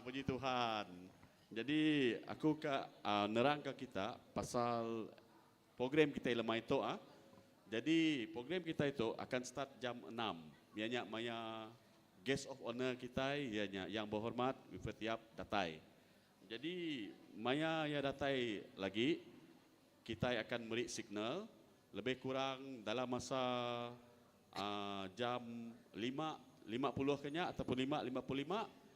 Puji Tuhan. Jadi aku ka nerang ka kita pasal program kitai lemai tu ah. Jadi program kitai tu akan start jam enam iya nya maya guest of honor kitai iya nya Yang Berhormat Wilfred Yap datai. Jadi maya iya datai lagi kitai akan meri signal lebih kurang dalam masa aaa jam 5:50 ke nya ataupun 5:55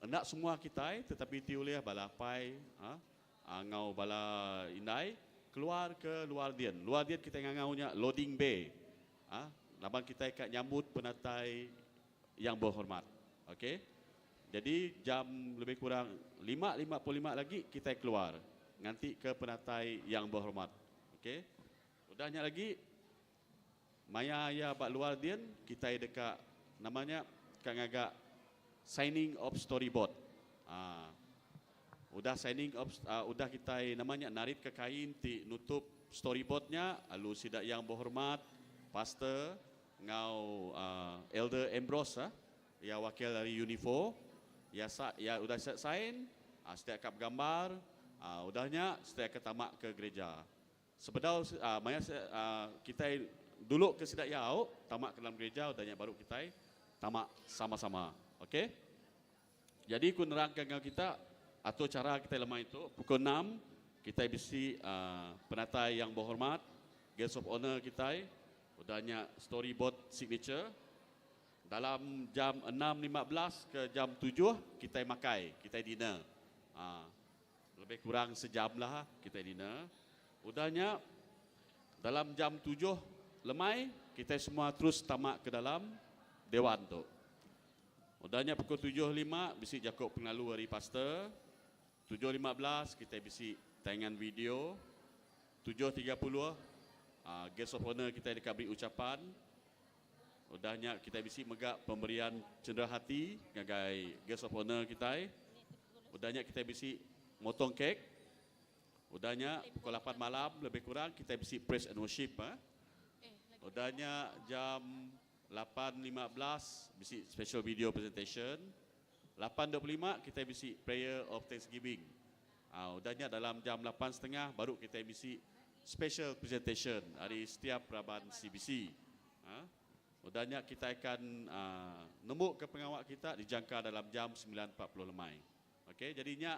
enda semua kitai tetapi ti ulih bala apai aaa enggau bala indai keluar ke luar din. Luar din kitai ngangau nya loading bay aaa laban kitai ka nyambut penatai Yang Berhormat. Okey. Jadi jam lebih kurang 5:55 lagi kitai keluar nganti ke penatai Yang Berhormat. Okey. Udah nya lagi maya iya ba luar din kitai deka nama nya ka ngaga signing of storyboard. Aa udah signing of udah kitai nama nya narit ke kain ti nutup storyboard nya lalu sida Yang Berhormat, pastor enggau Elder Ambrose iya wakil ari Unifor iya sa iya udah set sign sida ka begambar udah nya sida ke tama ke gereja. Sebedau maya kitai dulu ke sida iya au tama ke dalam gereja udah nya baru kitai tama sama-sama. Ok. Jadi ku nerangka enggau kita atur chara kitai lemai tu pukul enam kitai bisi penatai Yang Berhormat Guest of Honour kitai udah nya story board signature. Dalam jam 6:15 ke jam 7 kitai makai, kitai dinner. Ha, lebih kurang sejam lah kitai dinner. Udah nya dalam jam 7 lemai kitai semua terus tama ke dalam dewan tu. Udah nya pukul 7:05 bisi jaku pengelalu ari pastor. 7:15 kitai bisi tayangan video. 7:30 guest of honor kitai deka beri ucapan. Udah nya kitai bisi mega pemberian cenderahati ngagai guest of honor kitai. Udah nya kitai bisi motong kek. Udah nya pukul 8 malam lebih kurang kitai bisi praise and worship. Udah nya jam 8:15 bisi special video presentation. 8:25 kitai bisi prayer of thanksgiving. Udah nya dalam jam 8:30 baru kitai bisi special presentation ari setiap raban CBC. Udah nya kitai akan nembuka pengawa kita dijangka dalam jam 9:40 lemai. Okey, jadi nya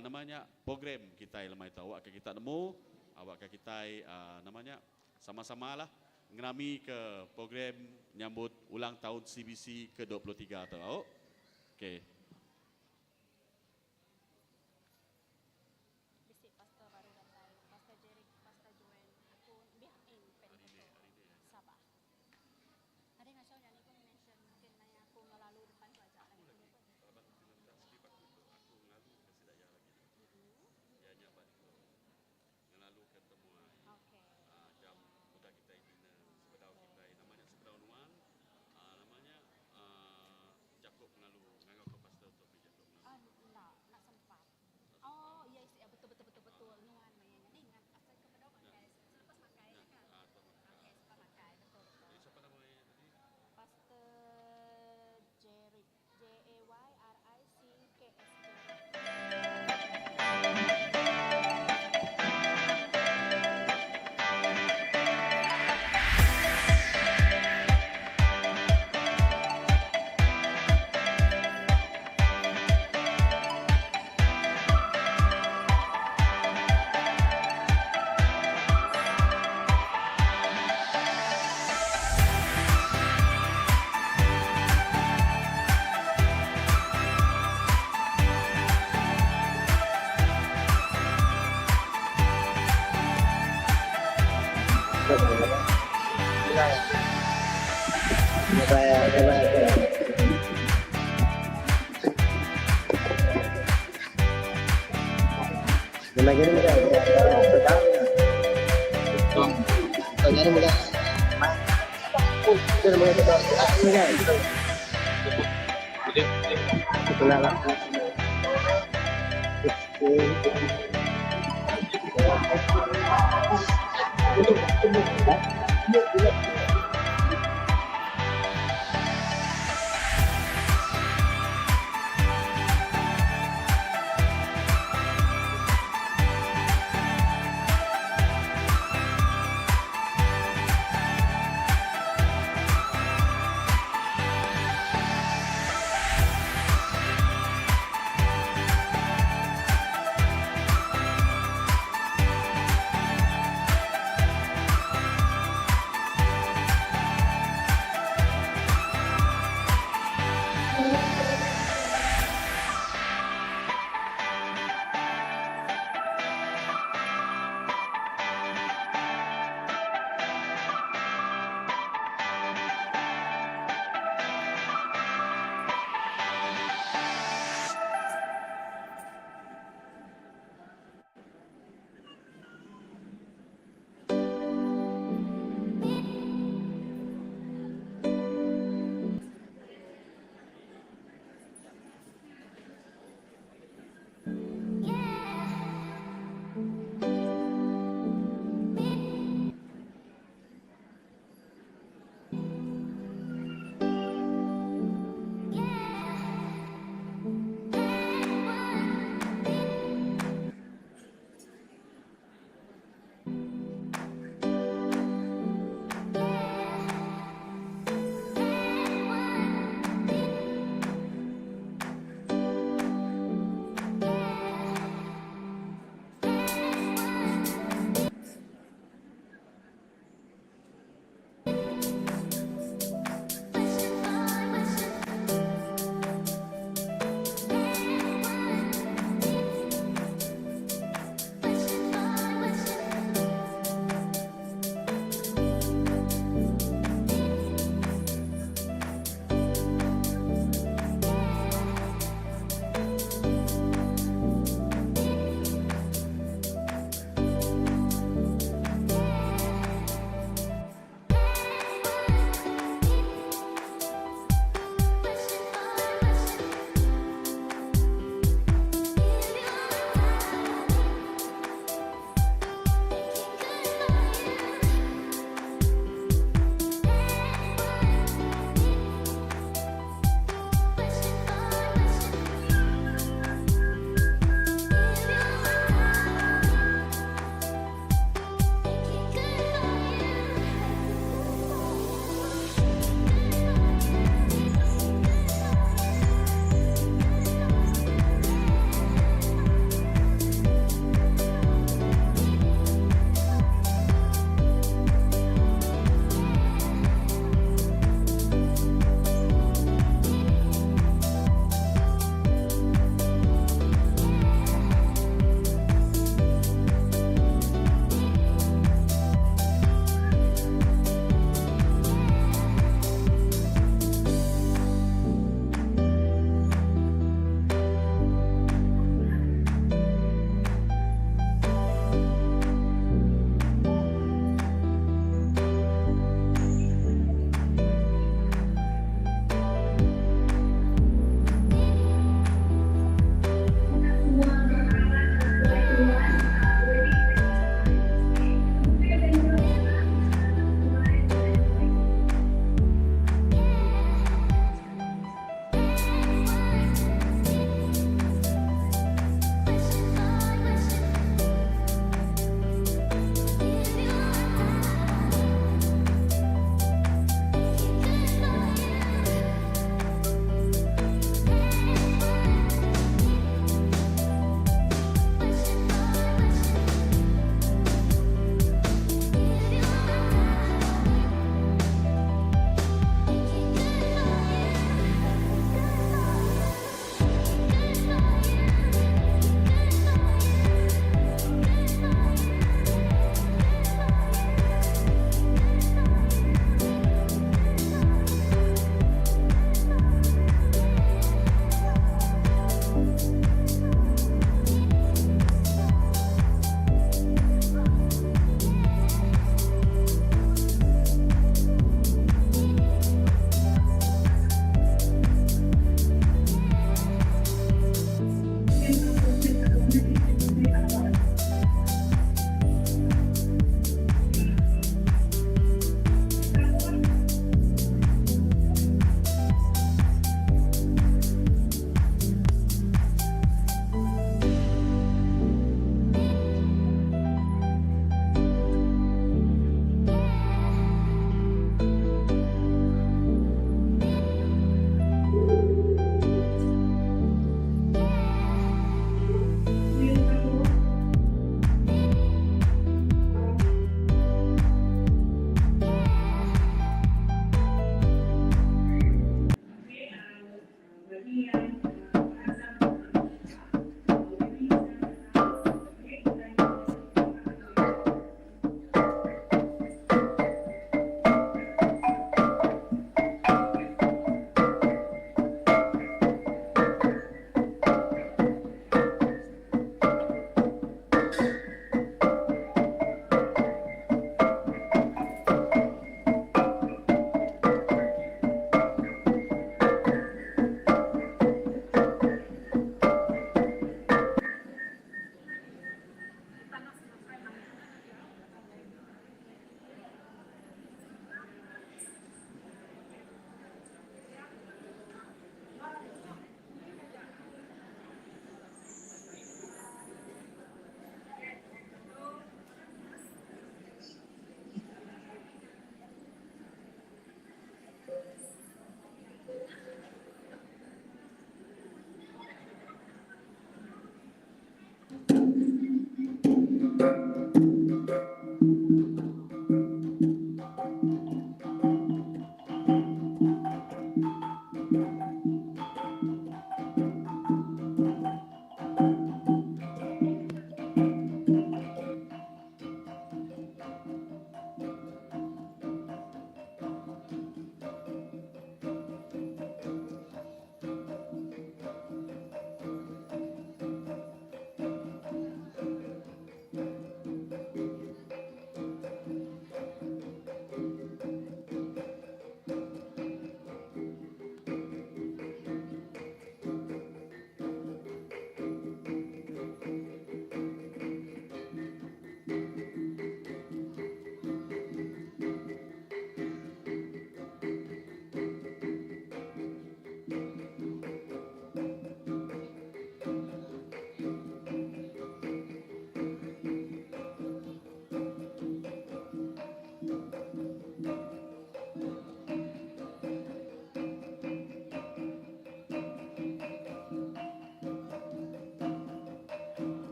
nama nya program kitai lemai tu awakka kita nemu, awakka kitai nama nya sama-samalah ngeramika program nyambut ulang taun CBC ke 23 tu au. Okey. Bisi pastor baru datai, Pastor Jerick, Pastor Joel, aku behind Pentecost Sabah. Nadai ngachau nya ni ku mention mungkin maya aku ngelalu depan tu aja Aku lagi laban ti ngereja skrip aku tu aku ngelalu ke sida iya lagi tu. Iya nya ba ditu ngelalu ke temuai aaa jam udah kitai dinner sebedau kitai nama nya sebedau nuan aaa nama nya aaa jaku pengelalu ngangau ke pastor tu mih jaku pengelalu. Enda enda sempat. Oh iya isi betul betul betul betul nuan maya nya ni ingat asal ke bedau makai selepas makai nya ka. Okey selepas makai betul betul. Jadi siapa nama iya tadi? Pastor Jayrick J A Y R I C K S Jayrick.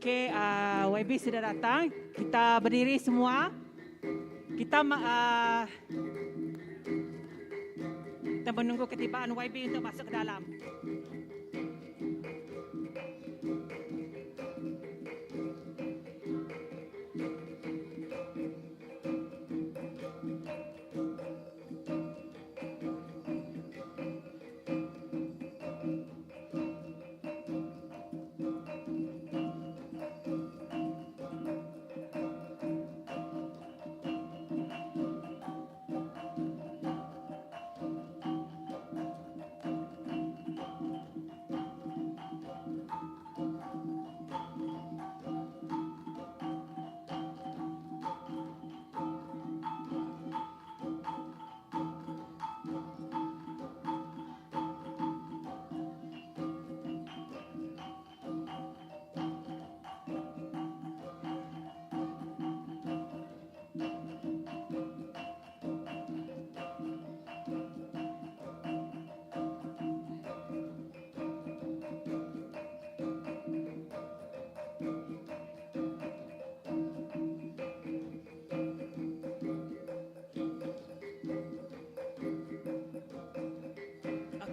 Okey, uh, YB sudah datang. Kita berdiri semua. Kita uh, kita menunggu ketibaan YB untuk masuk ke dalam.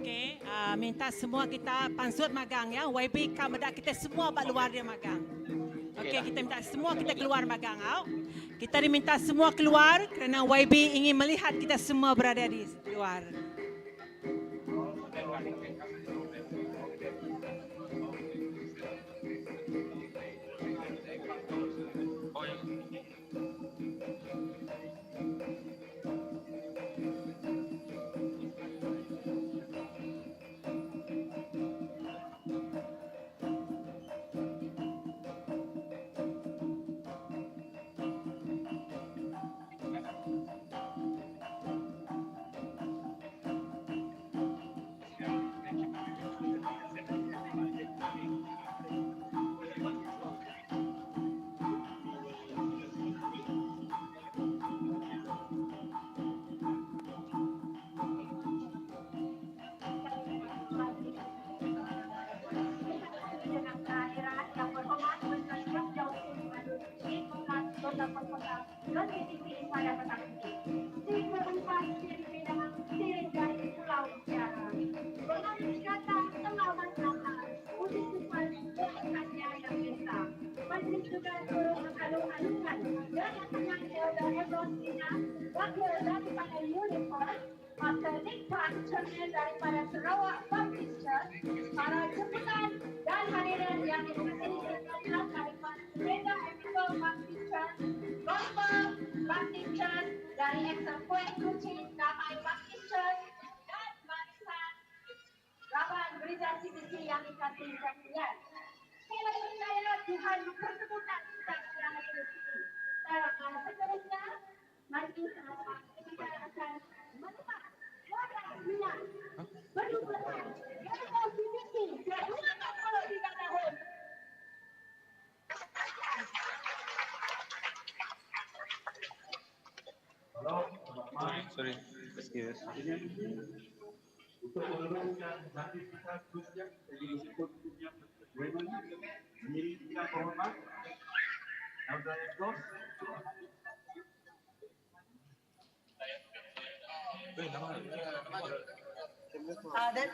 Okey, uh, minta semua kita pansut magang ya. YB ka meda kita semua ba luar dia magang. Okey, kita minta semua kita keluar magang au. Kita diminta semua keluar kerana YB ingin melihat kita semua berada di luar. Sorry, excuse. Untuk meneruskan majlis kita seterusnya, saya dijemput punya Raymond, Miri yang berhormat, Elder Ambrose. Eh, nama. Dan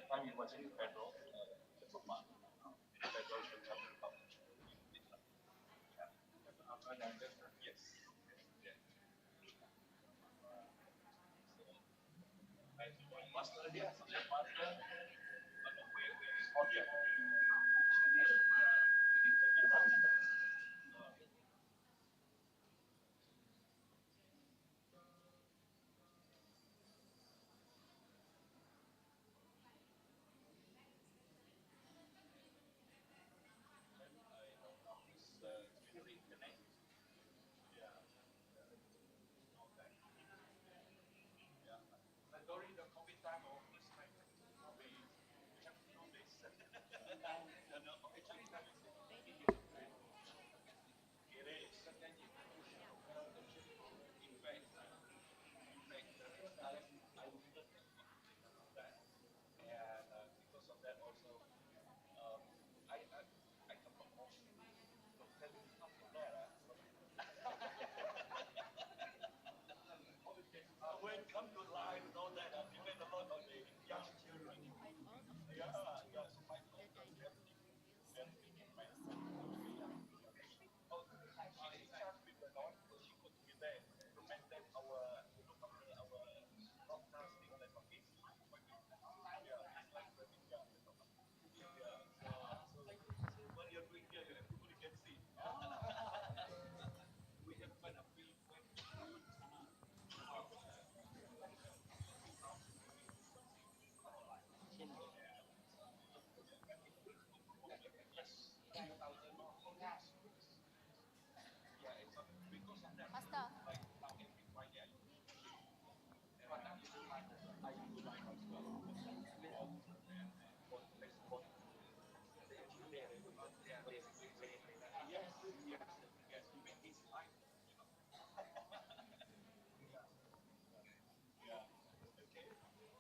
Pastor.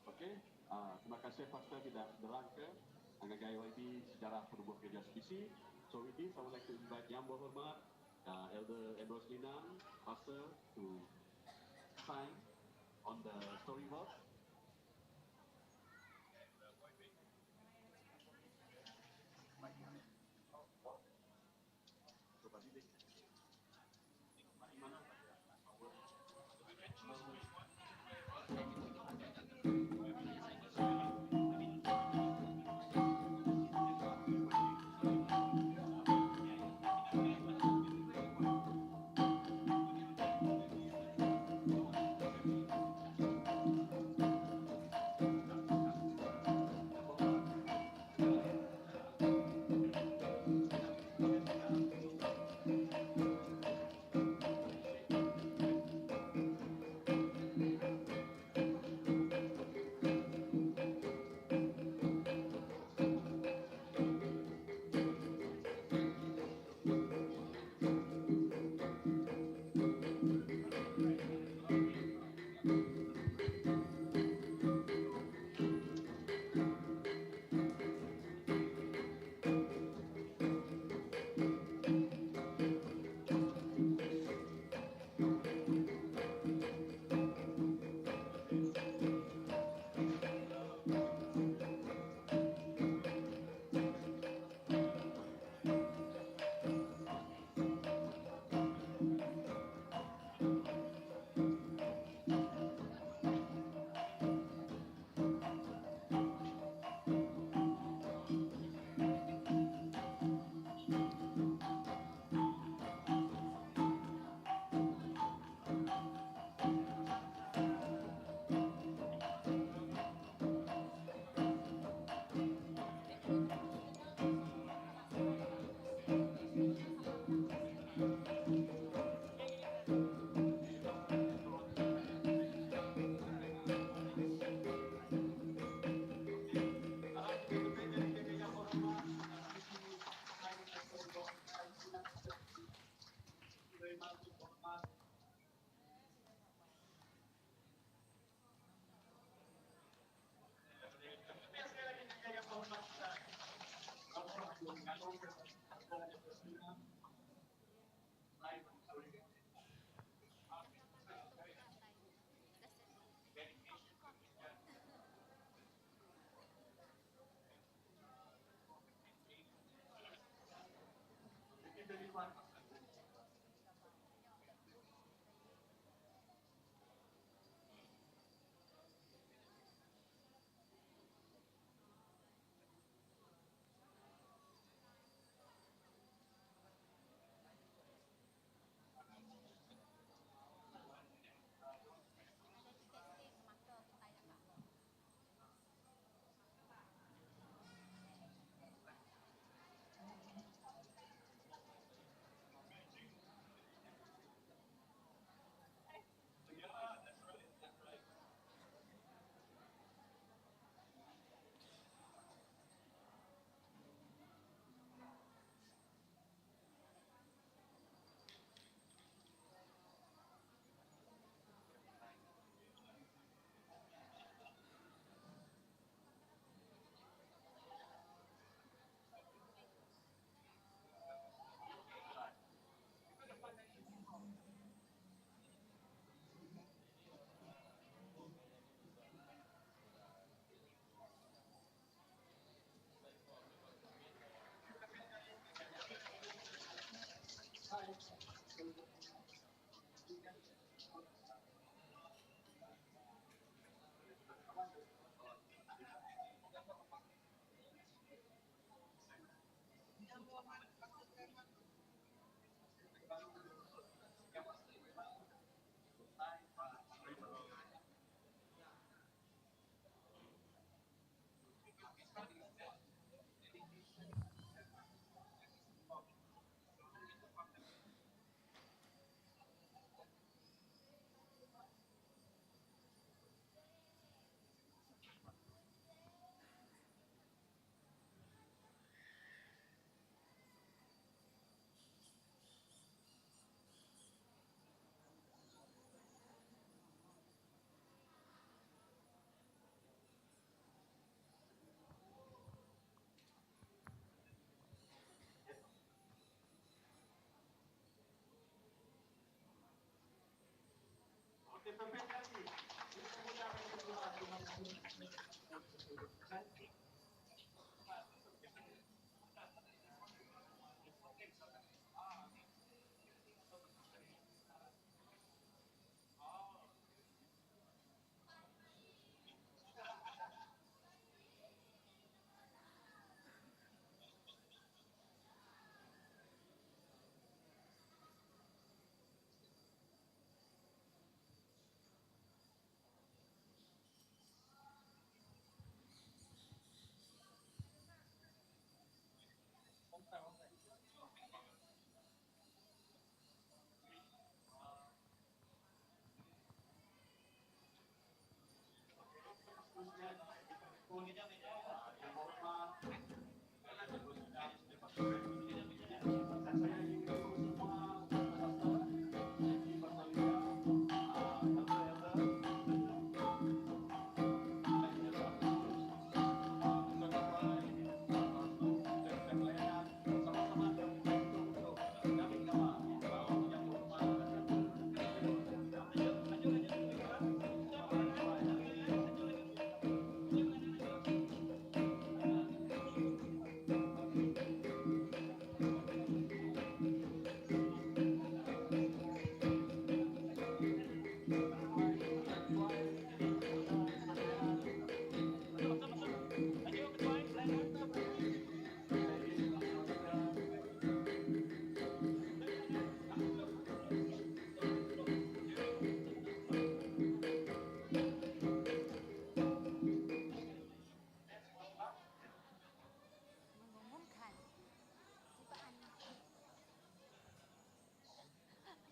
Okey, terima kasih Pastor kita nerangka ngagai YB sejarah penubuh Gereja CBC. So with this, I would like to invite Yang Berhormat Elder Ambrose Linang, Pastor, to sign on the storyboard.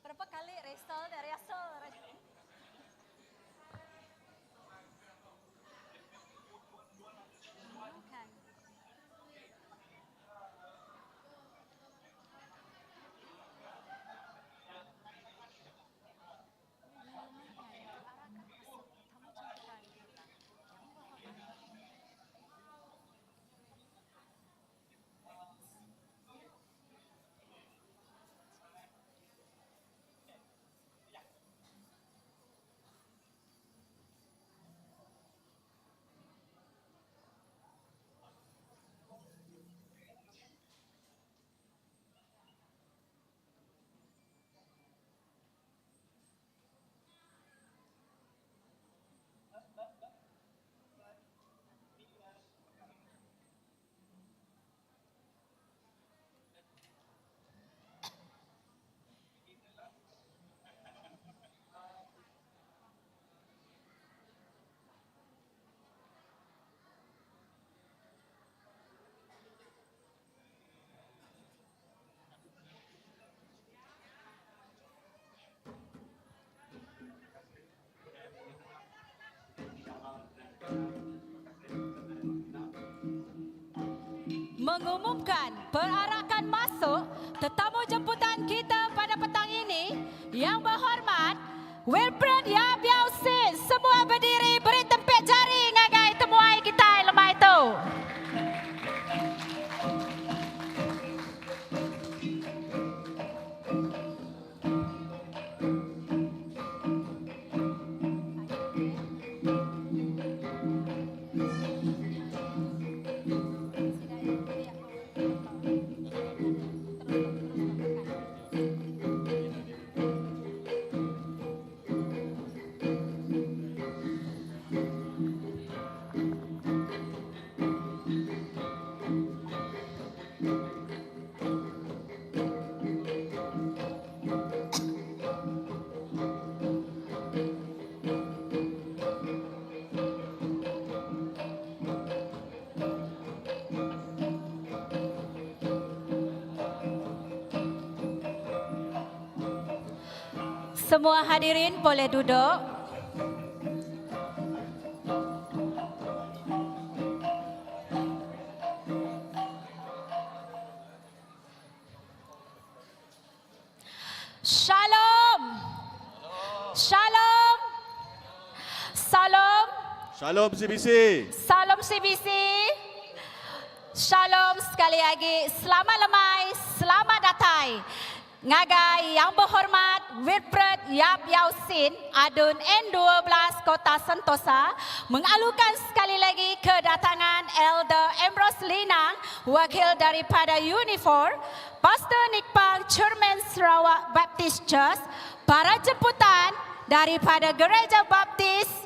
Berapa kali rehearsal dah rehearsal. Mengumumkan. Mengumumkan perarakan masuk tetamu jemputan kita yang berhormat. Mengumumkan perarakan masuk tetamu jemputan kita pada petang ini yang berhormat Wilfred Yap Yau Sin. Semua berdiri beri tempik jari ngagai temuai kita lemai tu. Semua hadirin boleh duduk. Shalom. Shalom. Salam. Shalom CBC. Salam CBC. Shalom sekali lagi. Selamat lemai, selamat datai. Ngagai Yang Berhormat Wilfred Yap Yau Sin, Adun N12 Kota Sentosa, mengalukan sekali lagi kedatangan Elder Ambrose Linang, wakil daripada Unifor, Pastor Nick Pang, Chairman Sarawak Baptist Church, para jemputan daripada Gereja Baptis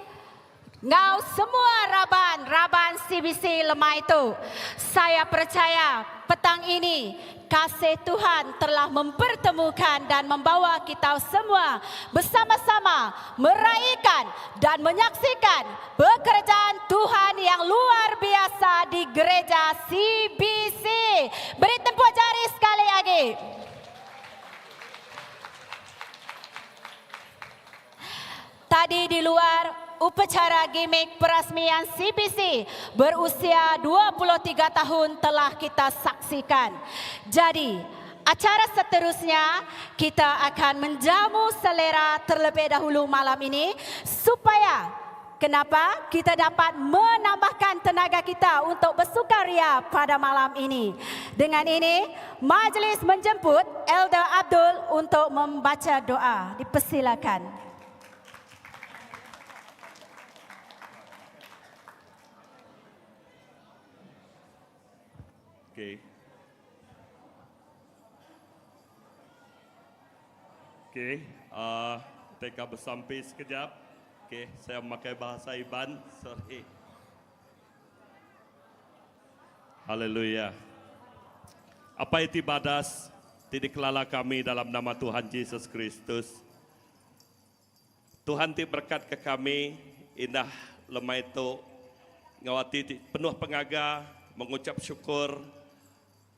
Enggau semua raban raban CBC lemai tu, saya percaya petang ini kasih Tuhan telah mempertemukan dan membawa kita semua bersama-sama meraikan dan menyaksikan pekerjaan Tuhan yang luar biasa di gereja CBC. Beri tepuk jari sekali lagi. Tadi di luar upacara gimik perasmian CBC berusia 23 tahun telah kita saksikan. Jadi, acara seterusnya kita akan menjamu selera terlebih dahulu malam ini supaya Kenapa? Kita dapat menambahkan tenaga kita untuk bersukaria pada malam ini. Dengan ini, majlis menjemput Elder Abdul untuk membaca doa. Dipersilakan. Okey. Okey, uh, teka besampi sekejap. Okey, saya memakai bahasa Iban. Sorry. Haleluya. Apai ti badas ti dikelala kami dalam nama Tuhan Jesus Kristus. Tuhan ti berekat ke kami indah lemai tu enggau ati ti penuh pengaga mengucap syukur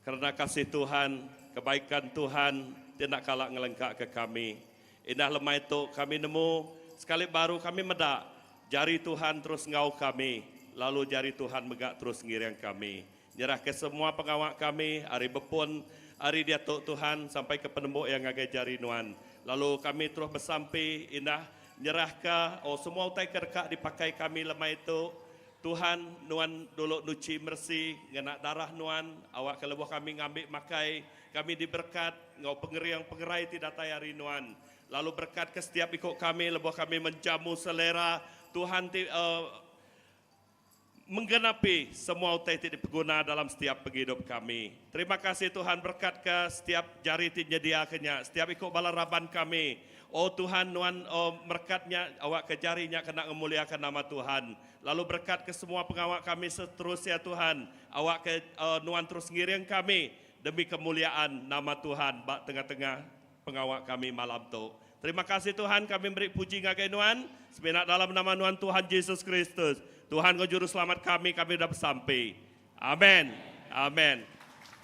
kerana kasih Tuhan, kebaikan Tuhan ti enda kala ngelengka ke kami. Indah lemai tu kami nemu sekali baru kami meda jari Tuhan terus enggau kami lalu jari Tuhan mega terus ngiring kami. Nyerahka semua pengawa kami ari bepun ari diatu Tuhan sampai ke penembu iya ngagai jari Nuan. Lalu kami terus besampi indah nyerahka oh semua utai ke deka dipakai kami lemai tu Tuhan Nuan dulu nuchi meresi ngena darah Nuan awakka lebuh kami ngambi makai kami diberekat enggau pengering pengerai ti datai ari Nuan. Lalu berekatka setiap iku kami lebuh kami menjamu selera Tuhan ti uh, Menggenapi semua utai ti dipeguna dalam setiap pengidup kami. Terima kasih Tuhan berekatka setiap jari ti nyediaka nya, setiap iku bala raban kami. O Tuhan nuan o merekat nya awakka jari nya kena ngemuliaka nama Tuhan. Lalu berekatka semua pengawa kami seterusya Tuhan, awakka o nuan terus ngiring kami demi kemuliaan nama Tuhan ba tengah-tengah pengawa kami malam tu. Terima kasih Tuhan kami meri puji ngagai Nuan semina dalam nama Nuan Tuhan Jesus Kristus Tuhan enggau Juru Selamat kami kami udah besampi. Amen. Amen.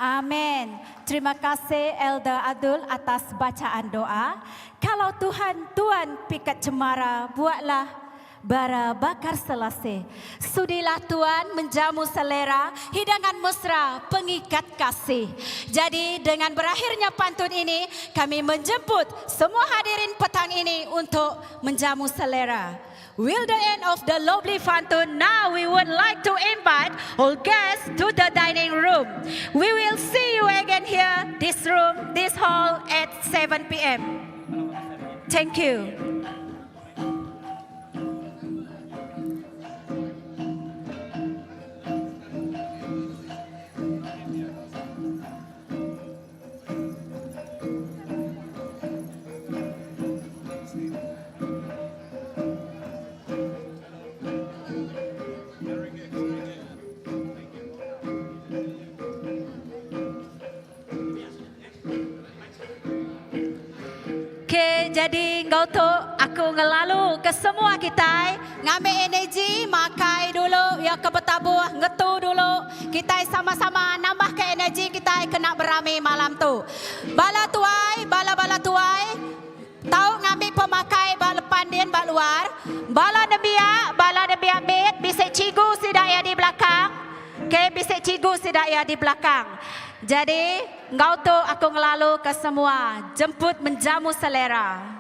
Amen. Terima kasih Elder Adul atas bacaan doa. Kalau Tuhan Tuan pikat cemara, buatlah bara bakar selasih. Sudilah Tuan menjamu selera, hidangan mesra, pengikat kasih. Jadi dengan berakhirnya pantun ini, kami menjemput semua hadirin petang ini untuk menjamu selera. Will the end of the lovely pantun, now we would like to invite all guests to the dining room. We will see you again here, this room, this hall at 7 p.m. Thank you. Ke jadi enggau tu aku ngelalu ke semua kitai ngambi energi makai dulu iya ke betabuh ngetu dulu kitai sama-sama nambah ke energi kitai kena berami malam tu. Bala tuai bala-bala tuai tau ngambi pemakai ba lepan din ba luar. Bala nembiak bala nembiak mit bisi cigu sida iya di belakang. Ke bisi cigu sida iya di belakang. Jadi enggau tu aku ngelalu ke semua jemput menjamu selera.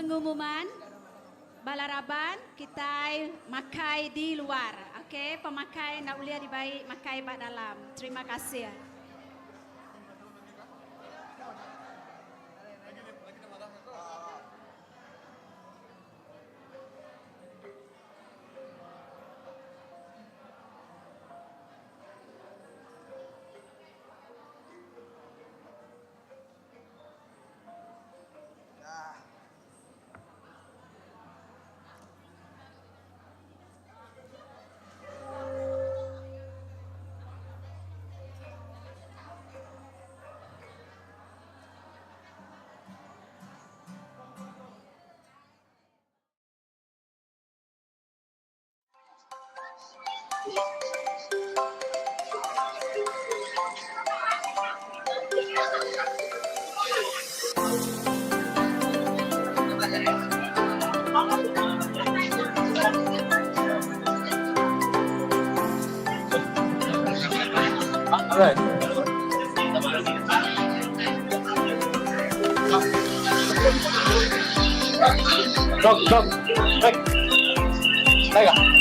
pengumuman bala raban kitai makai di luar ok pemakai enda ulih dibai makai ba dalam. Terima kasih. Alright. Go, go. Back. Back ah.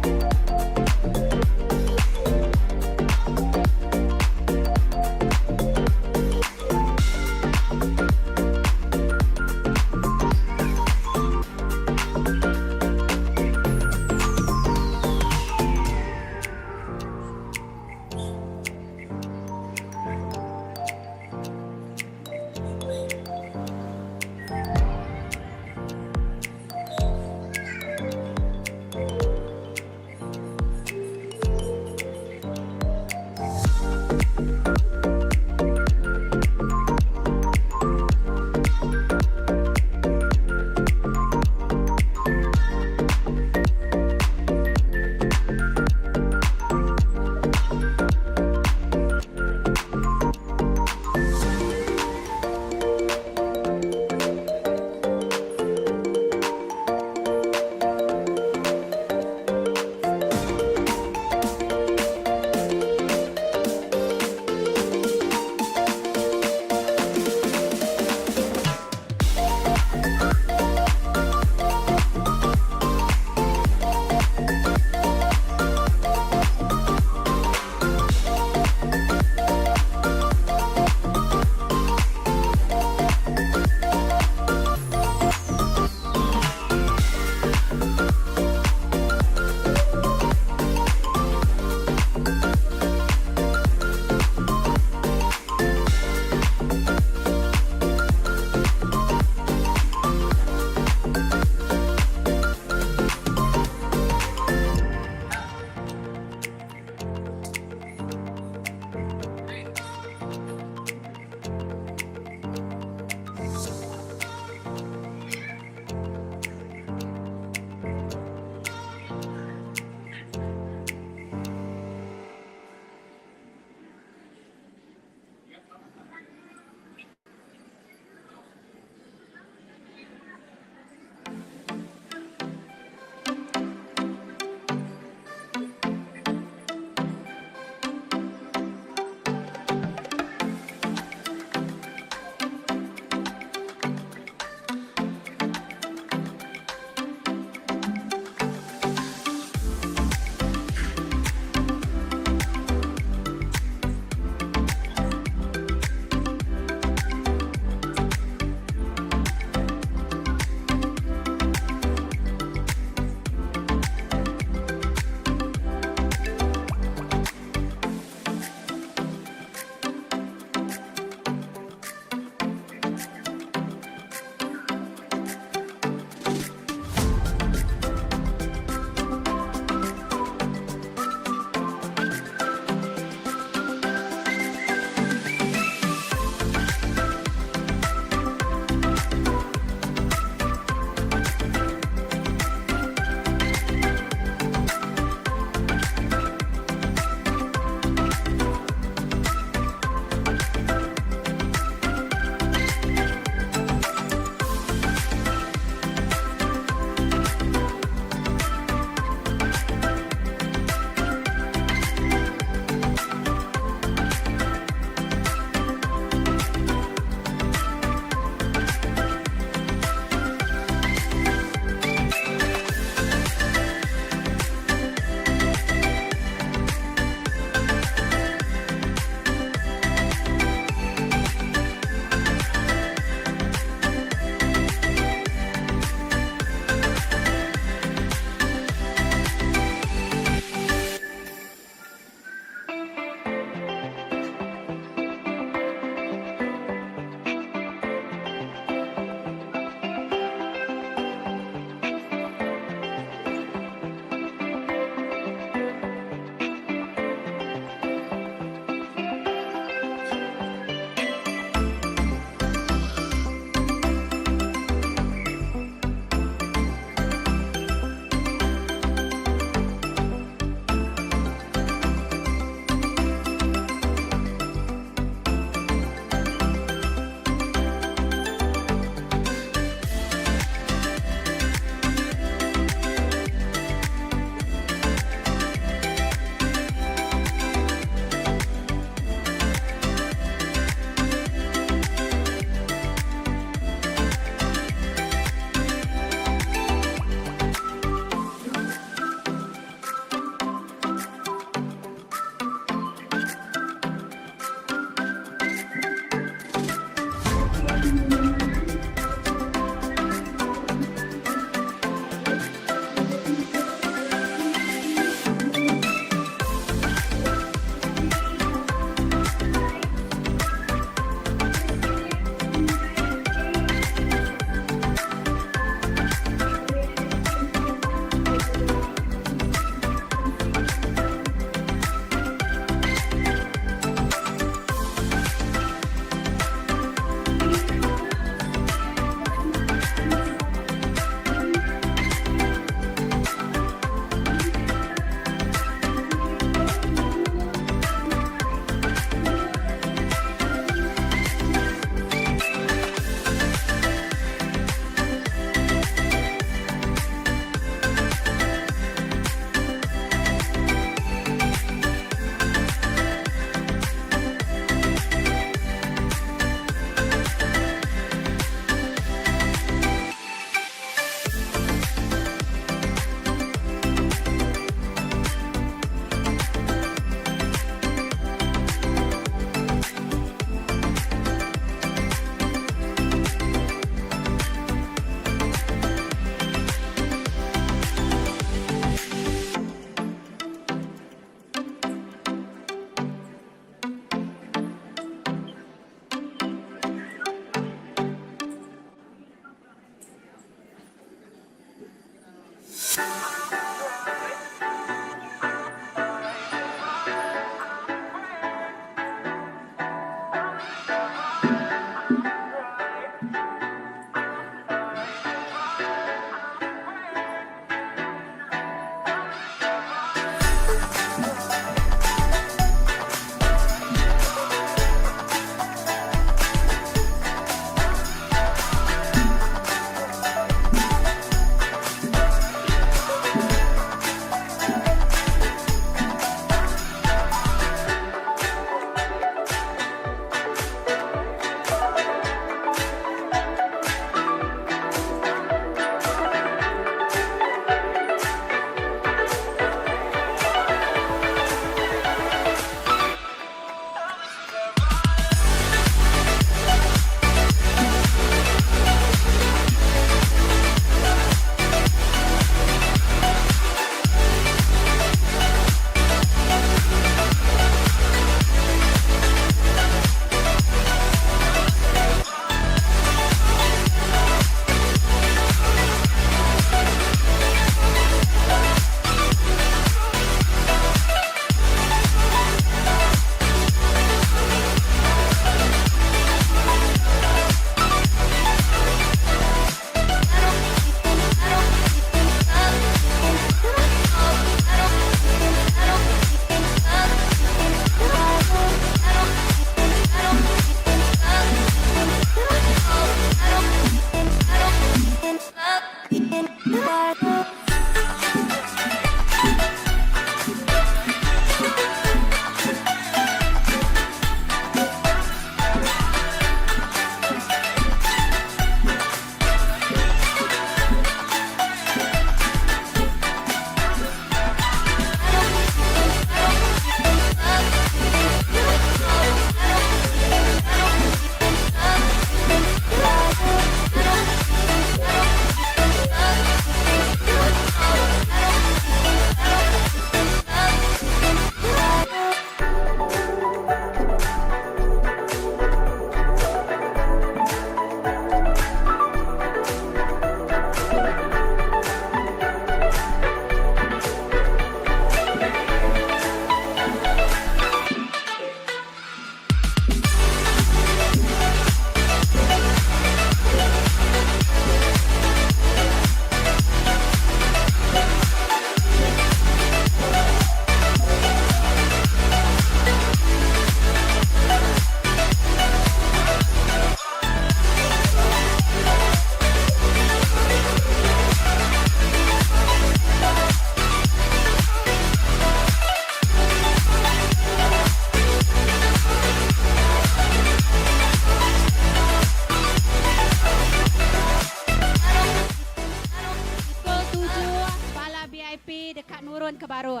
Turun ke baruh.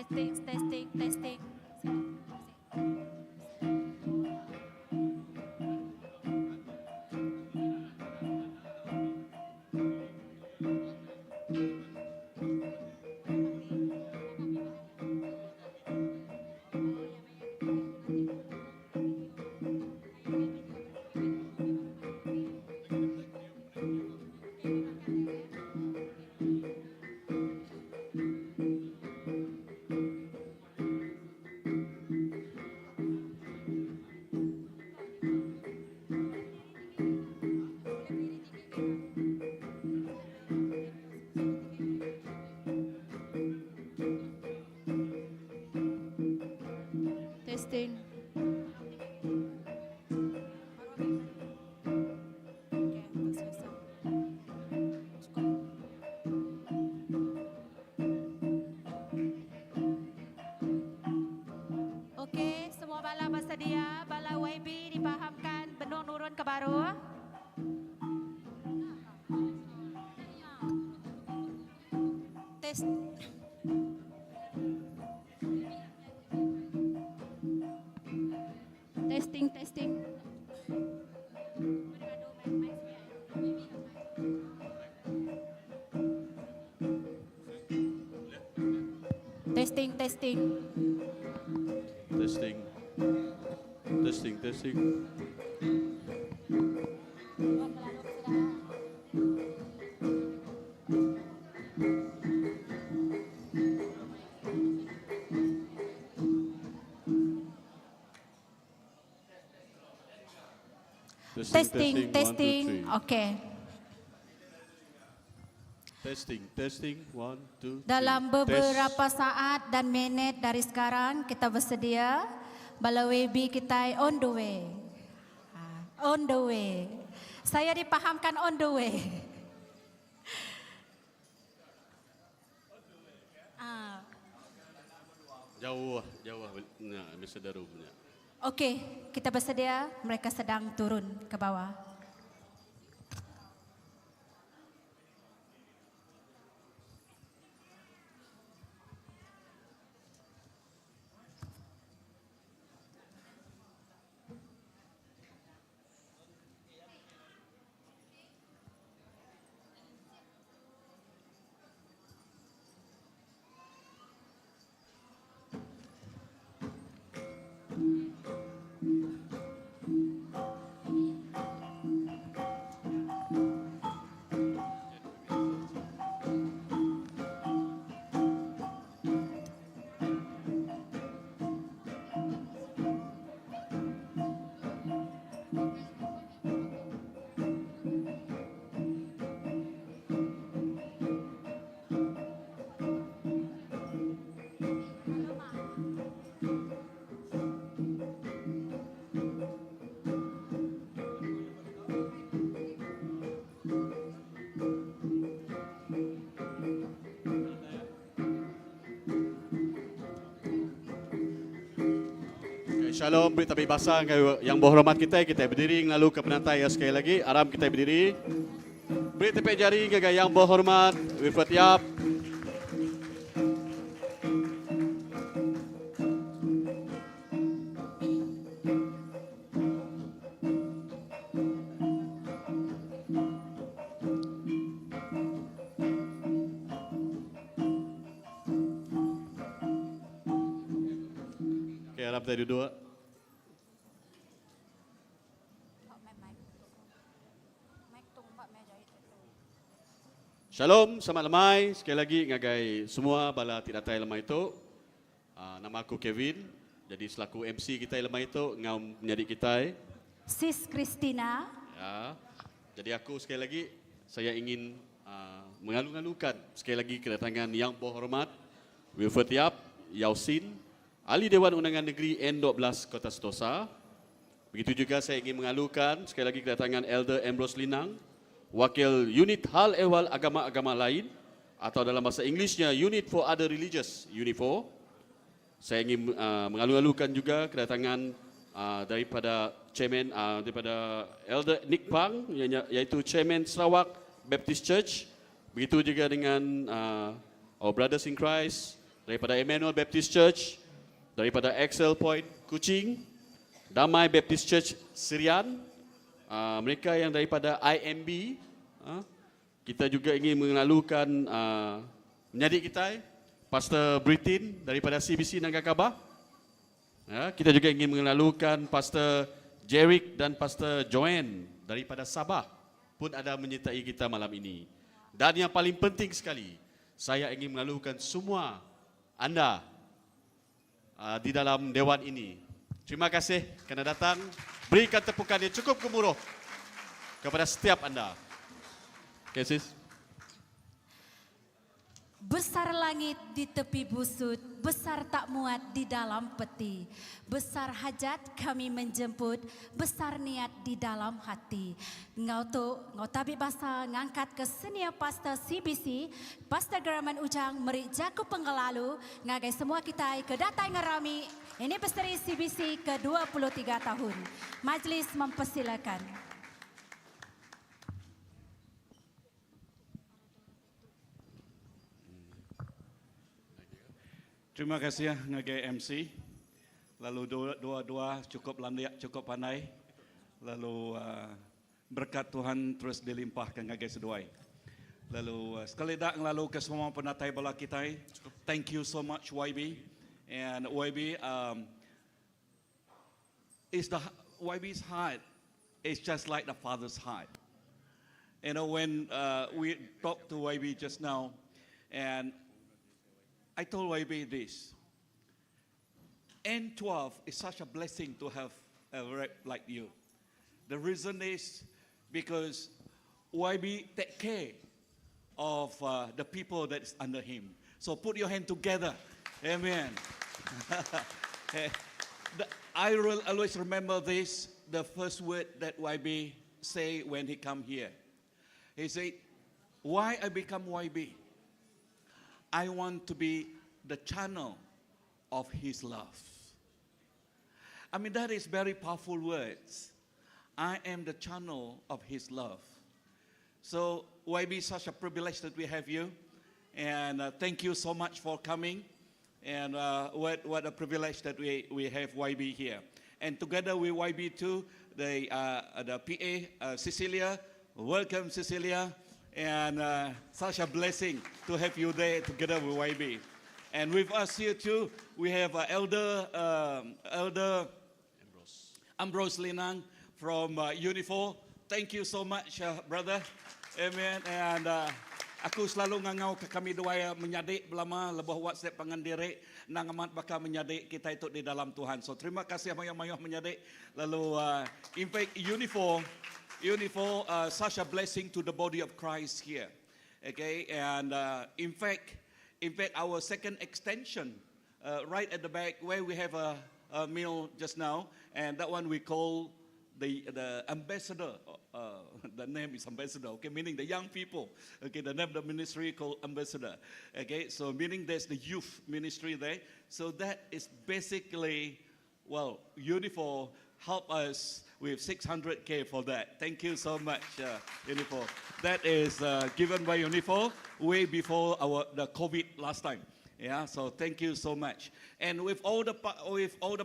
Testing, testing, testing. Testing. Okey, semua bala bersedia, bala YB dipahamkan benung nurun ke baruh. Test. Testing, testing. Testing, testing. Testing. Testing, testing. Testing, Testing, testing. one, two, three. Okey. Testing, testing, one, two, three. Dalam Test. beberapa saat dan minit dari sekarang kita bersedia. Bala YB kita on the way. Ha, on the way. Saya dipahamkan on the way. Ah, Jauh, jauh, nah, Mr. Darum. Okey, kita bersedia. Mereka sedang turun ke bawah. Okay, shalom, beri tabi basah yang berhormat kita, kita berdiri lalu ke penantai ya sekali lagi. Aram kita berdiri. Beri tepuk jari ke yang berhormat Wilfred Yap. Okey, aram kita duduk. Shalom, selamat lemai. Sekali lagi ngagai semua bala ti datai lemai tu. Nama aku Kevin. Jadi selaku MC kita lemai tu ngau menyadi kita. Sis Christina. Ya. Jadi aku sekali lagi saya ingin mengalu-alukan sekali lagi kedatangan yang berhormat Wilfred Yap, Yausin, Ahli Dewan Undangan Negeri N12 Kota Sentosa. Begitu juga saya ingin mengalukan sekali lagi kedatangan Elder Ambrose Linang, Wakil Unit Hal Ehwal Agama-Agama Lain atau dalam bahasa Inggerisnya Unit for Other Religious, Unit 4. Saya ingin mengalu-alukan juga kedatangan daripada chairman daripada Elder Nick Pang, iaitu Chairman Sarawak Baptist Church. Begitu juga dengan our brothers in Christ, daripada Emmanuel Baptist Church, daripada Excel Point Kuching, Damai Baptist Church Serian, mereka yang daripada IMB, kita juga ingin mengalukan menyadi kita, Pastor Britin daripada CBC Nanga Kabah. Ya, kita juga ingin mengalukan Pastor Jerick dan Pastor Joanne daripada Sabah pun ada menyertai kita malam ini. Dan yang paling penting sekali, saya ingin mengalukan semua anda di dalam dewan ini. Terima kasih kerana datang. Berikan tepukan yang cukup gemuruh kepada setiap anda. Okay, sis. Besar langit di tepi busut, besar tak muat di dalam peti. Besar hajat kami menjemput, besar niat di dalam hati. Ngau tu, ngau tabi basa ngangkat ke senior pastor CBC, Pastor Geraman Ujang meri jaku pengelalu ngagai semua kita ke datai ngerami anniversary CBC ke-23 tahun. Majlis mempersilakan. Terima kasih ngagai MC. Lalu dua-dua cukup landik, cukup pandai. Lalu berkat Tuhan terus dilimpahkan ngagai seduai. Lalu sekali dak ngelalu ke semua penatai bala kitai. Thank you so much YB. And YB is the YB's heart is just like the Father's heart. You know, when we talked to YB just now, and I told YB this, N12 is such a blessing to have a rep like you. The reason is because YB take care of the people that's under him. So put your hand together. Amen. I will always remember this, the first word that YB say when he come here. He said, why I become YB? I want to be the channel of his love. That is very powerful words. I am the channel of his love. So, YB, such a privilege that we have you. And thank you so much for coming. And what a privilege that we have YB here. And together with YB too, the PA, Cecilia. Welcome, Cecilia. And such a blessing to have you there together with YB. And with us here too, we have Elder Ambrose. Ambrose Linang from Unifor. Thank you so much, brother. Amen. And aku selalu ngangau ke kami dua menyadik belama lebuh WhatsApp pangan diri nang amat bakal menyadik kita itu di dalam Tuhan. So terima kasih mayuh-mayuh menyadik. Lalu in fact Unifor, such a blessing to the body of Christ here. Okay, and in fact our second extension right at the back where we have a meal just now, and that one we call the ambassador. The name is ambassador, okay, meaning the young people. Okay, the name of the ministry called ambassador. Okay, so meaning there's the youth ministry there. So that is basically, well, Unifor help us with 600K for that. Thank you so much, Unifor. That is given by Unifor way before the COVID last time. Yeah, so thank you so much. And with all the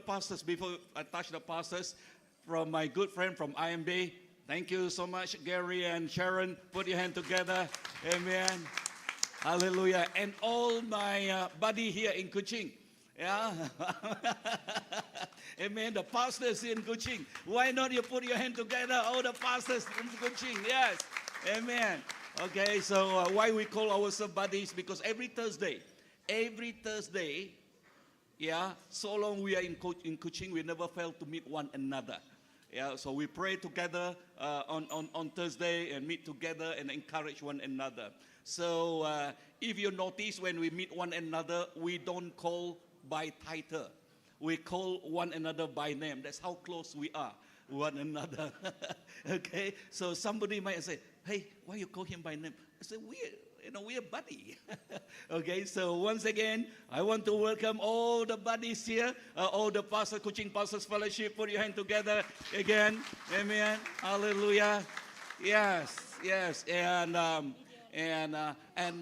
pastors, before I touch the pastors, from my good friend from IMB, thank you so much, Gary and Sharon. Put your hand together. Amen. Hallelujah. And all my buddy here in Kuching. Yeah. Amen. The pastors in Kuching. Why not you put your hand together? All the pastors in Kuching. Yes. Amen. Okay, so why we call ourselves buddies? Because every Thursday, yeah, so long we are in Kuching, we never fail to meet one another. Yeah, so we pray together on Thursday and meet together and encourage one another. So if you notice, when we meet one another, we don't call by title. We call one another by name. That's how close we are one another. Okay, so somebody might say, hey, why you call him by name? I say, we're buddy. Okay, so once again, I want to welcome all the buddies here, all the pastor, Kuching Pastors Fellowship. Put your hand together again. Amen. Hallelujah. Yes, yes. And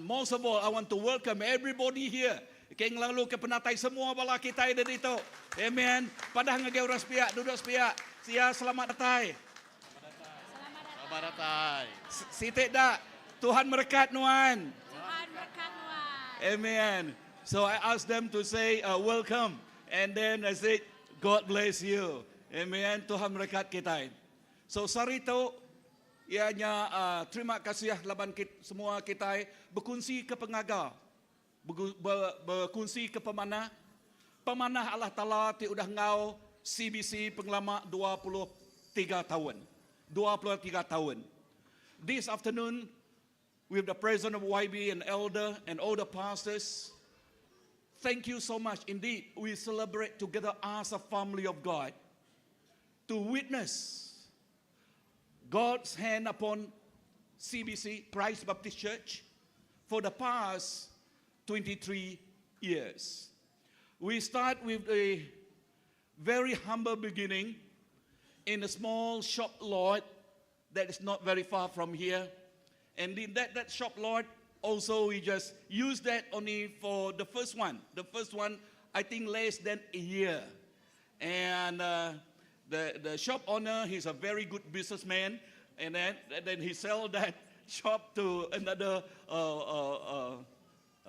most of all, I want to welcome everybody here. Okay, Ke ngelalu ke penatai semua bala kita di ditu. Amen. Padah ngagai orang sepiak, duduk sepiak. Sia selamat datai. Selamat datai. Sitik dak. Tuhan merekat nuan. Tuhan berkat nuan. Amen. So I asked them to say welcome. And then I said, God bless you. Amen. Tuhan merekat kita. So sari tu ianya terima kasih laban kita, semua kita berkongsi ke pengaga. Berkongsi ke pemanah. Pemanah Allah Ta'ala ti udah ngau CBC pengelama 23 tahun. 23 tahun. This afternoon, with the president of YB and elder and all the pastors, thank you so much. Indeed, we celebrate together as a family of God to witness God's hand upon CBC, Christ Baptist Church, for the past 23 years. We start with a very humble beginning in a small shop lot that is not very far from here. And in that shop lot, also we just use that only for the first one. The first one, I think less than a year. And the shop owner, he's a very good businessman. And then he sell that shop to another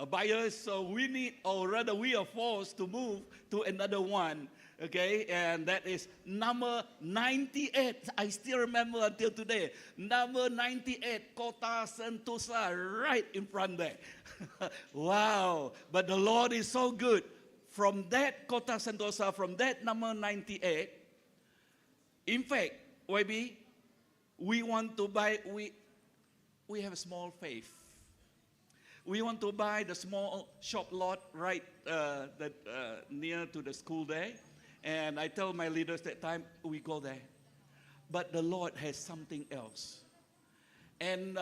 buyer. So we need, or rather we are forced to move to another one. Okay, and that is number 98. I still remember until today. Number 98, Kota Sentosa, right in front there. Wow, but the Lord is so good. From that Kota Sentosa, from that number 98, in fact, YB, we want to buy, we have a small faith. We want to buy the small shop lot right that, near to the school there. And I tell my leaders that time, we go there. But the Lord has something else. And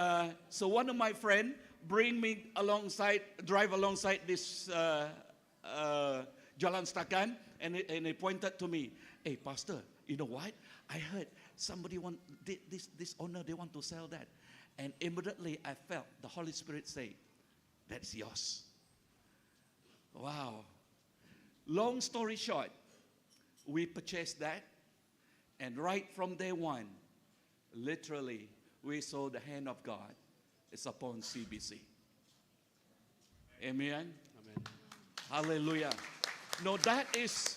so one of my friend bring me alongside, drive alongside this Jalan Stakan, and he pointed to me, "Hey, pastor, you know what? I heard somebody want this owner, they want to sell that." And immediately I felt the Holy Spirit say, "That's yours." Wow. Long story short, we purchased that, and right from day one, literally, we saw the hand of God is upon CBC. Amen. Amen. Hallelujah. No, that is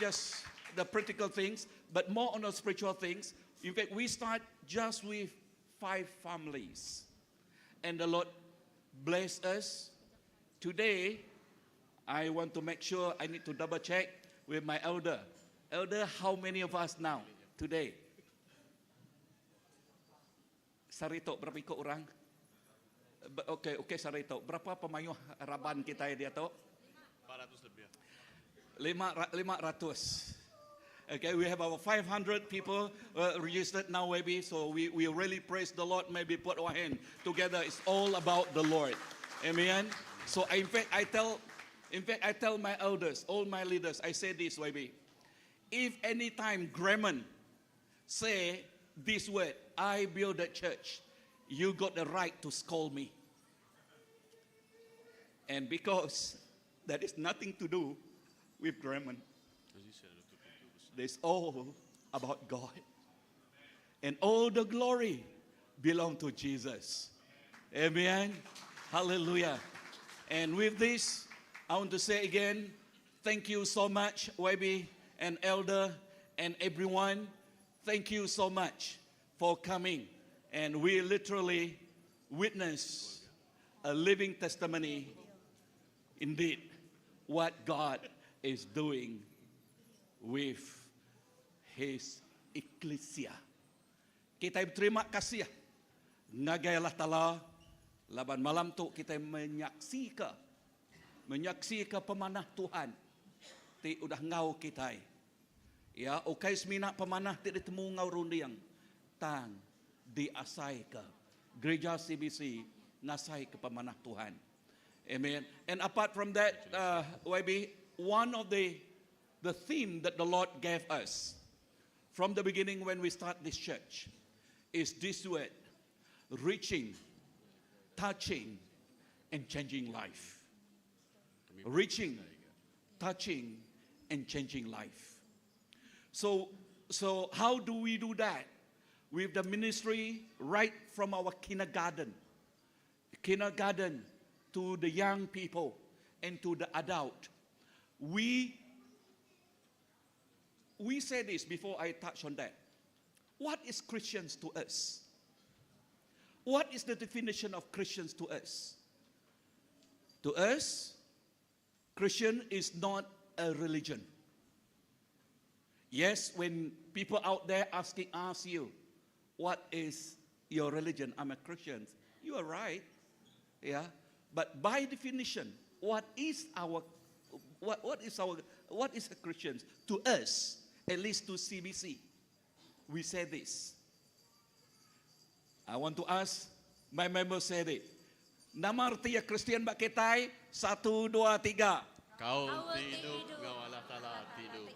just the practical things, but more on the spiritual things. In fact, we start just with five families. And the Lord bless us. Today, I want to make sure I need to double check with my elder. Elder, how many of us now today? Sarito, berapa ikut orang? Okay, Sarito. Berapa pemayuh raban kita dia tu? 400 lebih. 500. Okay, we have about 500 people registered now, maybe. So we really praise the Lord. Maybe put our hand together. It's all about the Lord. Amen. So in fact, I tell my elders, all my leaders, I say this, YB. If any time Graham say this word, "I build a church," you got the right to scold me. And because that is nothing to do with Graham. It's all about God. And all the glory belong to Jesus. Amen. Hallelujah. And with this, I want to say again, thank you so much, YB and Elder and everyone. Thank you so much for coming. And we literally witness a living testimony, indeed, what God is doing with His ecclesia. Kita terima kasih ngagai Allah Ta'ala laban malam tu kita menyaksikan pemanah Tuhan ti udah ngau kita. Ya, ukai semina pemanah ti ditemu ngau rundiang tang diasai ke gereja CBC ngasai ke pemanah Tuhan. Amen. And apart from that, YB, one of the theme that the Lord gave us from the beginning when we start this church is this word: reaching, touching, and changing life. Reaching, touching, and changing life. So how do we do that? With the ministry right from our kindergarten, kindergarten to the young people and to the adult. We say this before I touch on that. What is Christians to us? What is the definition of Christians to us? To us, Christian is not a religion. Yes, when people out there asking ask you, "What is your religion?" "I'm a Christian." You are right. Yeah. But by definition, what is a Christian to us, at least to CBC? We say this. I want to ask my members said it. Nama arti Kristian bak kitai? Satu, dua, tiga. Kau hidup, ngau Allah Ta'ala hidup.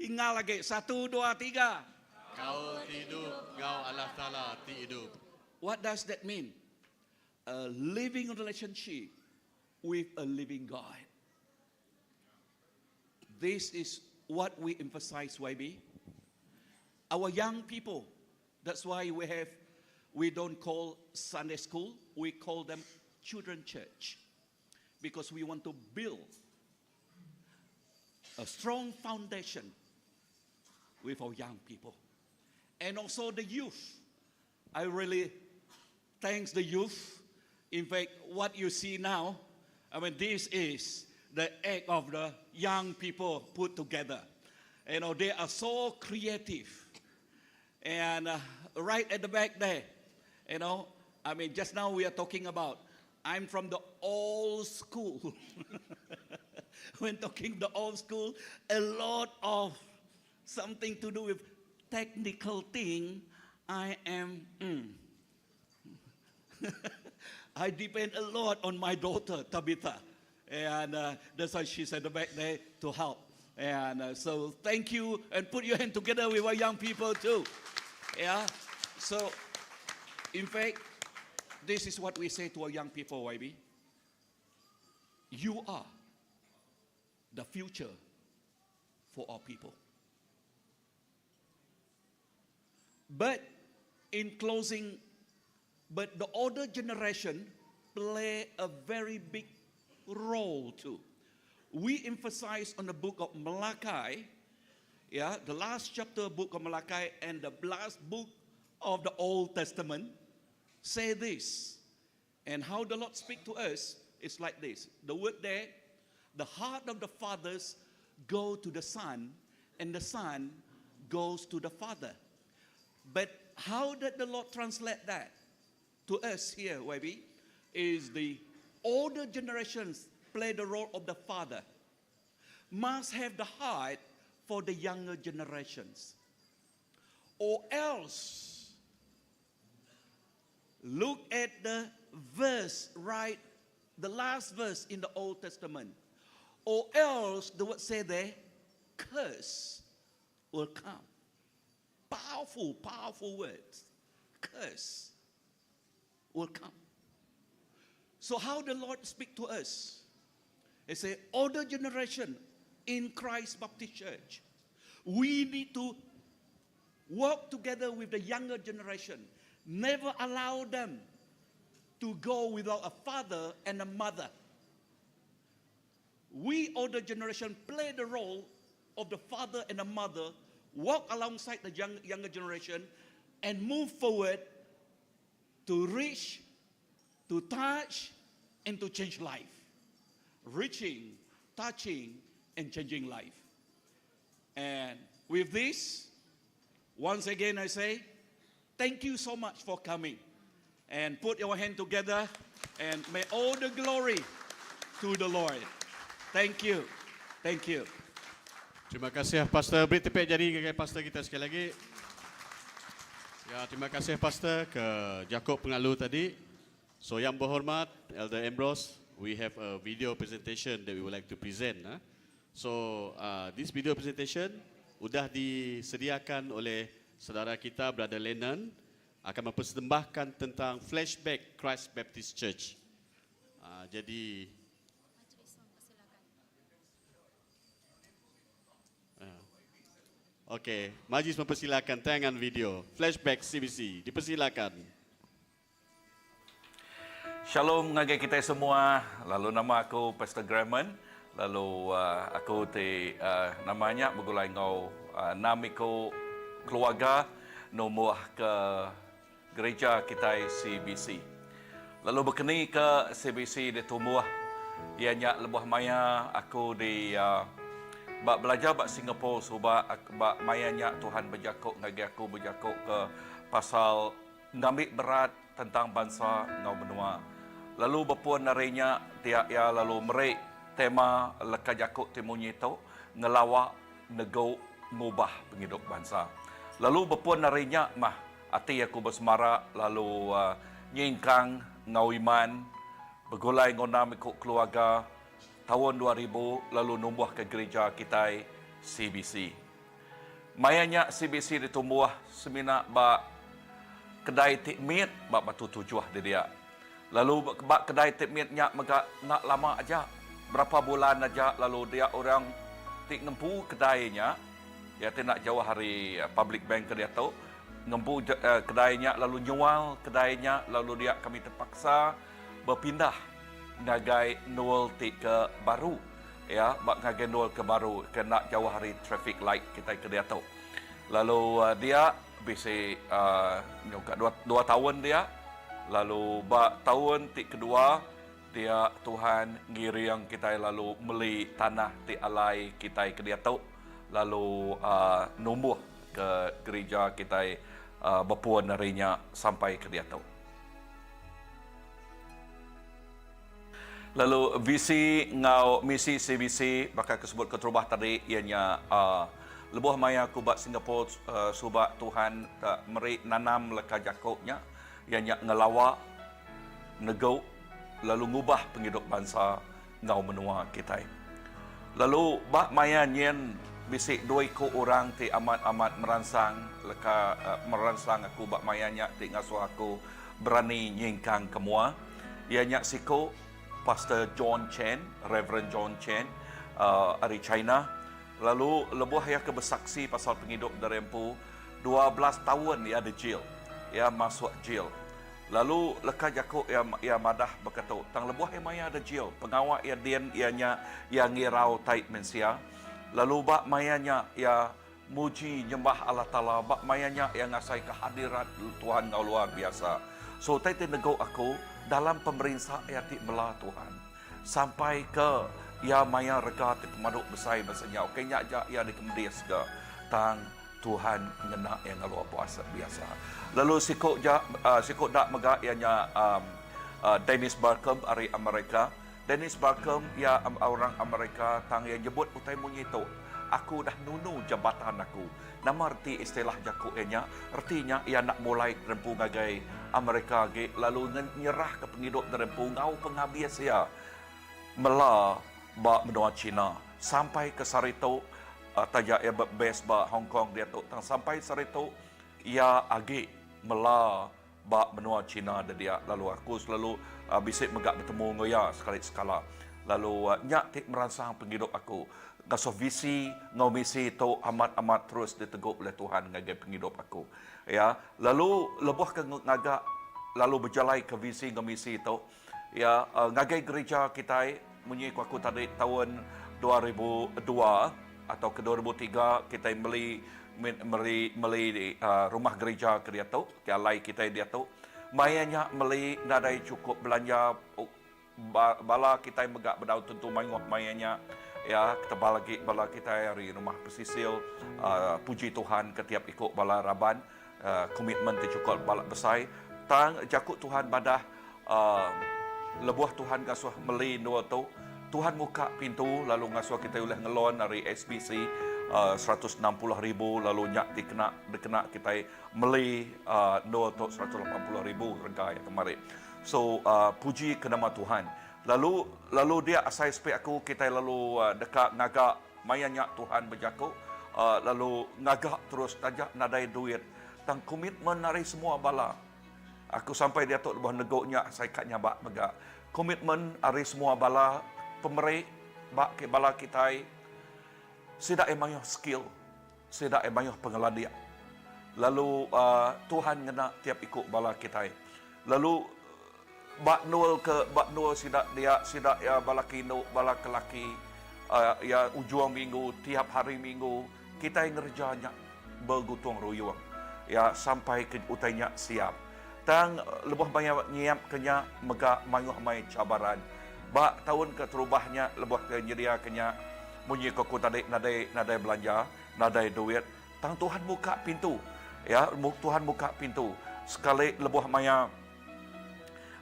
Ingat lagi. Satu, dua, tiga. Kau hidup, ngau Allah Ta'ala hidup. What does that mean? A living relationship with a living God. This is what we emphasize, YB. Our young people, that's why we don't call Sunday school, we call them children church. Because we want to build a strong foundation with our young people. And also the youth. I really thanks the youth. In fact, what you see now, I mean, this is the act of the young people put together. They are so creative. And right at the back there, I mean, just now we are talking about, I'm from the old school. When talking the old school, a lot of something to do with technical thing, I am, I depend a lot on my daughter, Tabitha. And that's why she's at the back there to help. And so thank you, and put your hand together with our young people too. Yeah. So, in fact, this is what we say to our young people, YB. You are the future for our people. But in closing, but the older generation play a very big role too. We emphasize on the book of Malachi, yeah, the last chapter of book of Malachi and the last book of the Old Testament say this. And how the Lord speak to us is like this. The word there, the heart of the fathers go to the son, and the son goes to the father. But how did the Lord translate that to us here, YB? Is the older generations play the role of the father, must have the heart for the younger generations. Or else, look at the verse, right? The last verse in the Old Testament. Or else, the word say there, curse will come. Powerful, powerful words. Curse will come. So how the Lord speak to us? He say, older generation in Christ Baptist Church, we need to work together with the younger generation. Never allow them to go without a father and a mother. We older generation play the role of the father and the mother, walk alongside the younger generation, and move forward to reach, to touch, and to change life. Reaching, touching, and changing life. And with this, once again I say, thank you so much for coming. And put your hand together and may all the glory to the Lord. Thank you. Thank you. Terima kasih, Pastor. Beri tepuk jari kepada Pastor kita sekali lagi. Ya, terima kasih, Pastor, ke Jakob Pengalu tadi. So yang berhormat Elder Ambrose, we have a video presentation that we would like to present. Ha? So this video presentation sudah disediakan oleh saudara kita, Brother Lennon, akan mempersembahkan tentang flashback Christ Baptist Church. Jadi Okey, majlis mempersilakan tayangan video Flashback CBC. Dipersilakan. Shalom ngagai kitai semua. Lalu nama aku Pastor Grahman. Lalu uh, aku ti uh, nama nya begulai enggau uh, enam iku keluarga numbuh ke gereja kitai CBC. Lalu bekeni ke CBC ditumbuh iya nya lebuh maya aku di uh, ba belajar ba Singapore suba ba maya nya Tuhan bejaku ngagai aku bejaku ke pasal ngambi berat tentang bansa enggau menua. Lalu bepun ari nya dia iya lalu meri tema leka jaku ti munyi tu ngelawa negu ngubah pengidup bansa. Lalu bepun ari nya mah ati aku besemara lalu nyingkang enggau iman begulai enggau enam iku keluarga taun 2000 lalu numbuhka gerija kitai CBC. Maya nya CBC ditumbuh semina ba kedai ti mit ba Batu Tujuh di dia. Lalu ba kedai ti mit nya mega enda lama aja, berapa bulan aja lalu dia orang ti ngempu kedai nya, iya ti enda jauh ari Public Bank ke diatu, ngempu kedai nya lalu nyual kedai nya lalu dia kami terpaksa bepindah ngagai endur ti ke baru iya ba ngagai endur ke baru ke enda jauh ari traffic light kitai ke diatu. Lalu dia bisi nyuka dua taun dia lalu ba taun ti kedua dia Tuhan ngiring kitai lalu meli tanah ti alai kitai ke diatu lalu numbuh ke gerija kitai bepun ari nya sampai ke diatu. Lalu visi enggau misi CBC baka ke sebut keterubah tadi iya nya lebuh maya aku ba Singapore suba Tuhan meri nanam leka jaku nya iya nya ngelawa negu lalu ngubah pengidup bansa enggau menua kitai. Lalu ba maya nyin bisi dua iku orang ti amat-amat meransang leka meransang aku ba maya nya ti ngasuh aku berani nyingkang ke mua. Iya nya siku Pastor John Chen, Reverend John Chen ari China. Lalu lebuh iya ke besaksi pasal pengidup diri empu, 12 taun iya dijil. Iya masuk jil. Lalu leka jaku iya iya madah baka tu, tang lebuh iya maya dijil, pengawa iya din iya nya iya ngirau tai mensia. Lalu ba maya nya iya Muji nyembah Allah Taala ba maya nya iya ngasaika hadirat Tuhan enggau luar biasa. So utai ti negu aku dalam pemerinsa iya ti mela Tuhan. Sampai ke iya maya rega ti pemadu besai ba senyau ke nya aja iya dikemedis ga tang Tuhan ngena iya enggau luar biasa. Lalu siku ja siku da mega iya nya Dennis Barcomb ari Amerika. Dennis Barcomb iya orang Amerika tang iya nyebut utai munyi tu, Aku udah nunu jabatan aku. Nama reti istilah jaku iya nya? Reti nya iya enda mulai nerempu ngagai Amerika agi lalu nyerahka pengidup nerempu enggau pengabis iya mela ba menua China. Sampai ke sehari tu, taja iya base ba Hong Kong diatu tang sampai sehari tu iya agi mela ba menua China dedia lalu aku selalu bisi mega betemu enggau iya sekali sekala lalu nya ti meransang pengidup aku ngasuh visi enggau misi tu amat amat terus ditegu ulih Tuhan ngagai pengidup aku iya lalu lebuh ke ngaga lalu bejalai ke visi enggau misi tu iya ngagai gerija kitai munyi ku aku tadi taun 2002 atau ke 2003 kitai meli meri meli rumah gerija ke diatu. Ti alai kitai diatu maya nya meli nadai chukup belanja bala kitai mega bedau tentu mayuh maya nya iya ketebal agi bala kitai ari rumah pesisil puji Tuhan ke tiap iku bala raban komitmen ti chukup bala besai tang jaku Tuhan madah lebuh Tuhan ngasuh meli endur tu Tuhan muka pintu lalu ngasuh kitai ulih ngelon ari SBC 160 ribu lalu nya dikena dikena kitai meli endur tu 180 ribu rega iya kemari. So puji ke nama Tuhan. Lalu lalu dia asai sepi aku kitai lalu deka ngaga maya nya Tuhan bejaku lalu ngaga terus taja nadai duit tang komitmen ari semua bala. Aku sampai diatu lebuh negu nya asai ka nyabak mega. Komitmen ari semua bala pemeri ba ke bala kitai sida iya mayuh skill. Sida iya mayuh pengelandik. Lalu uh, Tuhan ngena tiap iku bala kitai. Lalu ba nul ke ba nul sida dia sida iya bala ke indu bala ke laki uh, ya ujung minggu tiap hari minggu kitai ngereja nya begutung ruyung ya sampai ke utai nya siap. Tang lebuh maya nyiap ke nya mega mayuh mai cabaran. Ba taun ke terubah nya lebuh ke nyedia ke nya munyi ko aku tadi nadai nadai belanja, nadai duit tang Tuhan muka pintu. Ya, Tuhan muka pintu. Sekali lebuh maya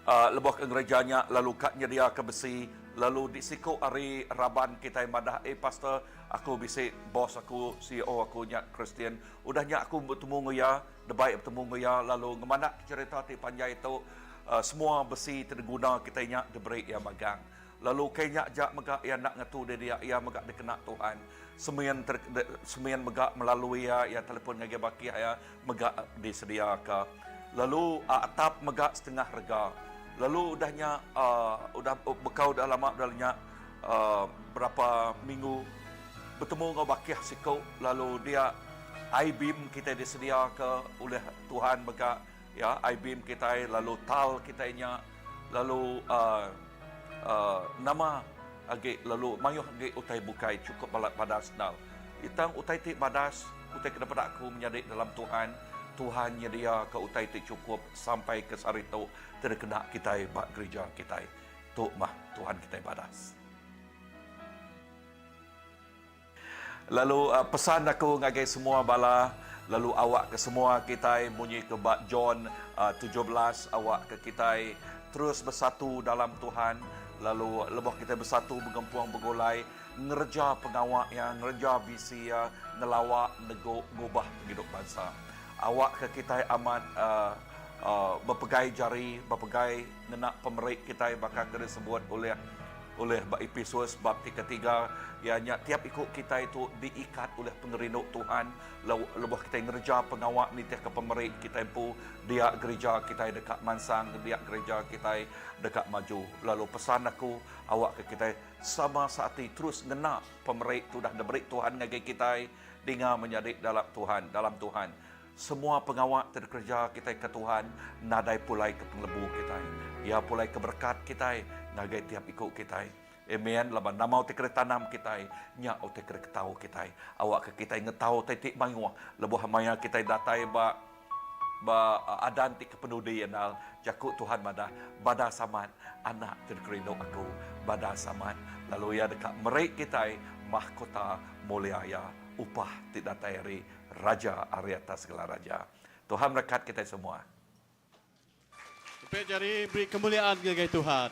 uh, lebuh ke ngereja nya lalu ka nyedia ke besi lalu di siku ari raban kitai madah eh pastor aku bisi bos aku CEO aku nya Kristian udah nya aku betemu dengan iya debai betemu dengan iya lalu ngemanak cerita ti panjai tu uh, semua besi ti diguna kitai nya diberi iya magang. Lalu kai nya ja mega iya enda ngetu dia dia iya mega dikena Tuhan. Semin ter, de, semin mega melalui iya iya telefon ngagai bakih iya mega disediaka. Lalu uh, atap mega setengah rega. Lalu udah nya uh, udah bekau dah lama udah nya uh, berapa minggu betemu enggau bakih siku lalu dia I-beam kita disediaka oleh Tuhan mega ya I-beam kita lalu tal kita nya lalu uh, uh, nama agi lalu mayuh agi utai bukai cukup balat badas nal. Itang utai ti badas utai kena pada aku menyadi dalam Tuhan Tuhan nyedia ke utai ti cukup sampai ke sehari tu terkena kita ba gereja kita. Tu mah Tuhan kita badas. Lalu uh, pesan aku ngagai semua bala lalu awak ke semua kita munyi ke ba John uh, 17 awak ke kita terus bersatu dalam Tuhan lalu lebuh kita bersatu bergempung bergulai ngereja pengawak yang ngereja visi ya ngelawak nego ngubah penghidup bangsa. Awak ke kita amat uh, uh, berpegai jari berpegai ngena pemerik kita bakal ke disebut oleh oleh ba Efesus bab ti ketiga ya nya tiap iku kita itu diikat oleh pengerindu Tuhan. Lebuh kita ngereja pengawak nitih ke pemerik kita empu dia gereja kita dekat mansang dia gereja kita dekat maju. Lalu pesan aku awak ke kita sama saat terus ngena pemerik tu dah diberi Tuhan ngagai kita dengar menjadi dalam Tuhan dalam Tuhan. Semua pengawak terkerja kita ke Tuhan nadai pulai ke penglebu kita. Ya pulai ke berkat kita ngagai tiap iku kita. Amen. Laban nama utai kena tanam kita, nya utai kena ketau kita. Awak ke kita ngetau tai ti mayuh lebuh maya kita datai ba ba adan ti kepenudi anal jaku Tuhan madah bada samat anak ti dikerindu aku bada samat lalu ia dekat meri kita mahkota mulia ia upah ti datai ari Raja ari atas segala raja. Tuhan berkat kita semua. Tepuk jari beri kemuliaan kepada Tuhan.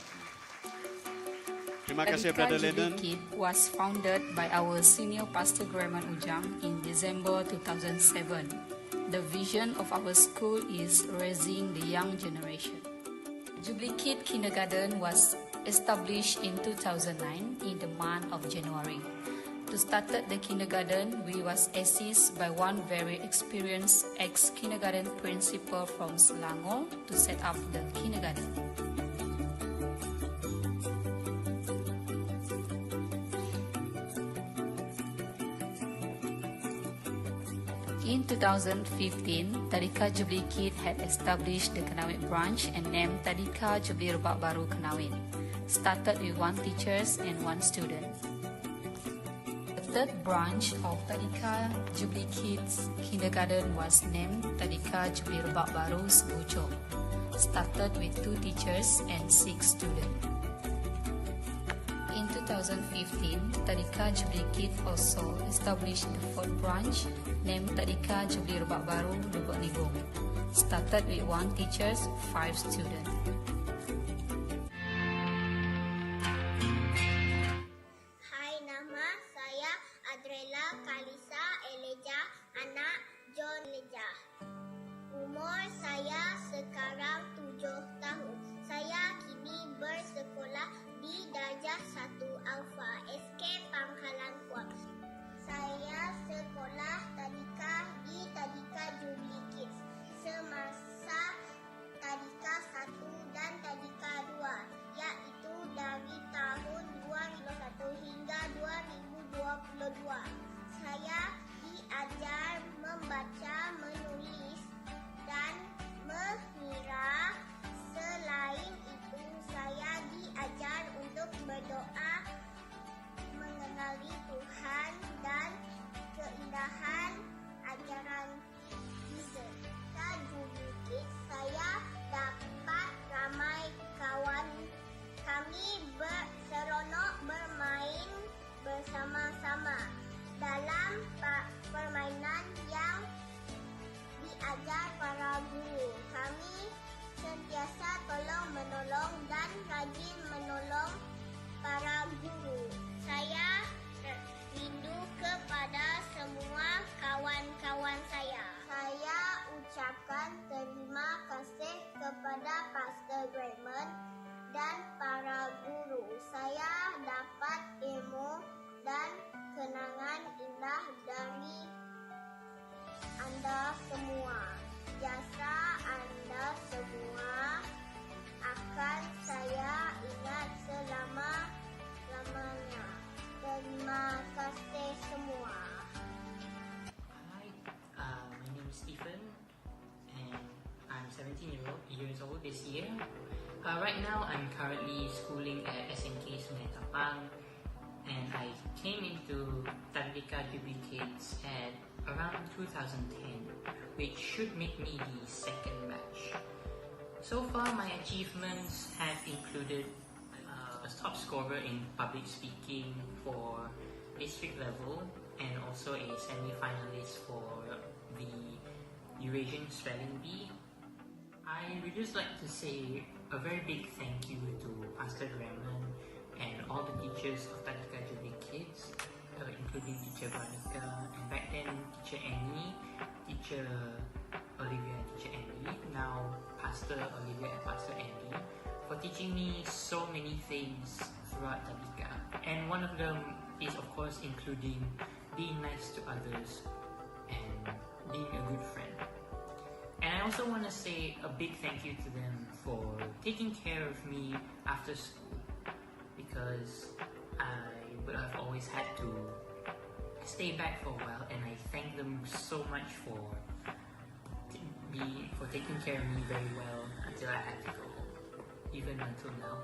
Terima kasih Tadika Brother Jubilee Lennon. Kid was founded by our senior pastor Graham Ujang in December 2007. The vision of our school is raising the young generation. Jubilee Kid Kindergarten was established in 2009 in the month of January. To start the kindergarten, we was assisted by one very experienced ex-kindergarten principal from Selangor to set up the kindergarten. In 2015, Tadika Jubilee Kid had established the Kanowit branch and named Tadika Jubilee Rebak Baru Kanowit. Started with one teachers and one student. The third branch of Tadika Jubilee Kids Kindergarten was named Tadika Jubilee Rebak Baru Sebuchok. Started with two teachers and six students. In 2015, Tadika Jubilee Kid also established the fourth branch named Tadika Jubilee Rebak Baru Lubuk Nibong. Started with one teachers, five students. Hai, nama saya Adrela Kalisa Eleja, anak John Eleja. Umur saya sekarang 7 tahun. Saya kini bersekolah di darjah 1 Alfa SK Pangkalan Kuang. Saya sekolah tadika di Tadika Jubilee Kids semasa tadika 1 dan kepada Pastor Graham dan para guru. Saya dapat ilmu dan kenangan indah dari anda semua. Jasa anda semua akan saya ingat selama-lamanya. Terima kasih semua. Hi, my name is Stephen and I'm 17 years old this year. Right now I'm currently schooling at SMK Sungai Tapang and I came into Tadika Jubilee Kids at around 2010, which should make me the second batch. So far my achievements have included a top scorer in public speaking for district level and also a semi-finalist for the Eurasian Spelling Bee. I would just like to say a very big thank you to Pastor Graham and all the teachers of Tadika Jubilee Kids, including Teacher Veronica, and back then Teacher Annie, Teacher Olivia and Teacher Andy, now Pastor Olivia and Pastor Andy, for teaching me so many things throughout Tadika. And one of them is of course including being nice to others and being a good friend. And I also want to say a big thank you to them for taking care of me after school, because I would have always had to stay back for a while, and I thank them so much for taking care of me very well until I had to go home, even until now.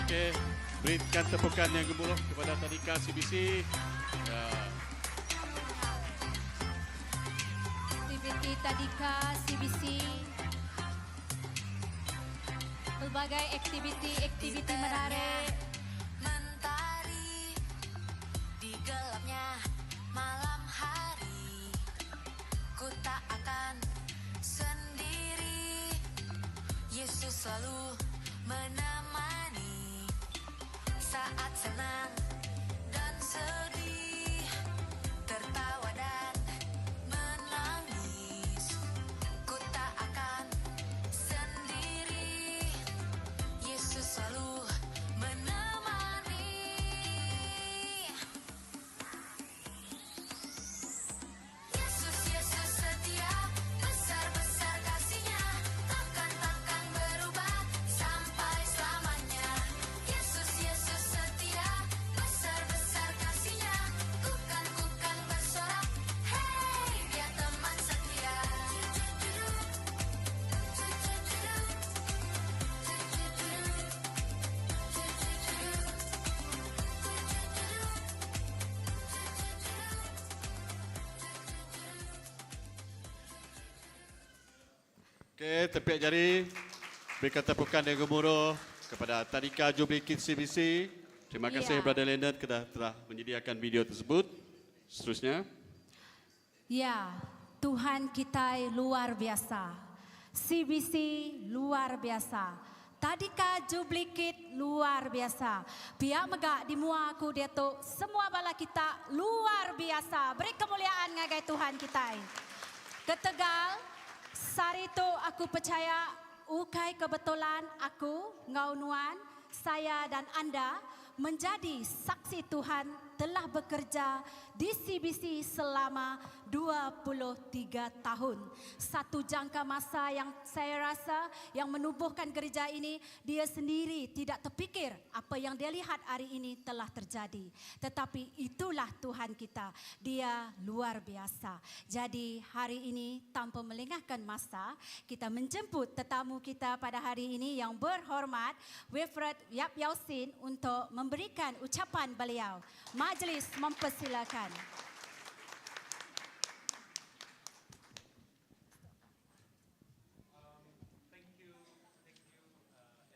Okey, berikan tepukan yang gemuruh kepada Tadika CBC. Ya. Aktiviti Tadika CBC, pelbagai aktiviti-aktiviti menarik. Mentari di gelapnya malam hari, ku tak akan sendiri. Yesus selalu menemani saat senang dan sedih, tertawa dan menangis. Ku tak akan sendiri. Yesus selalu menemani. Yesus, Yesus setia, besar-besar kasihnya, takkan-takkan berubah sampai selamanya. Yesus, Yesus setia, besar-besar kasihnya, bukan-bukan bersorak, hey dia teman setia. Okey, tepiak jari. Berikan tepukan yang gemuruh kepada Tadika Jubilee Kids CBC. Terima kasih Brother Leonard kerana telah menyediakan video tersebut. Seterusnya. Ya, Tuhan kita luar biasa. CBC luar biasa. Tadika Jubilee Kids luar biasa. Pihak megak di mua aku dia tu semua bala kita luar biasa. Beri kemuliaan ngagai Tuhan kita. Ketegal sari tu aku percaya ukai kebetulan aku ngau nuan saya dan anda menjadi saksi Tuhan telah bekerja di CBC selama 23 tahun. Satu jangka masa yang saya rasa yang menubuhkan gereja ini, dia sendiri tidak terfikir apa yang dia lihat hari ini telah terjadi. Tetapi itulah Tuhan kita. Dia luar biasa. Jadi hari ini tanpa melengahkan masa, kita menjemput tetamu kita pada hari ini yang berhormat Wilfred Yap Yau Sin untuk memberikan ucapan beliau. Majlis mempersilakan. Thank you, thank you,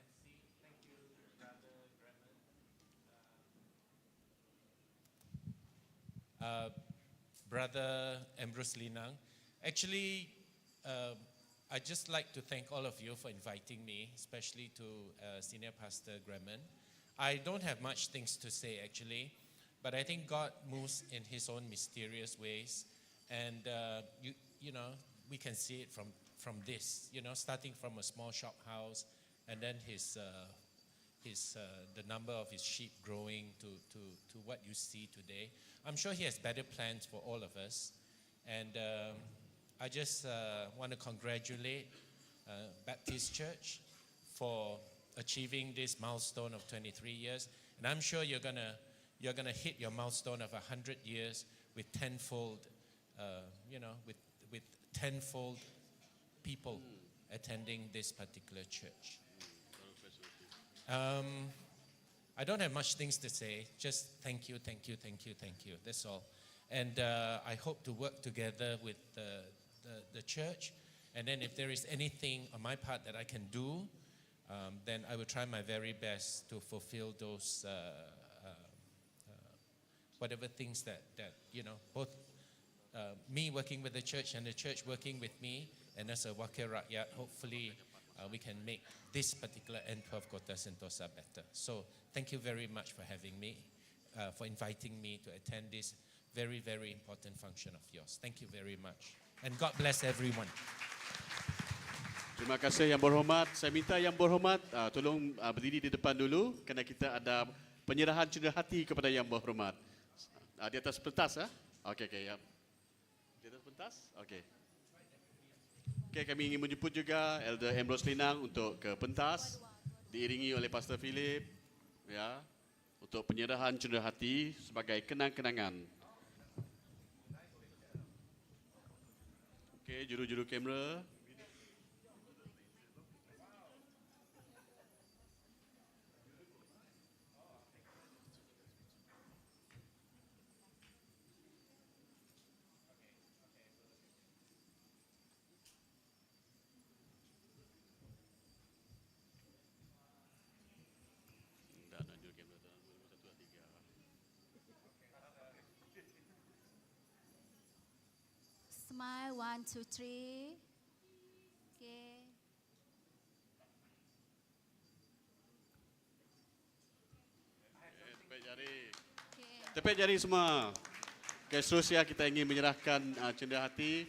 MC. Thank you, Brother Graham. Brother Ambrose Linang. Actually, I'd just like to thank all of you for inviting me, especially to Senior Pastor Graham. I don't have much things to say, actually, but I think God moves in His own mysterious ways. And, we can see it from from this, you know, starting from a small shop house and then his uh, his uh, the number of his sheep growing to, to, to what you see today. I'm sure he has better plans for all of us. And um, I just uh, want to congratulate uh, Baptist Church for achieving this milestone of 23 years. And I'm sure you're going to you're gonna hit your milestone of 100 years with tenfold, uh, you know, with, with tenfold people attending this particular church. Um, I don't have much things to say. Just thank you, thank you, thank you, thank you. That's all. And uh, I hope to work together with the, the, the church. And then if there is anything on my part that I can do, um, then I will try my very best to fulfill those uh, uh, uh, whatever things that, that you know, both uh, me working with the church and the church working with me, and as a Wakil Rakyat, hopefully uh, we can make this particular N12 Kota Sentosa better. So thank you very much for having me, uh, for inviting me to attend this very, very important function of yours. Thank you very much. And God bless everyone. Terima kasih Yang Berhormat. Saya minta Yang Berhormat uh, tolong uh, berdiri di depan dulu kerana kita ada penyerahan cenderahati kepada Yang Berhormat. Uh, di atas pentas ah. Okey okey ya. Di atas pentas? Okey. Okey, kami ingin menjemput juga Elder Ambrose Linang untuk ke pentas diiringi oleh Pastor Philip ya untuk penyerahan cenderahati sebagai kenang-kenangan. Okey, juru-juru kamera. Dah nak juru kamera tu. Satu, dua, tiga. Smile, one, two, three. Okay. Okay, tepek jari. Tepek jari semua. Okay, seterusnya kita ingin menyerahkan uh, cenderahati.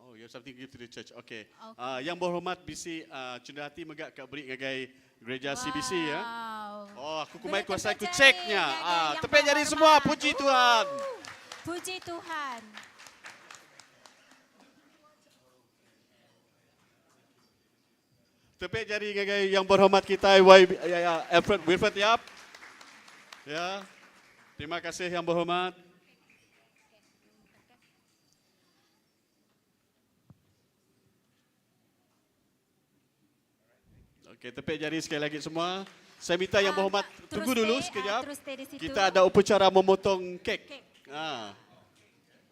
Oh, you have something to give to the church. Okay. Okay. Uh, yang berhormat bisi uh, cenderahati megak kat beri ngagai gereja CBC ya. Oh, aku kumai Beri kuasa aku tepuk jari ceknya. ngagai Ah, yang tepek jari semua. berhormat. Puji Tuhan. Puji Tuhan. Tepek jari ngagai yang berhormat kita Y, ya, ya, Alfred Wilfred Yap. Ya. Terima kasih yang berhormat. Okey, tepek jari sekali lagi semua. Saya minta yang berhormat terus tunggu dulu stay, ah, sekejap. terus stay di situ. Kita ada upacara memotong kek. Kek. Ah.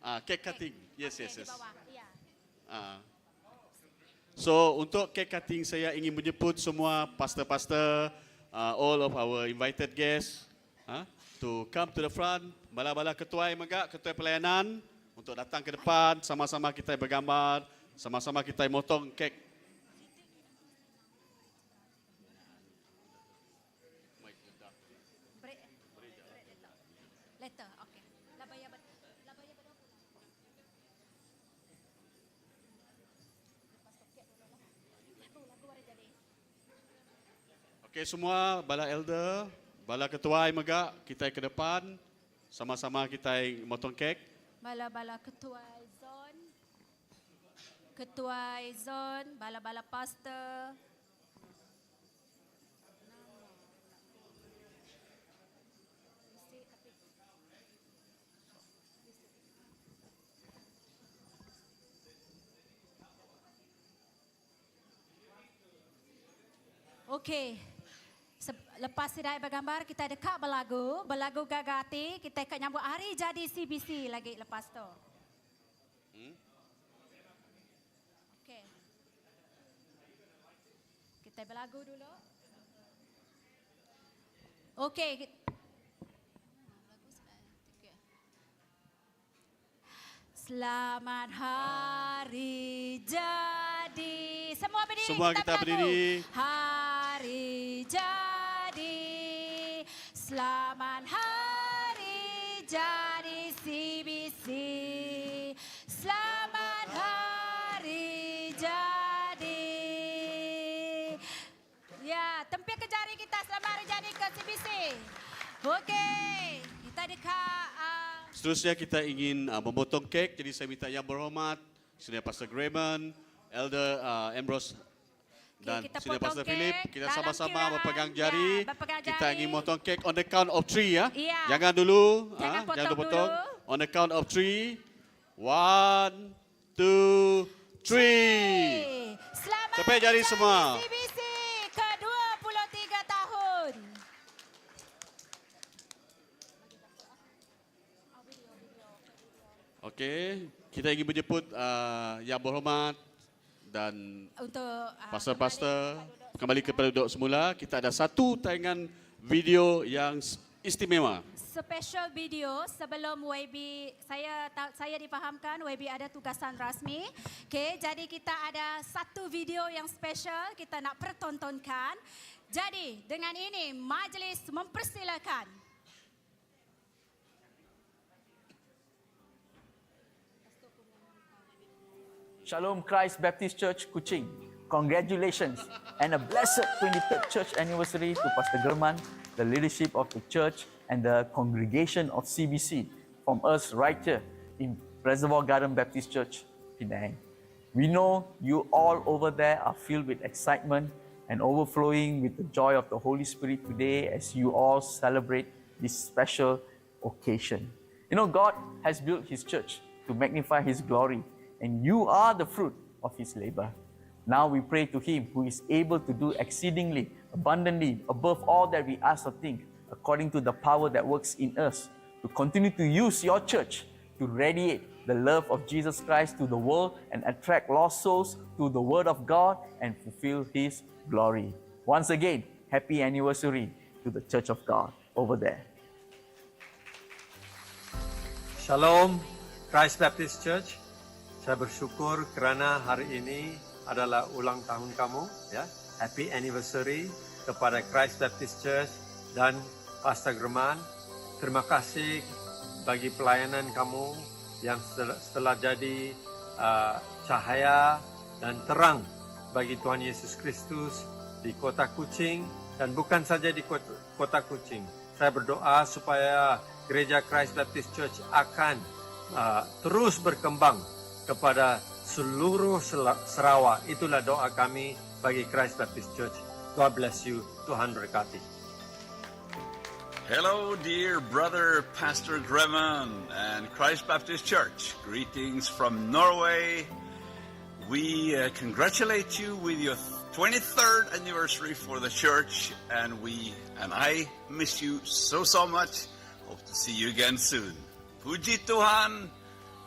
Ah, cake cutting. Yes, yes, Di yes. bawah. Ya. Ah. So untuk cake cutting saya ingin menjemput semua pastor-pastor, uh, all of our invited guests uh, to come to the front. Bala-bala ketua megak, ketua pelayanan untuk datang ke depan, sama-sama kita bergambar, sama-sama kita motong kek. Break. Later, okay. Labaya ber- labaya ber- Lagu, lagu baru jadi. Okey semua bala elder, bala ketua megak, kita ke depan, sama-sama kita motong kek. Bala-bala ketua zon. Ketua zon, bala-bala pastor. Okey. Lepas sidai bergambar, kita ada kak berlagu. Berlagu gagati. Kita kat nyambut hari jadi CBC lagi lepas tu. Hmm? Okey. Kita berlagu dulu. Okey. Selamat hari jadi. Semua berdiri. Semua kita berlagu. berdiri. Hari jadi. Selamat hari jadi CBC. CBC. Okey, kita deka uh, Seterusnya kita ingin uh, memotong kek. Jadi saya minta yang berhormat Senior Pastor Grayman, Elder uh, Ambrose dan kita Senior potong Pastor Philip. kek Kita dalam sama-sama kiraan, berpegang jari. ya, berpegang Kita jari. ingin motong kek on the count of three ya. Ya. Jangan dulu. Jangan ah, jangan potong potong. dulu. On the count of three. One, two, three. Selamat Tepuk jari jadi semua. CBC ke-23 tahun. Okey, kita ingin menjemput uh, yang berhormat dan Untuk uh, pastor-pastor kembali kepada duduk semula. Kita ada satu tayangan video yang istimewa. special video sebelum YB saya saya difahamkan YB ada tugasan rasmi. Okey, jadi kita ada satu video yang special kita nak pertontonkan. Jadi dengan ini majlis mempersilakan. Shalom Christ Baptist Church Kuching. Congratulations and a blessed 23rd church anniversary to Pastor German, the leadership of the church and the congregation of CBC from us right here in Reservoir Garden Baptist Church, Penang. We know you all over there are filled with excitement and overflowing with the joy of the Holy Spirit today as you all celebrate this special occasion. You know, God has built His church to magnify His glory, and you are the fruit of His labor. Now we pray to Him who is able to do exceedingly, abundantly, above all that we ask or think, according to the power that works in us, to continue to use your church to radiate the love of Jesus Christ to the world and attract lost souls to the Word of God and fulfill His glory. Once again, happy anniversary to the Church of God over there. Shalom, Christ Baptist Church. Saya bersyukur kerana hari ini adalah ulang tahun kamu, ya. Happy anniversary kepada Christ Baptist Church dan Pastor German. Terima kasih bagi pelayanan kamu yang setelah jadi uh, cahaya dan terang bagi Tuhan Yesus Kristus di kota Kuching dan bukan saja di kota, kota Kuching. Saya berdoa supaya Gereja Christ Baptist Church akan uh, terus berkembang kepada seluruh Sarawak. Itulah doa kami bagi Christ Baptist Church. God bless you. Tuhan berkati. Hello, dear brother Pastor Greman and Christ Baptist Church. Greetings from Norway. We uh, congratulate you with your 23rd anniversary for the church, and we and I miss you so so much. Hope to see you again soon. Puji Tuhan.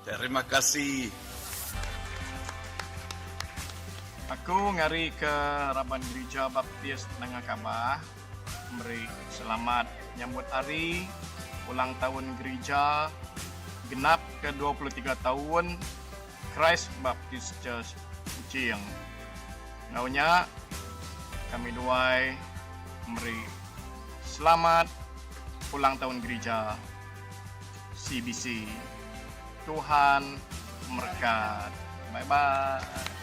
Terima kasih. Aku ngari ke Raban Gerija Baptist Nanga Kabah meri selamat nyambut hari ulang tahun gerija genap ke 23 taun Christ Baptist Church Kuching. Enggau nya kami duai meri selamat ulang tahun gerija CBC. Tuhan merekat. Bye bye.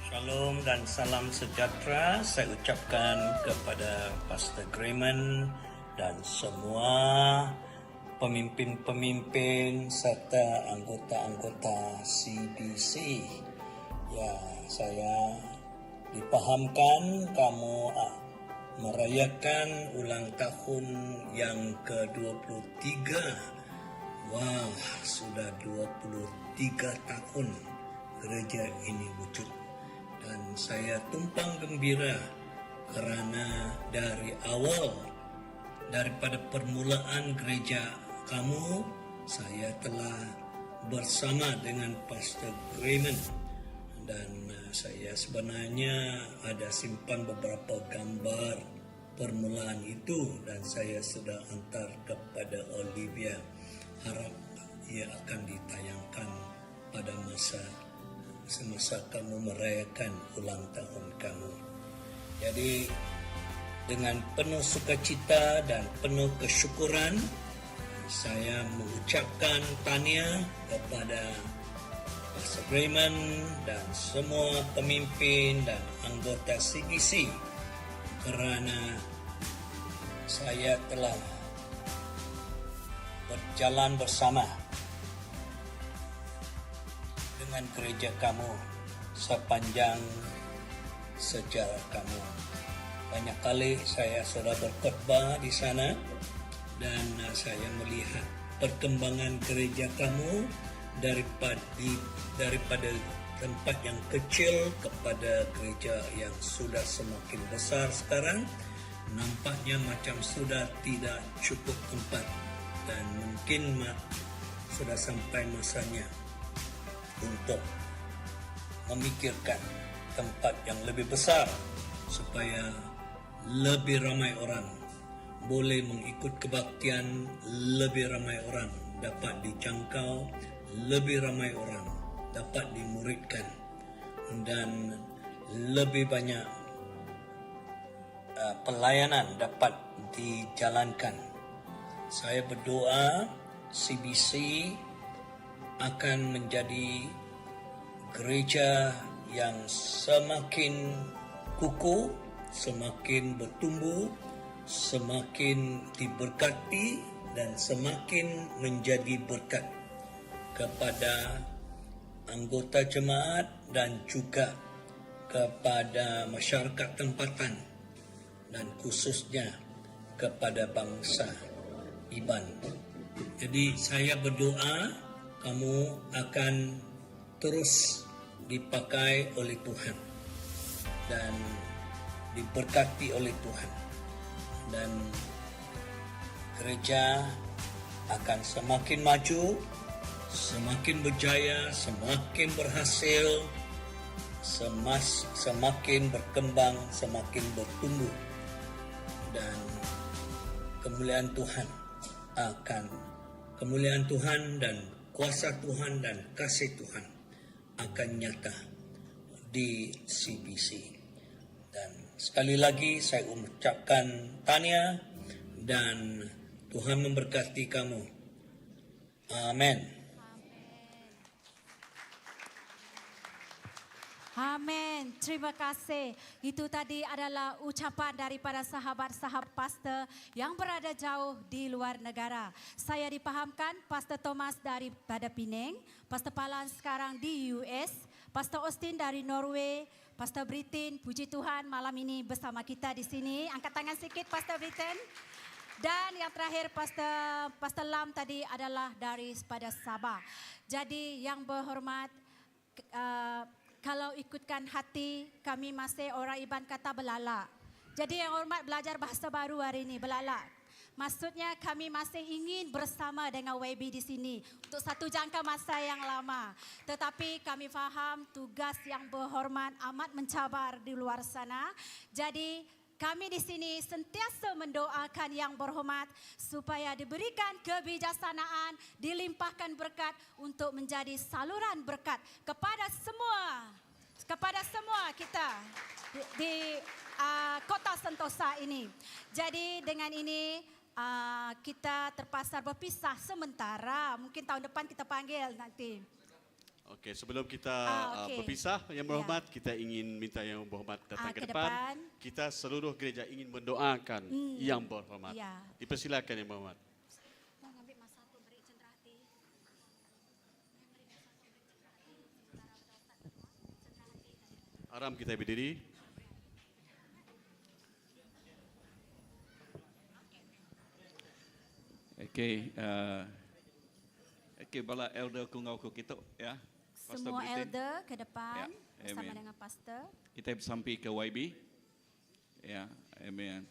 Shalom dan salam sejahtera saya ucapkan kepada Pastor Grayman dan semua pemimpin-pemimpin serta anggota-anggota CBC. Ya, saya dipahamkan kamu ah, merayakan ulang tahun yang ke-23. Wah, sudah 23 tahun gereja ini wujud. Dan saya tumpang gembira kerana dari awal daripada permulaan gereja kamu saya telah bersama dengan Pastor Grayman dan uh, saya sebenarnya ada simpan beberapa gambar permulaan itu dan saya sudah hantar kepada Olivia harap ia akan ditayangkan pada masa semasa kamu merayakan ulang tahun kamu. Jadi dengan penuh sukacita dan penuh kesyukuran saya mengucapkan tahniah kepada Pastor Grayman dan semua pemimpin dan anggota CBC. Kerana saya telah berjalan bersama dengan gereja kamu sepanjang sejarah kamu. Banyak kali saya sudah berkhotbah di sana dan eh, saya melihat perkembangan gereja kamu daripada daripada tempat yang kecil kepada gereja yang sudah semakin besar sekarang nampaknya macam sudah tidak cukup tempat dan mungkin sudah sampai masanya untuk memikirkan tempat yang lebih besar supaya lebih ramai orang boleh mengikut kebaktian, lebih ramai orang dapat dijangkau, lebih ramai orang dapat dimuridkan dan lebih banyak uh, pelayanan dapat dijalankan. Saya berdoa CBC akan menjadi gereja yang semakin kukuh, semakin bertumbuh, semakin diberkati dan semakin menjadi berkat kepada anggota jemaat dan juga kepada masyarakat tempatan dan khususnya kepada bangsa Iban. Jadi saya berdoa kamu akan terus dipakai oleh Tuhan dan diberkati oleh Tuhan dan gereja akan semakin maju, semakin berjaya, semakin berhasil, semas, semakin berkembang, semakin bertumbuh dan kemuliaan Tuhan akan kemuliaan Tuhan dan kuasa Tuhan dan kasih Tuhan akan nyata di CBC. Dan sekali lagi saya ucapkan tahniah dan Tuhan memberkati kamu. Amin. Amin. Terima kasih. Itu tadi adalah ucapan daripada sahabat-sahabat pastor yang berada jauh di luar negara. Saya dipahamkan Pastor Thomas daripada Penang, Pastor Palan sekarang di US, Pastor Austin dari Norway, Pastor Britain, puji Tuhan malam ini bersama kita di sini. Angkat tangan sikit Pastor Britain. Dan yang terakhir Pastor Pastor Lam tadi adalah daripada Sabah. Jadi yang berhormat uh, kalau ikutkan hati kami masih orang Iban kata belalak. Jadi yang hormat belajar bahasa baru hari ini, belalak. Maksudnya kami masih ingin bersama dengan YB di sini untuk satu jangka masa yang lama. Tetapi kami faham tugas yang berhormat amat mencabar di luar sana. Jadi kami di sini sentiasa mendoakan yang berhormat supaya diberikan kebijaksanaan, dilimpahkan berkat untuk menjadi saluran berkat kepada semua kepada semua kita di, di uh, kota Sentosa ini. Jadi dengan ini uh, kita terpaksa berpisah sementara. Mungkin tahun depan kita panggil nanti. Okey, sebelum kita ah, okay. uh, berpisah yang berhormat, ya. kita ingin minta yang berhormat datang ah, ke, depan. depan. Kita seluruh gereja ingin mendoakan hmm. yang berhormat. Ya. Dipersilakan yang berhormat. Aram kita berdiri. Okey, uh, okey bala elder ku ngau ku kita ya. Pastor Semua Britain. elder ke depan ya. bersama dengan pastor. Kita sampai ke YB. Ya, amen.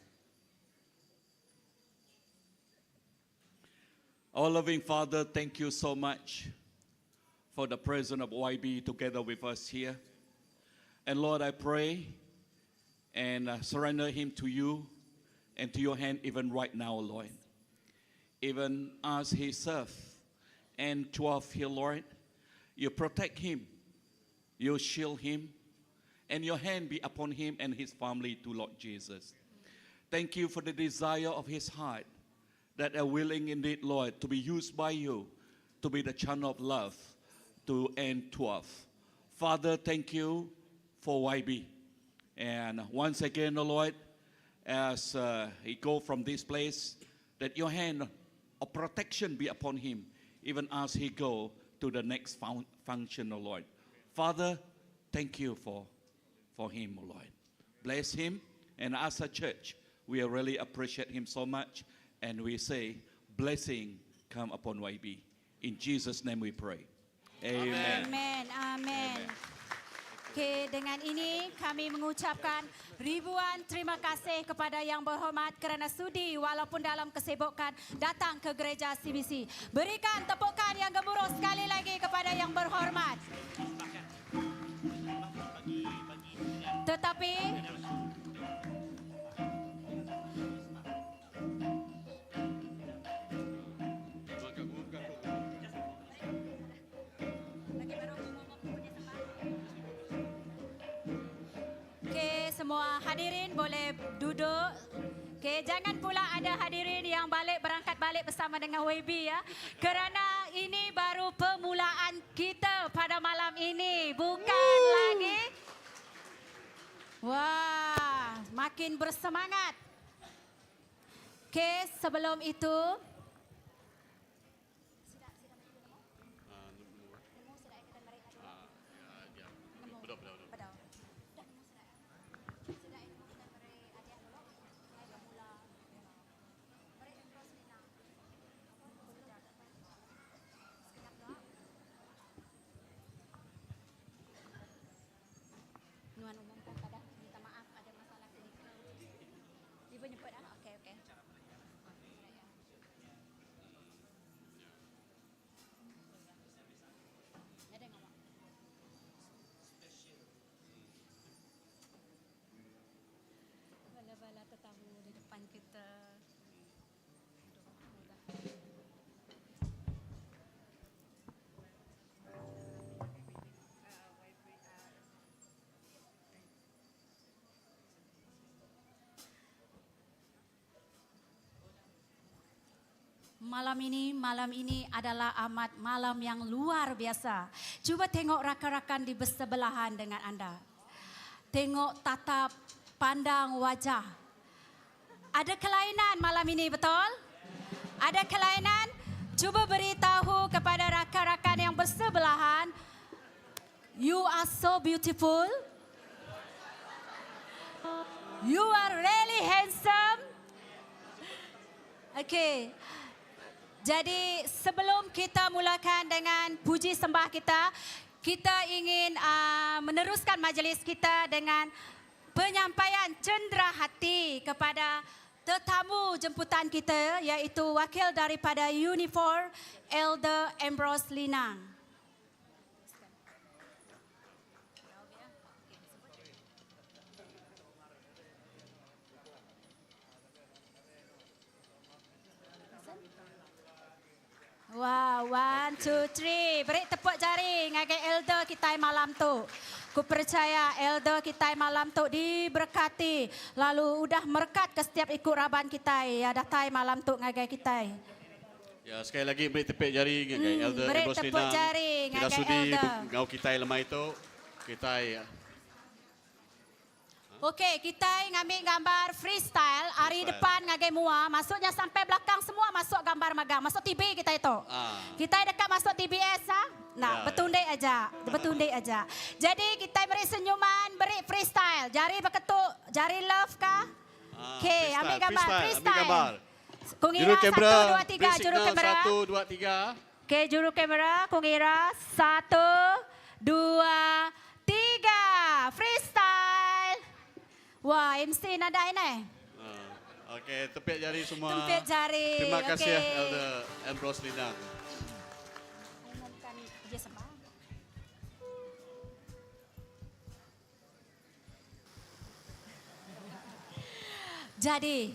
Our loving Father, thank you so much for the presence of YB together with us here. And Lord, I pray and uh, surrender him to you and to your hand even right now, Lord. Even as he serves and 12 here, Lord, you protect him, you shield him, and your hand be upon him and his family too, Lord Jesus. Thank you for the desire of his heart that are willing indeed, Lord, to be used by you to be the channel of love to end 12. Father, thank you for YB. And once again, Lord, As uh, he go from this place, that your hand of protection be upon him, even as he go to the next function, O Lord. Father, thank you for, for him, O Lord. Bless him, and as a church, we really appreciate him so much, and we say, blessing come upon YB. In Jesus' name we pray. Amen. Amen. Amen. Okey, dengan ini kami mengucapkan ribuan terima kasih kepada Yang Berhormat kerana sudi walaupun dalam kesibukan datang ke gereja CBC. Berikan tepukan yang gemuruh sekali lagi kepada Yang Berhormat. Tetapi Okey, semua hadirin boleh duduk. Okey, jangan pula ada hadirin yang balik berangkat balik bersama dengan YB ya. Kerana ini baru permulaan kita pada malam ini, bukan lagi. Wah, makin bersemangat. Okey, sebelum itu Nuan umumkan pada minta maaf ada masalah teknikal. Ibu nyebut ah. Okey okey. Ada ngomong. Bala-bala tetamu di depan kita. Aduh, dah. Malam ini, malam ini adalah amat malam yang luar biasa. Cuba tengok rakan-rakan di bersebelahan dengan anda. Tengok tatap pandang wajah. Ada kelainan malam ini, betul? Ada kelainan? Cuba beritahu kepada rakan-rakan yang bersebelahan, you are so beautiful. You are really handsome. Okay. Jadi sebelum kita mulakan dengan puji sembah kita, kita ingin uh, meneruskan majlis kita dengan penyampaian cendera hati kepada tetamu jemputan kita iaitu wakil daripada Unifor Elder Ambrose Linang. Wow, one, two, three. Beri tepuk jari ngagai elder kita malam tu. Ku percaya elder kita malam tu diberkati. Lalu udah merekat ke setiap ikut raban kita. Ya datai malam tu ngagai kita. Ya, sekali lagi beri tepuk jari ngagai Hmm, elder beri Ambrose tepuk Linang. jari Kita ngagai sudi elder. ngau kita lemah itu. Kita ya. Okey, kita ngambil gambar freestyle hari Freestyle. depan ngagai mua, maksudnya sampai belakang semua masuk gambar magang. Masuk TV kita itu. Ah. Kita dekat masuk TBS ha? Nah, Ya, betundek aja, betundek aja. Jadi kita beri senyuman, beri freestyle. Jari berketuk, jari love kah? Ah, Okey, freestyle, ambil gambar freestyle, freestyle. Ambil gambar. Kung Juru ngira kamera, satu, dua, tiga, beri juru signal kamera. Satu, dua, tiga. Okey, juru kamera, kung ngira satu, dua, tiga. Freestyle. Wah, MC nada ini. Ah, Okey, tepuk jari semua. Tepuk jari, Terima kasih okey. Elder Ambrose Linang. Umumkan puji sembah. Jadi,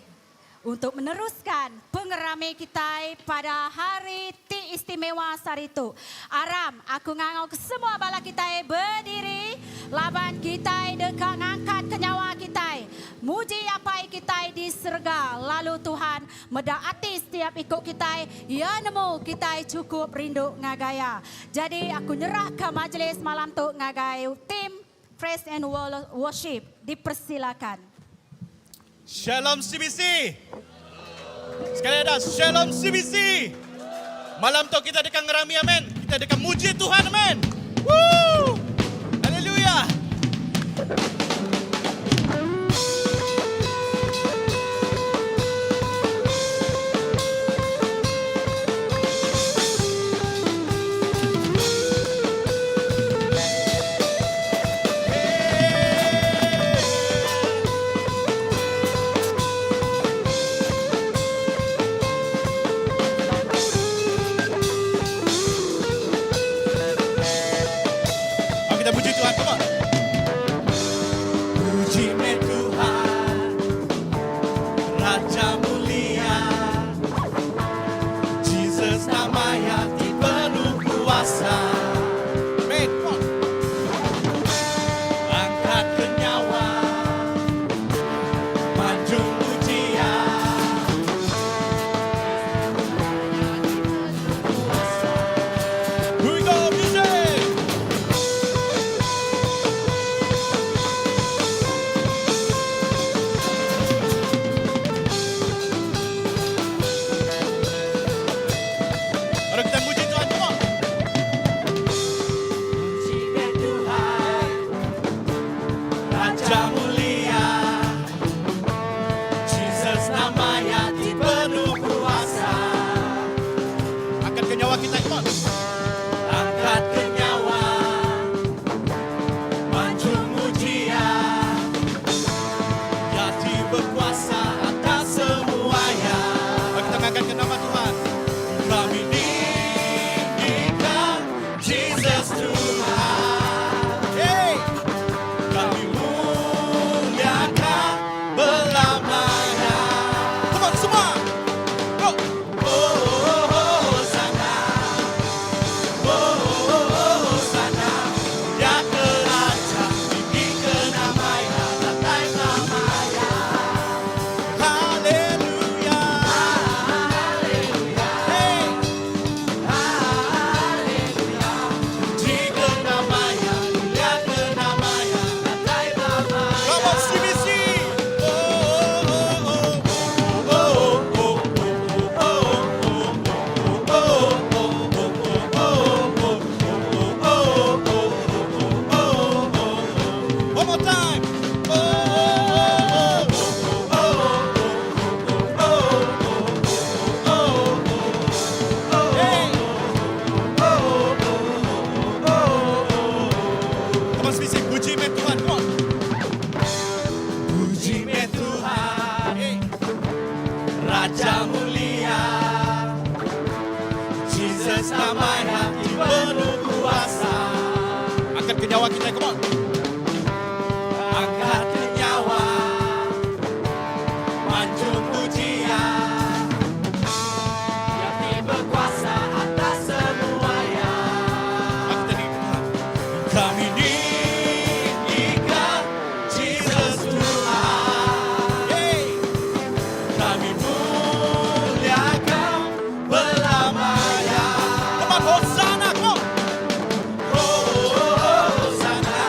untuk meneruskan pengerami kita pada hari ti istimewa saritu. Aram, aku ngangau ke semua bala kita berdiri. Laban kita dekat ngangkat ke nyawa kita. Muji apai kita di serga. Lalu Tuhan medaati setiap ikut kita. Ya nemu kita cukup rindu ngagaya. Jadi aku nyerah ke majlis malam tu ngagai tim Praise and Worship. Dipersilakan. Shalom CBC. Sekali ada Shalom CBC. Malam tu kita dekat ngerami amen. Kita dekat muji Tuhan amen. Woo! Haleluya. Kita puji Tuhan, come on. Puji me Tuhan, Raja mulia. Jesus namanya ti penuh kuasa. Amen, come on. Angkat ke nyawa, manjung pujian. Here we go, music! Mari kita puji Tuhan, come on. Puji Tuhan, Raja mulia. Jesus namanya ti penuh kuasa. Angkat ke nyawa kita, come on. Angkat ke nyawa, manjung ujian. Jadi berkuasa atas semuanya. Mari kita mengangkat ke nama Tuhan. Kami tinggikan Jesus Tuhan. Hey! Kami muliakan berlamanya. Come on semua. Go. Oh, oh, oh, Hosana. Oh, oh, oh, Hosana. Ya ke Raja, tinggi ke namanya, datai namanya. Haleluya. Haleluya. Hey. Haleluya. Puji ke namanya, mulia ke namanya, datai namanya. Come on, CBC. Oh, oh, oh, oh, oh, oh, oh, oh, oh, oh, oh, oh, oh, oh, oh. One more time. Oh, oh, oh, oh, oh, oh, oh, Hey. Oh, oh, oh, oh. Come on, CBC, puji me Tuhan. Come on. Puji me Tuhan. Hey. Raja mulia. Jesus namanya ti penuh kuasa. Angkat ke nyawa kita, come on. Angkat ke nyawa. Manjung pujian. Yang berkuasa atas semuanya. Kita tinggi Tuhan. Kami tinggikan Jesus Tuhan. Hey. Kami muliakan berlamanya. Come on, Hosanna, come on. Oh, oh, oh, Hosanna.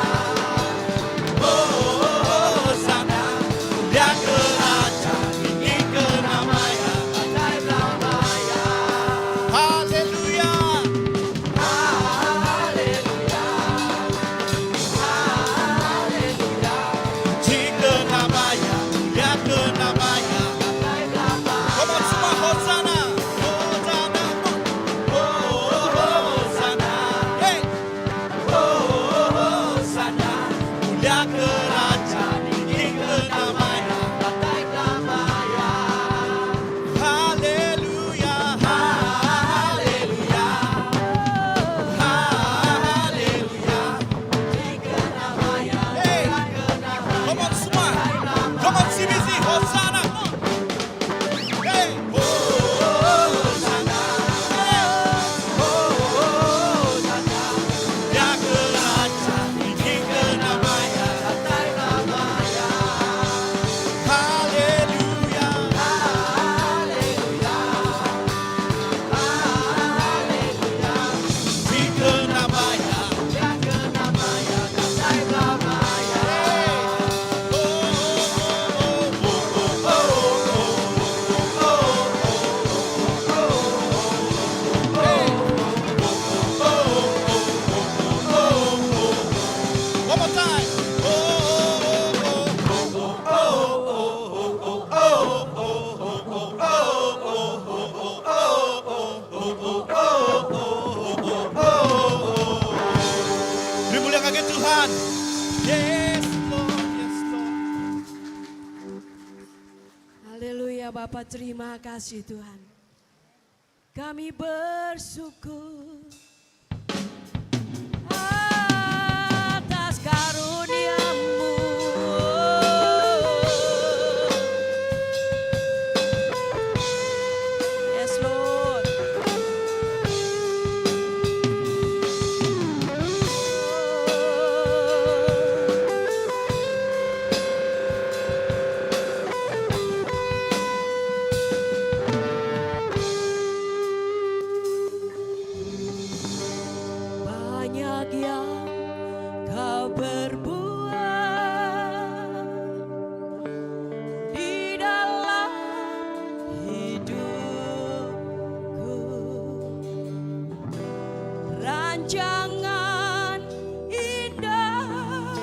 Yes, Lord, yes, Lord. Haleluya Bapa terima kasih Tuhan. Kami bersyukur atas karuniamu. Yes Lord. Banyak yang kau berbuat di dalam hidupku. Rancangan indahmu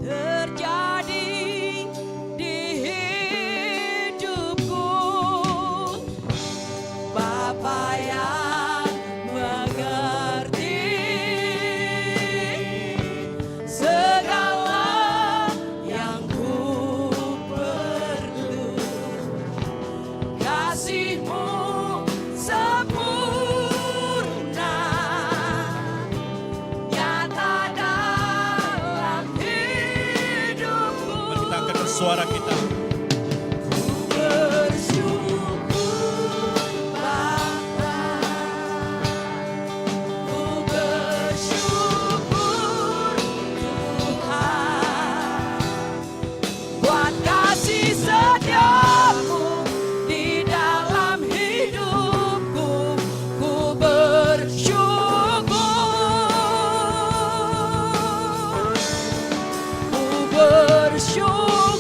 terjadi di hidupku. Bapa yang mengerti segala yang ku perlu. Kasihmu sempurna, nyata dalam hidupku. Mari kita angkat suara kita. Bersyukur Bapa, ku bersyukur Tuhan, buat kasih setiamu di dalam hidupku, ku bersyukur, ku bersyukur.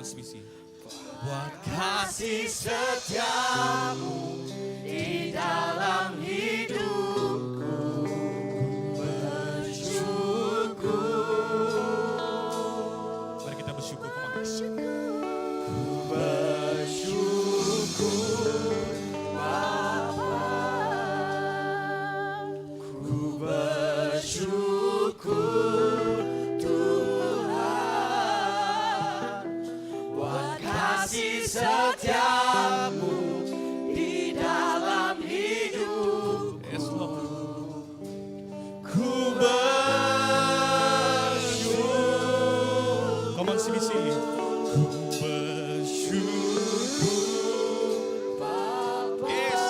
CBC. Buat kasih setiamu di dalam hidupku bersyukur. Mari kita bersyukur. Come on. Ku bersyukur Bapa, ku bersyukur Tuhan buat kasih setiamu di dalam hidup. Yes, Lord. Ku bersyukur. Come on, CBC. Ku bersyukur. Yes.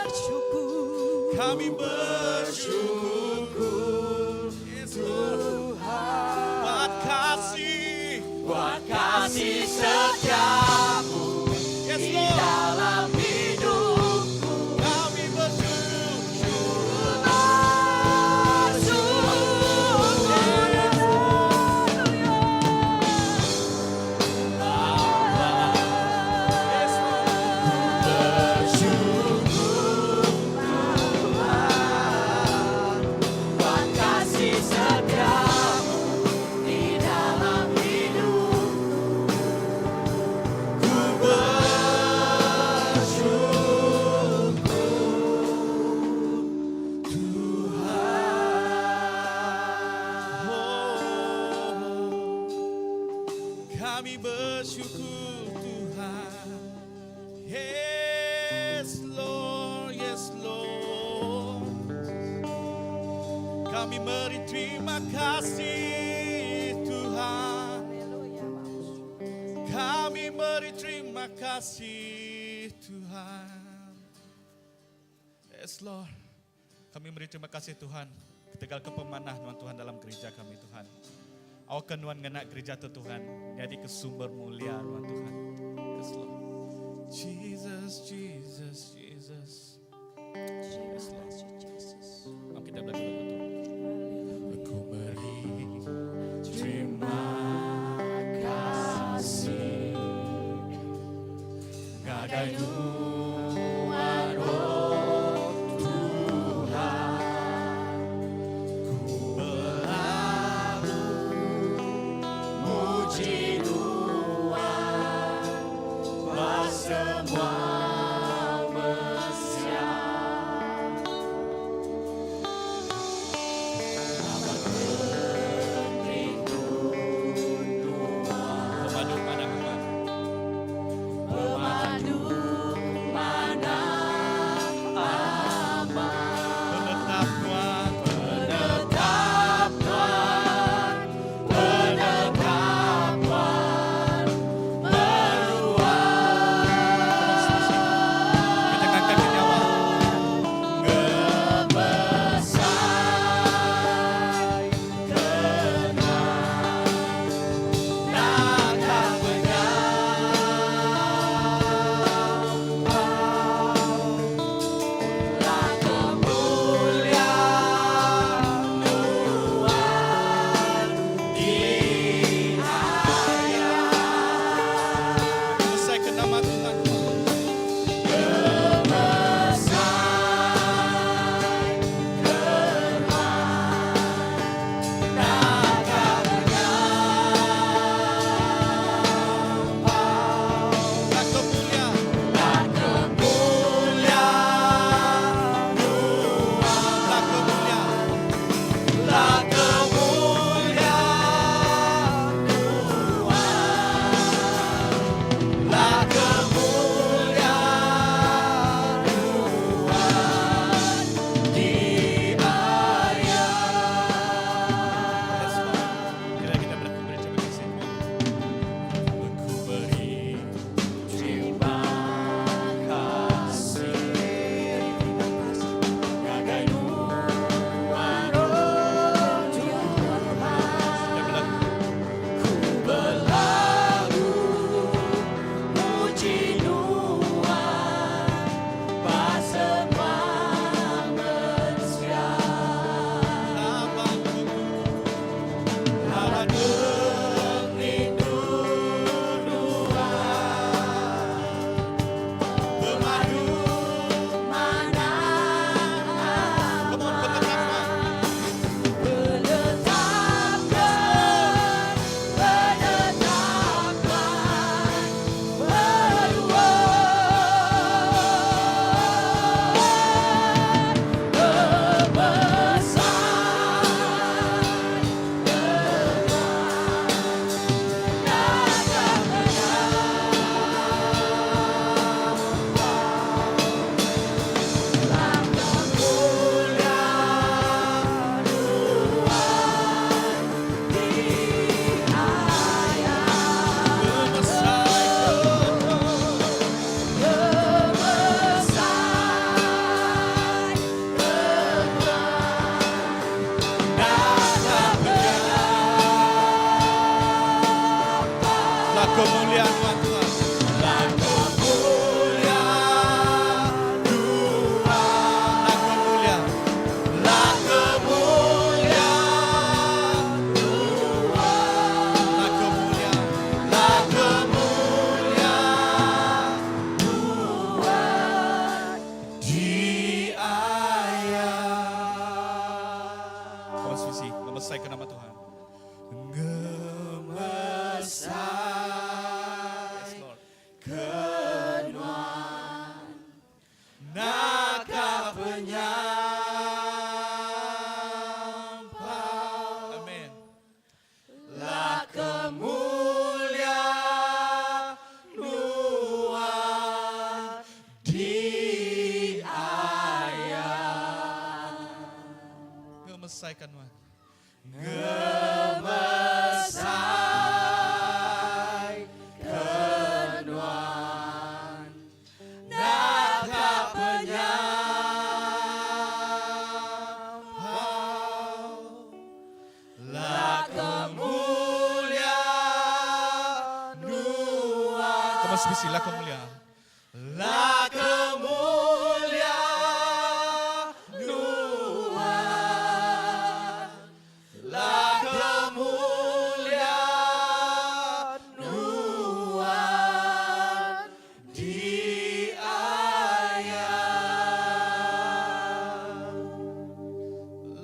Bersyukur. Kami bersyukur. Yes, Lord. Buat kasih. Buat kasih setiamu Yes, di Lord. dalam hidupku. Kami bersyukur. Bersyukur. Yes, Lord. Bersyukur Tuhan buat kasih setiamu di dalam hidupku. Ku bersyukur Tuhan. Oh, kami bersyukur Tuhan. Yes, Lord, yes, Lord. Kami beri terima kasih Tuhan. Kami beri terima kasih Tuhan. Yes, Lord. Kami beri terima kasih Tuhan. Ketegal ke pemanah Nuan Tuhan dalam gereja kami Tuhan. Awak Nuan ngena gereja tu Tuhan. Jadi ke sumber mulia Nuan Tuhan. Yes, Lord. Jesus, Jesus, Jesus. Yes, Lord. Mari kita belajar lagu tu. Aku beri Terima kasih ngagai Nuan oh Tuhan ku belagu muji Nuan ba semua mensia. Laban pengerindu Nuan Pemadu mana aman. Pemadu manah amat. Penetap Tuhan. Penetap Tuhan, penetap Tuhan, meruan. Kita angkat ke nyawa. Ngemesai ke Nuan, naka penyampau. Lah kemuliaan Nuan di ayat. Besai ke nama Tuhan. Ngemesai ke Nuan, naka penyampau. Lah kemuliaan. Lah kemuliaan Nuan. Lah kemuliaan. Lah kemuliaan Tuhan, lah kemuliaan Tuhan di ayat. Yes, Lord. Kita kita beri terima kasih. Aku beri Terima kasih ngagai Nuan oh Tuhan. Kita belagu. Ku belagu muji Nuan ba semua mensia. Laban Laban pengerindu La kemuliaan Tuhan Tuhan. La kemuliaan Tuhan. La kemuliaan. La kemuliaan Tuhan. La kemuliaan. La kemuliaan Tuhan di ayat. Kawan Susi, ngemesai ke nama Tuhan. Ngemesai yes, Lord. Ke nuan Naka penyampau Amin. La kemuliaan Tuhan di ayat. Ngemesaikan Tuhan. Ngemesai ke nuan Naka penyampau La kemuliaan Tuhan. Kamu sebisi la kemuliaan. La kemuliaan Tuhan. La kemuliaan Tuhan di ayat.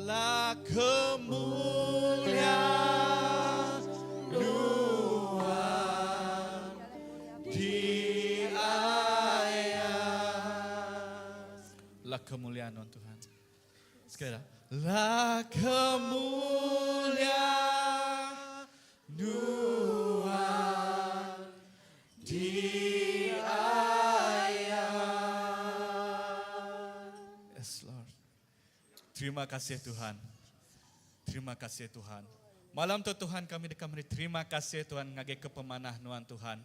La kemuliaan Tuhan di ayat. La kemuliaan Tuhan. Sekali lagi. La kemuliaan Tuhan di ayat. Yes, Lord. Terima kasih Tuhan. Terima kasih Tuhan. Malam tu Tuhan kami deka meri terima kasih Tuhan ngagai ke pemanah nuan Tuhan.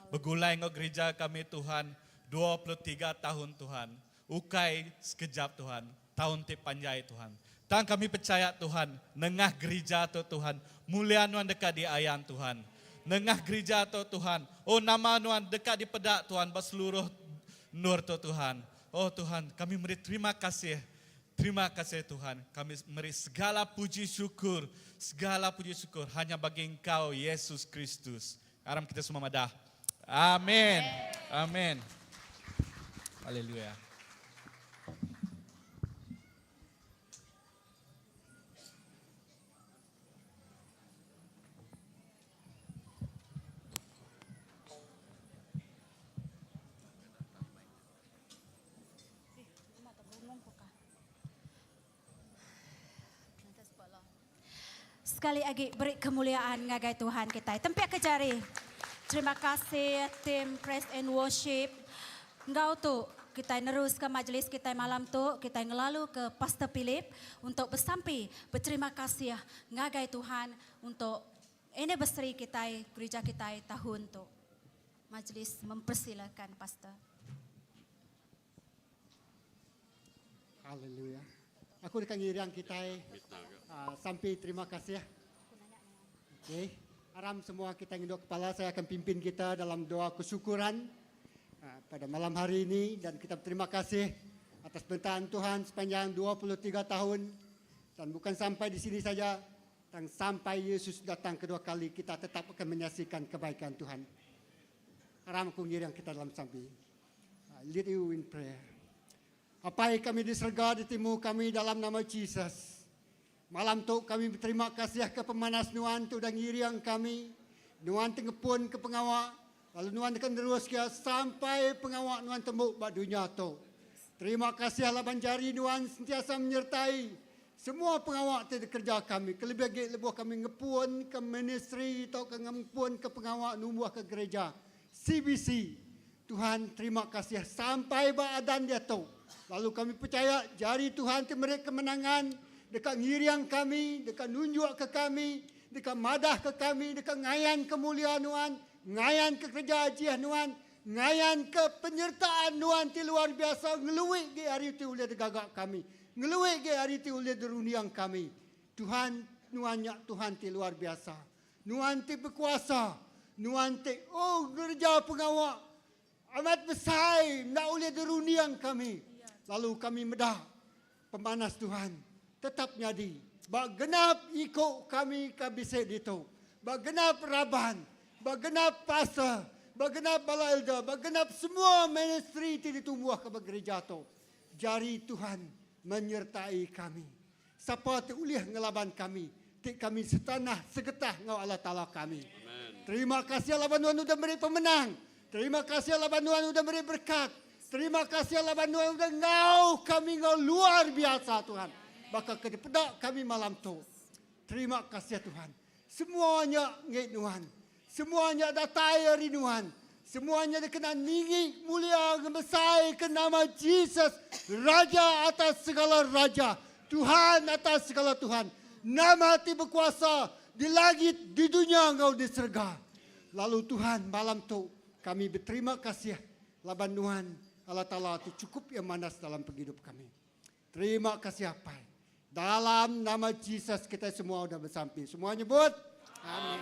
Begulai ngau gereja kami Tuhan 23 tahun Tuhan. Ukai sekejap Tuhan. Taun ti panjai Tuhan. Tang kami pechaya Tuhan nengah gereja tu Tuhan mulia nuan deka diayan Tuhan. Nengah gereja tu Tuhan oh nama nuan deka dipeda Tuhan ba seluruh endur tu Tuhan. Oh Tuhan kami meri terima kasih Terima kasih Tuhan, kami meri segala puji syukur, segala puji syukur hanya bagi Engkau Yesus Kristus. Aram kita semua madah. Amin. Amin. Haleluya. Sekali agi beri kemuliaan ngagai Tuhan kitai. Tempik ke jari. Terima kasih team Praise and Worship. Enggau tu kitai neruska majlis kitai malam tu, kitai ngelalu ke Pastor Philip untuk besampi beterima kasih ngagai Tuhan untuk anniversary kitai gerija kitai tahun tu. Majlis mempersilakan Pastor. Haleluya. Aku deka ngiring kitai uh, sampi terima kasih. Okey. Aram semua kita ngenduk kepala saya akan pimpin kita dalam doa kesyukuran uh, pada malam hari ini dan kita berterima kasih atas penyertaan Tuhan sepanjang 23 tahun dan bukan sampai di sini saja dan sampai Yesus datang kedua kali kita tetap akan menyaksikan kebaikan Tuhan. Aram aku ngiring kita dalam sampi. I lead you in prayer. Apai kami di serga ditemu kami dalam nama Jesus. Malam tu kami beterima kasih ke pemanas nuan tu udah ngiring kami. Nuan ti ngepun ke pengawa lalu nuan deka nerus ke sampai pengawa nuan tembu ba dunya tu. Terima kasih laban jari nuan sentiasa menyertai semua pengawa ti dikereja kami kelebih agi lebuh kami ngepun ke ministri tauka ngempun ke pengawa numbuh ke gereja CBC. Tuhan terima kasih sampai ba adan diatu. Lalu kami pechaya jari Tuhan ti meri kemenangan deka ngiring kami, deka nunjuk ke kami, deka madah ke kami, deka ngayan ke mulia nuan, ngayan ke kereja ajih nuan, ngayan ke penyertaan nuan ti luar biasa ngelui gi ari ti ulih digaga kami, ngelui gi ari ti ulih dirunding kami. Tuhan nuan nya Tuhan ti luar biasa. Nuan ti bekuasa. Nuan ti oh ngereja pengawa amat besai enda ulih dirunding kami. Lalu kami meda pemanas Tuhan tetap nyadi ba genap iku kami ke bisi ditu, ba genap raban, ba genap pastor, ba genap bala elder, ba genap semua ministri ti ditumbuhka ba gerija tu. Jari Tuhan menyertai kami. Sapa ti ulih ngelaban kami ti kami setanah segetah enggau Allah Taala kami. Terima kasih laban nuan udah meri pemenang. Terima kasih laban nuan udah meri berkat. Terima kasih laban nuan udah enggau kami enggau luar biasa Tuhan. Baka ke dipeda kami malam tu. Terima kasih Tuhan. Semua nya enggi nuan. Semua nya datai ari nuan. Semua nya dikena ninggi mulia ngemesaika nama Jesus, Raja atas segala raja, Tuhan atas segala tuhan, nama ti bekuasa di langit, di dunya enggau di serega. Lalu Tuhan malam tu kami beterima kasih laban nuan Allah Taala ti chukup iya manas dalam pengidup kami. Terima kasih Apai. Dalam nama Jesus kitai semua udah besampi. Semua nyebut Amin.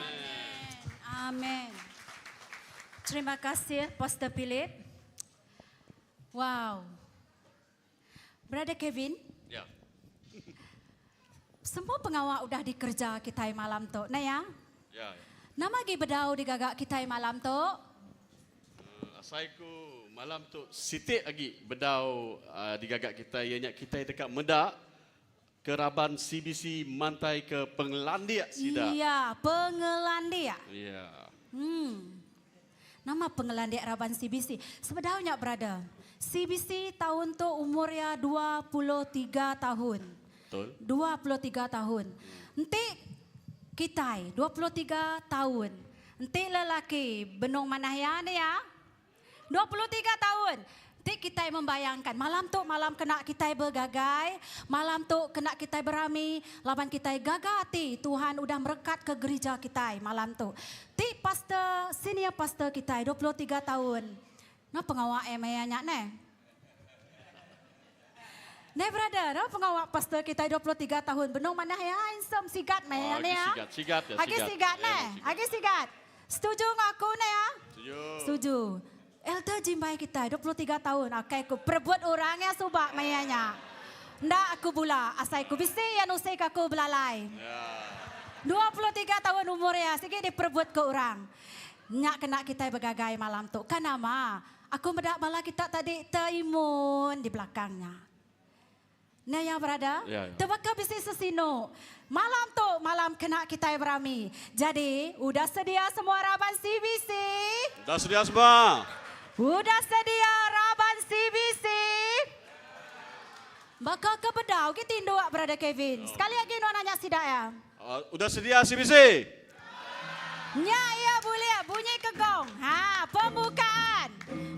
Amin. Terima kasih Pastor Philip. Wow. Brother Kevin. Ya. Semua pengawa udah dikerja kitai malam tu. Nah ya. Ya. Nama agi bedau digaga kitai malam tu? Asai ku malam tu siti agi bedau digaga kitai iya nya kitai deka meda ke raban CBC mantai ke pengelandik sida. Iya, pengelandik. Iya. Hmm. Nama pengelandik raban CBC? Sebedau nya brother, CBC taun tu umur iya 23 tahun. Betul. 23 tahun. Enti kitai 23 taun. Enti lelaki benung manah iya nih ya. 23 taun. Enti kitai membayangkan malam tu malam kena kitai begagai, malam tu kena kitai berami laban kitai gaga ati Tuhan udah merekat ke gerija kitai malam tu. Ti pastor, senior pastor kitai 23 taun. Nama pengawa iya maya nya neh. Neh brother, nama pengawa pastor kitai 23 tahun benung manah iya handsome sigat meh iya Agi neh ya. sigat, sigat ya, Agi sigat. sigat Ya, neh. sigat. Agi sigat. Setuju enggau aku neh ya? Setuju. Setuju. Elder Jimbai kitai 23 tahun akai ku perebut orang iya suba maya nya. Enda aku bula asai ku bisi iya nusik aku belalai. 23 tahun umur iya sigi diperebut ke orang. Nya kena kitai begagai malam tu. Ka nama? Aku meda bala kita tadi teimun di belakang nya. Nya iya brother. Ya, ya. Tebaka bisi sesinu. Malam tu malam kena kitai berami. Jadi, udah sedia semua raban CBC? Udah sedia semua. Udah sedia raban CBC? Baka ke bedau gi tinduk brother Kevin. Sekali agi nuan nanya sida iya. Uh, udah sedia CBC? Nya iya bulih bunyi ke gong. Ha, pembukaan.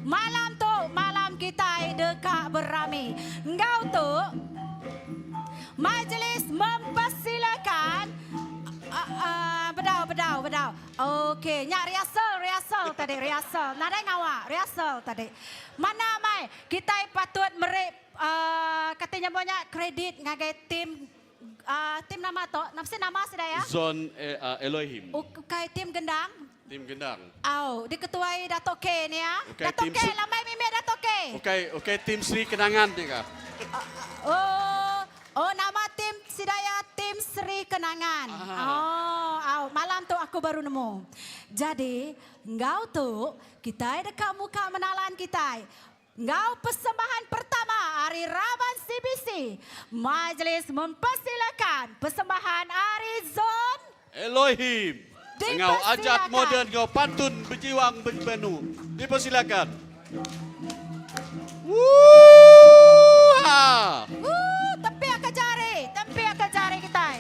Malam tu malam kitai deka berami. Enggau tu majlis mempersilakan uh, uh, bedau bedau bedau. Okey, nya rehearsal rehearsal tadi rehearsal. Nadai ngawa rehearsal tadi. Mana mai kitai patut meri uh, kati nyebut nya kredit ngagai tim Uh, tim nama tu, napa nama sida ya? Zon eh, uh, Elohim. Ukai tim gendang. Tim gendang. Au, diketuai Dato K ni ya. Ukai Dato tim K, lambai mimit Dato K. Ukai ukai tim Sri Kenangan ni kah? Oh, oh nama tim sida ya tim Sri Kenangan. Ah. Oh, au, malam tu aku baru nemu. Jadi, enggau tu kitai deka muka menalan kitai. Enggau persembahan pertama ari raban CBC, majlis mempersilakan persembahan ari Zon. Elohim. Enggau ajat Dipersilakan. moden enggau pantun bejiwang bejbenu. Dipersilakan. Woo-ha! Woo, tempik ke jari, tempik ke jari kitai.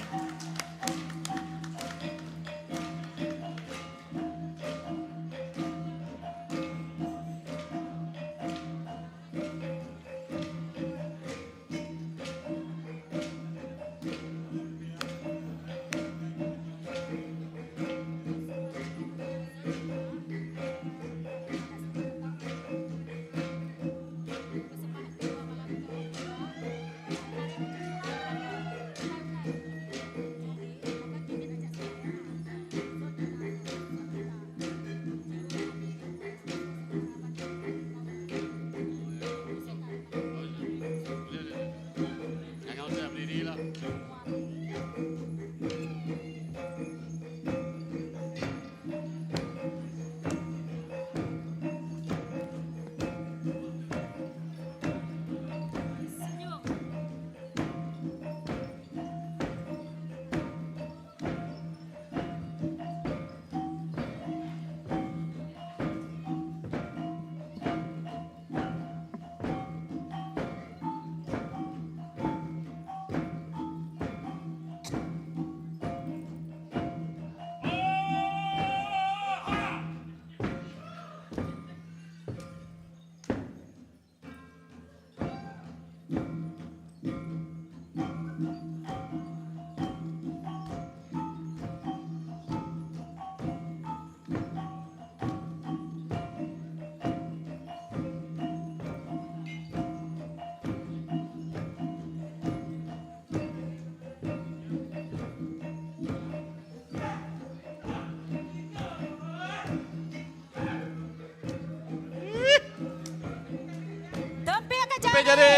jari.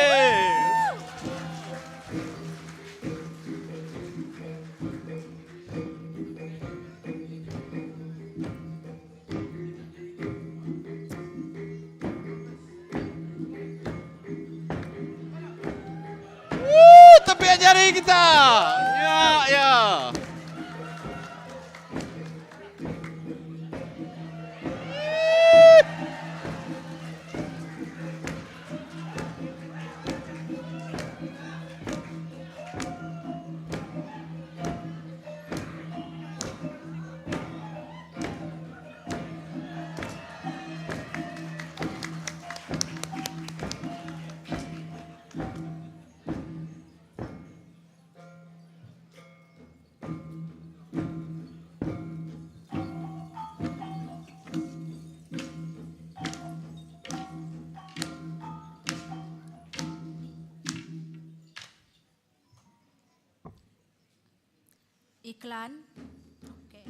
Woo, tepian jari kita. Ya, ya. Iklan. Okey.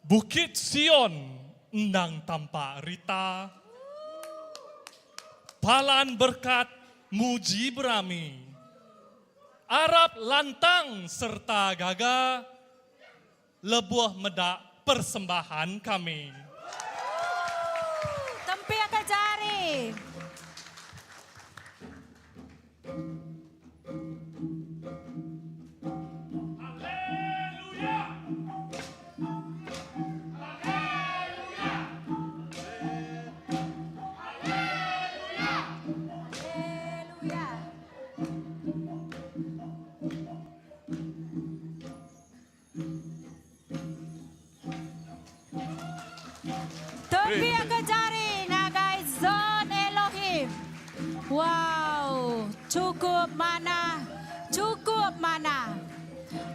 Bukit Sion endang tampak rita, Palan berkat muji berami. Arap lantang serta gaga lebuh meda persembahan kami. Tempia ke jari. Tepi ke jari ngagai Zon Elohim. Wow, cukup manah, cukup manah.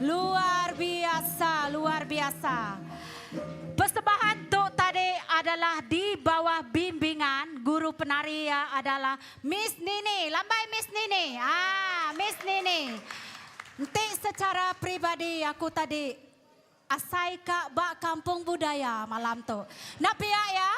Luar biasa, luar biasa. Persembahan tu tadi adalah di bawah bimbingan guru penari iya adalah Miss Nini. Lambai Miss Nini. Ah, Miss Nini. Enti secara peribadi aku tadi asai ka ba Kampung Budaya malam tu. Enda pia ya?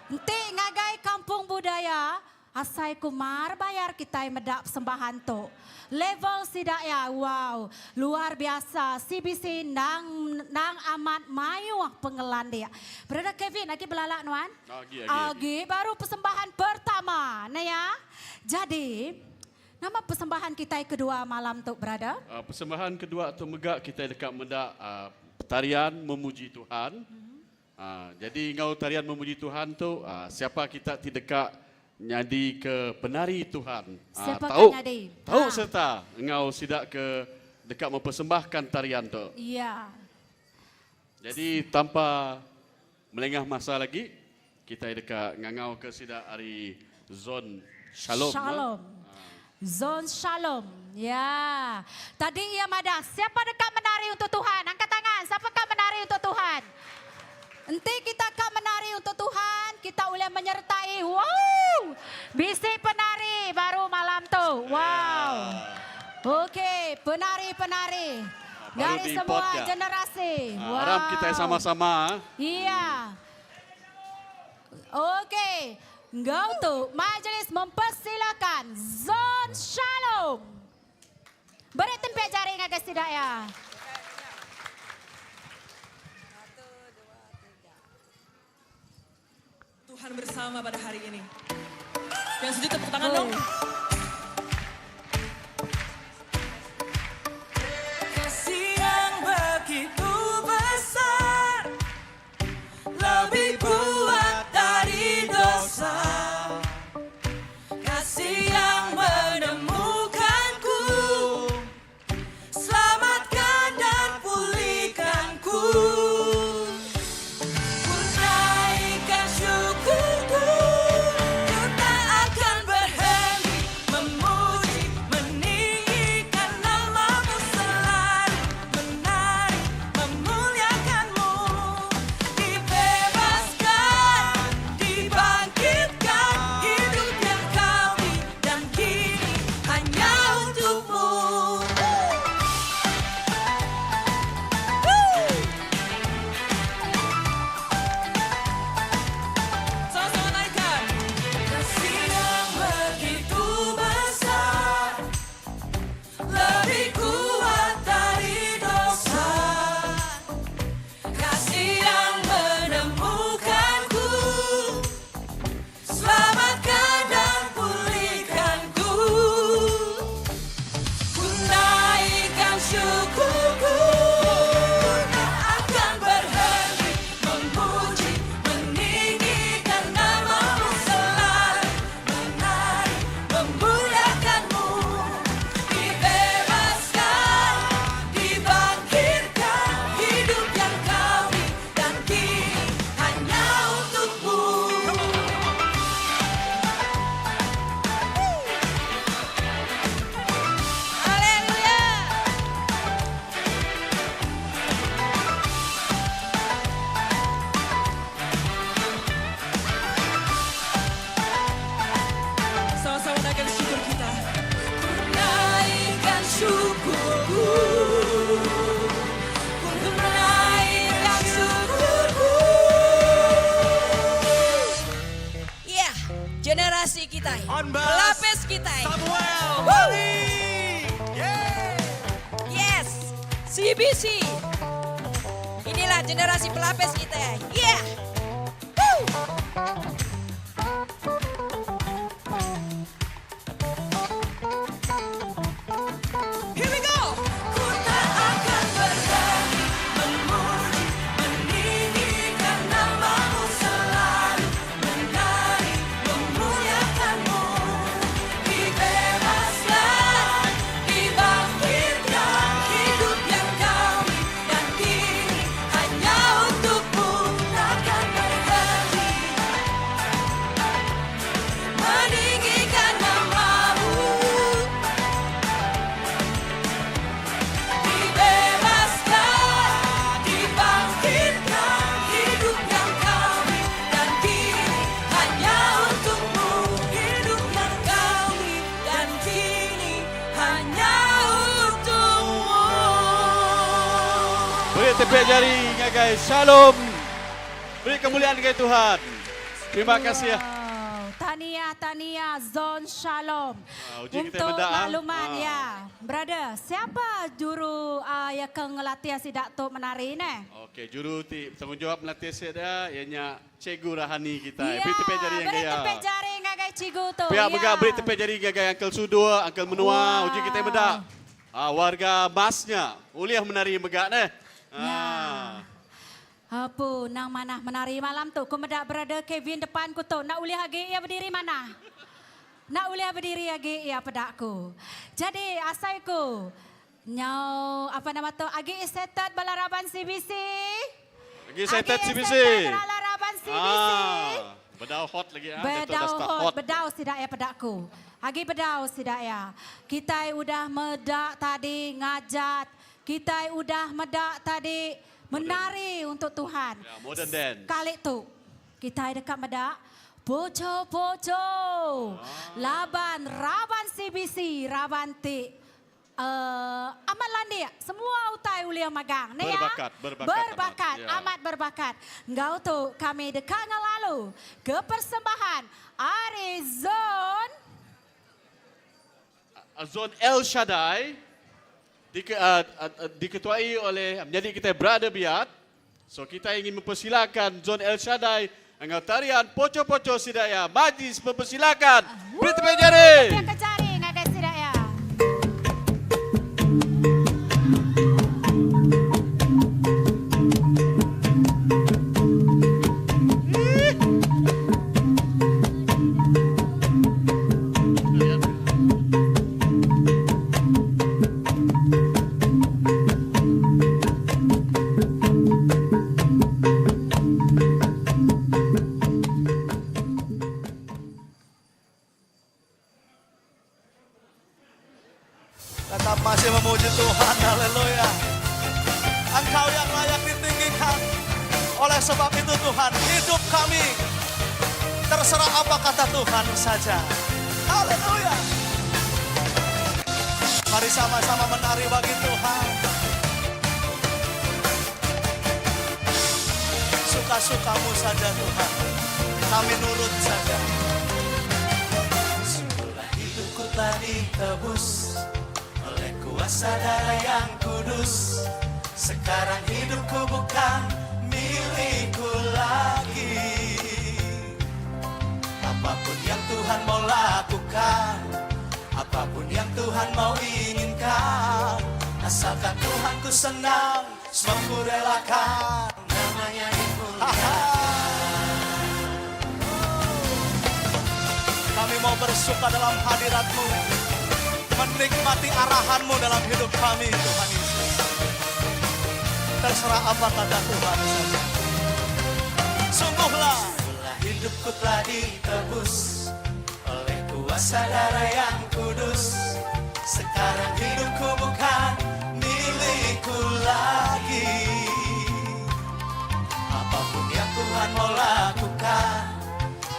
Enti ngagai Kampung Budaya asai ku mar bayar kitai meda persembahan tu. Level sida iya wow luar biasa CBC endang endang amat mayuh pengelandik. Brother Kevin agi belala nuan? Agi agi agi. Agi baru persembahan pertama ne ya. Jadi Nama persembahan kitai kedua malam tu brother? Persembahan kedua tu mega kitai deka meda tarian memuji Tuhan. Jadi enggau tarian memuji Tuhan tu siapa kita ti deka nyadi ke penari Tuhan. Siapa Tau ke nyadi? tau sereta enggau sida ke deka mempersembahkan tarian tu. Iya. Jadi tanpa Melengah masa lagi, kitai deka ngangauka sida ari Zon Shalom. Shalom. Zon Shalom. Ya. Tadi iya madah, siapa deka menari untuk Tuhan? Angkat tangan, siapa ka menari untuk Tuhan? Enti kita ka menari untuk Tuhan, kita ulih menyertai. Wow! Bisi penari baru malam tu. Wow. Okey, penari-penari. Baru Dari di semua import ya. generasi. Ah, Aram kitai sama-sama. Iya. Okey. Enggau tu, majlis mempersilakan Zon Shalom. Beri tempik jari ngagai sida iya. Tuhan bersama pada hari ini. Yang setuju tepuk tangan dong. Kasih yang begitu besar Lebih kuat dari dosa Kasih yang menemukanku Selamatkan dan pulihkanku Ku naikkan syukurku Ku tak akan berhenti Memuji, meninggikan namamu selalu Menari, memuliakanmu Dibebaskan, dibangkitkan Hidup yang kau beri dan kini hanya untukmu Sama-sama naikkan. Kasih yang begitu besar Lebih kuat dari dosa Kasih yang menemukanku Selamatkan dan pulihkanku Ku naikkan syukurku Ku tak akan berhenti Memuji, meninggikan namamu selalu Menari, memuliakanmu Dibebaskan, dibangkitkan Hidup yang kau beri dan kini hanya untukmu Haleluya. Sama-sama naikkan syukur kita. Ku naikkan syukurku Ku naikkan syukurku Ya, generasi kita. Pelapis kita. Samuel Woo! Yes, CBC. Inilah generasi pelapis kita. Yeah. Woo! Here we go. Ku tak akan berhenti memuji, meninggikan namamu selalu, menari, memuliakanmu. Dibebaskan, dibangkitkan, hidup yang kau beri dan kini hanya untukmu. Takkan berhenti meninggikan namamu. Dibebaskan, dibangkitkan, hidup yang kau beri dan kini hanya untukmu. Hidup yang kau beri dan kini hanya untukmu. Beri tepuk jari guys. Shalom. Beri kemuliaan kepada Tuhan. Terima kasih ya. Wow. Tahniah, tahniah Zon Shalom. Ah, uji kita Untuk benda, ah. makluman Ah. ya. Brother, siapa juru uh, yang ke ngelatih si Datuk menari ni? Okey, juru ti tanggungjawab melatih saya dia ianya Cikgu Rahani kita. Ya, Beri tepuk jari yang beri gaya. tepuk jari ngagai cikgu tu. Pihak ya. megah beri tepuk jari ngagai Uncle Sudua, Uncle Menua, Wow. uji kita benda. Ah, warga masnya uliah menari megak neh. Ah. Apa nang mana menari malam tu? Ku medak brother Kevin depan ku tu. Nak uliah lagi ia berdiri mana? Nak uliah berdiri lagi ia pedakku. Jadi asaiku nyau apa nama tu? Agi excited balaraban CBC. Lagi excited Agi CBC. excited balaraban CBC. Ah, bedau hot lagi ah. Datuk dah Bedau start hot, bedau sidak ya pedakku. Agi bedau sidak ya. Kita udah medak tadi ngajat. Kita udah medak tadi menari untuk Tuhan. Ya, modern dance. Kali tu kita dekat medak poco-poco. Ah. Laban raban CBC, raban ti. Uh, amat landik, semua utai uliah magang. Ni ya. Berbakat, berbakat Berbakat, amat, ya. amat berbakat. Ngau tu kami dekat ngelalu ke persembahan Arizon Zon El Shaddai di, uh, uh, diketuai oleh menjadi kita brother Biat. So kita ingin mempersilakan Zon El Shaddai Enggau tarian poco-poco sida iya. Majlis mempersilakan. Beri tepuk jari. Tepuk ke jari ngagai sida iya. Tetap masih memuji Tuhan, haleluya. Engkau yang layak ditinggikan. Oleh sebab itu Tuhan, hidup kami terserah apa kata Tuhan saja. Haleluya. Mari sama-sama menari bagi Tuhan. Suka-sukamu saja Tuhan. Kami nurut saja. Sungguhlah hidupku telah ditebus oleh kuasa darah yang kudus. Sekarang hidupku bukan milikku lagi. Apapun yang Tuhan mau lakukan, apapun yang Tuhan mau inginkan, asalkan Tuhan ku senang, semua ku relakan. Namanya dimuliakan. Kami mau bersuka dalam hadiratmu, menikmati arahanmu dalam hidup kami, Tuhan Yesus. Terserah apa kata Tuhan saja. Sungguhlah hidupku telah ditebus oleh kuasa darah yang kudus. Sekarang hidupku bukan milikku lagi. Apapun yang Tuhan mau lakukan,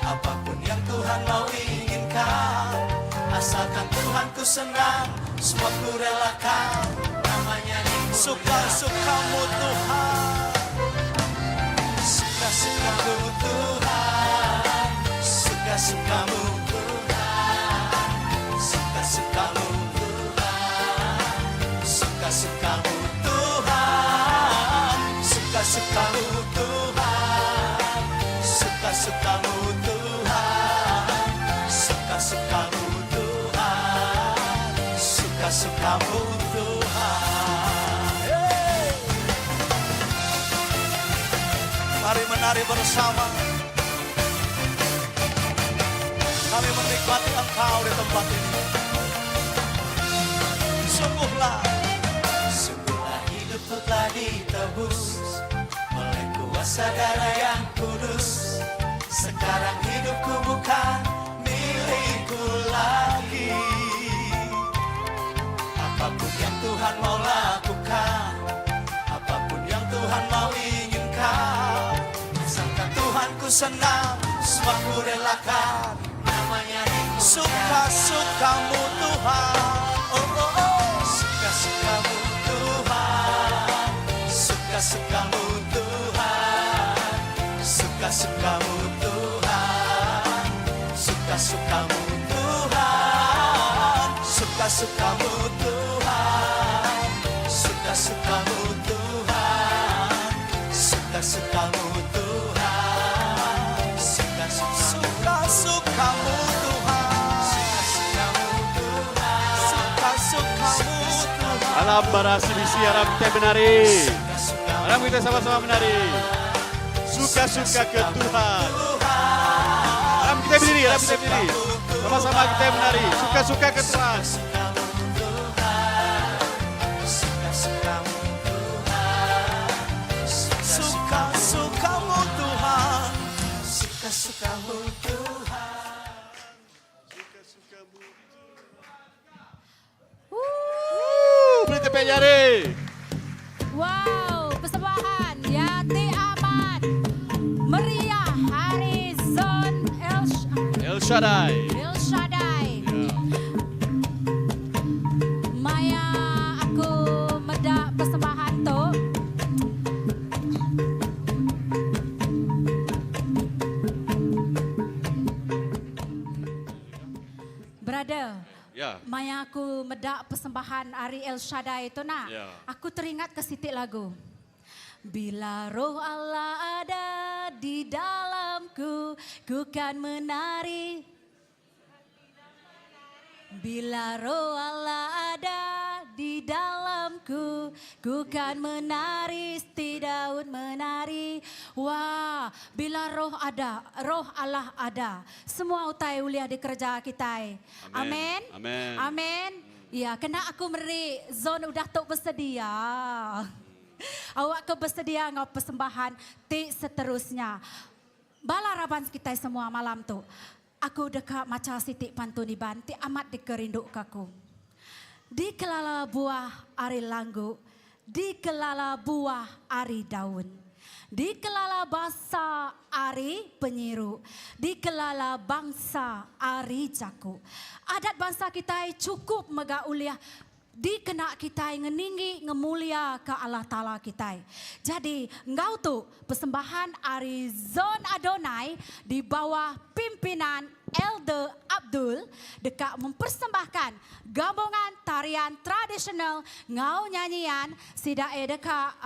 apapun yang Tuhan mau inginkan, asalkan Tuhan ku senang, semua ku relakan. Namanya Suka-sukamu Tuhan, suka-sukamu Tuhan, suka-sukamu Tuhan, suka-sukamu Tuhan, suka-sukamu Tuhan, suka-sukamu Tuhan, suka-sukamu Tuhan, suka-sukamu Tuhan, suka-sukamu Tuhan. Hey! Mari menari bersama. Kami menikmati Engkau di tempat ini. Sungguhlah, sungguhlah hidupku telah ditebus oleh kuasa darah yang kudus. Sekarang hidupku bukan milikku lagi. Apapun yang Tuhan mau lakukan, apapun yang Tuhan mau inginkan, asalkan Tuhan ku senang, semua ku relakan. Namanya Suka-sukamu Tuhan, oh oh oh, suka-sukamu Tuhan, suka-sukamu Tuhan, suka-sukamu Tuhan, suka-sukamu Tuhan, suka-sukamu Tuhan, suka-sukamu Tuhan, suka-sukamu Tuhan, suka-sukamu Tuhan, suka-sukamu Tuhan, suka-sukamu Tuhan. Alam bara CBC, aram kita menari. Aram kita sama-sama menari. Suka-suka ke Tuhan. Aram kita berdiri, aram kita berdiri. Sama-sama kita menari. Suka-suka ke Tuhan. Suka-sukamu Tuhan, suka-sukamu Tuhan, suka-sukamu Tuhan. Woo, Beri tepuk jari. Wow, persembahan Yati Ahmad. Meriah Harizon El, El Shaddai. El Shaddai. Maya aku medak persembahan tu. Brother, Ya. Maya aku medak persembahan Ari El Shaddai itu nak. Ya. Aku teringat ke sitik lagu. Bila roh Allah ada di dalamku. Ku kan menari Bila roh Allah ada di dalamku Ku kan menari sti daun menari Wah, bila roh ada, roh Allah ada Semua utai ulih dikereja kitai Amen. Amen. Amen. Ya, kena aku meri zon udah tu besedia. Awak ke besedia enggau persembahan ti seterusnya. Bala raban kitai semua malam tu. Aku deka macha siti pantun Iban ti amat dikerinduka aku. Dikelala buah ari langgu, dikelala buah ari daun. Dikelala basa ari penyiru, dikelala bangsa ari jaku. Adat bansa kitai chukup mega ulih dikena kitai ngeninggi ngemulia ka Allah Taala kitai. Jadi enggau tu persembahan ari Zon Adonai di bawah pimpinan Elder Abdul deka mempersembahkan gabungan tarian tradisional enggau nyanyian sida iya deka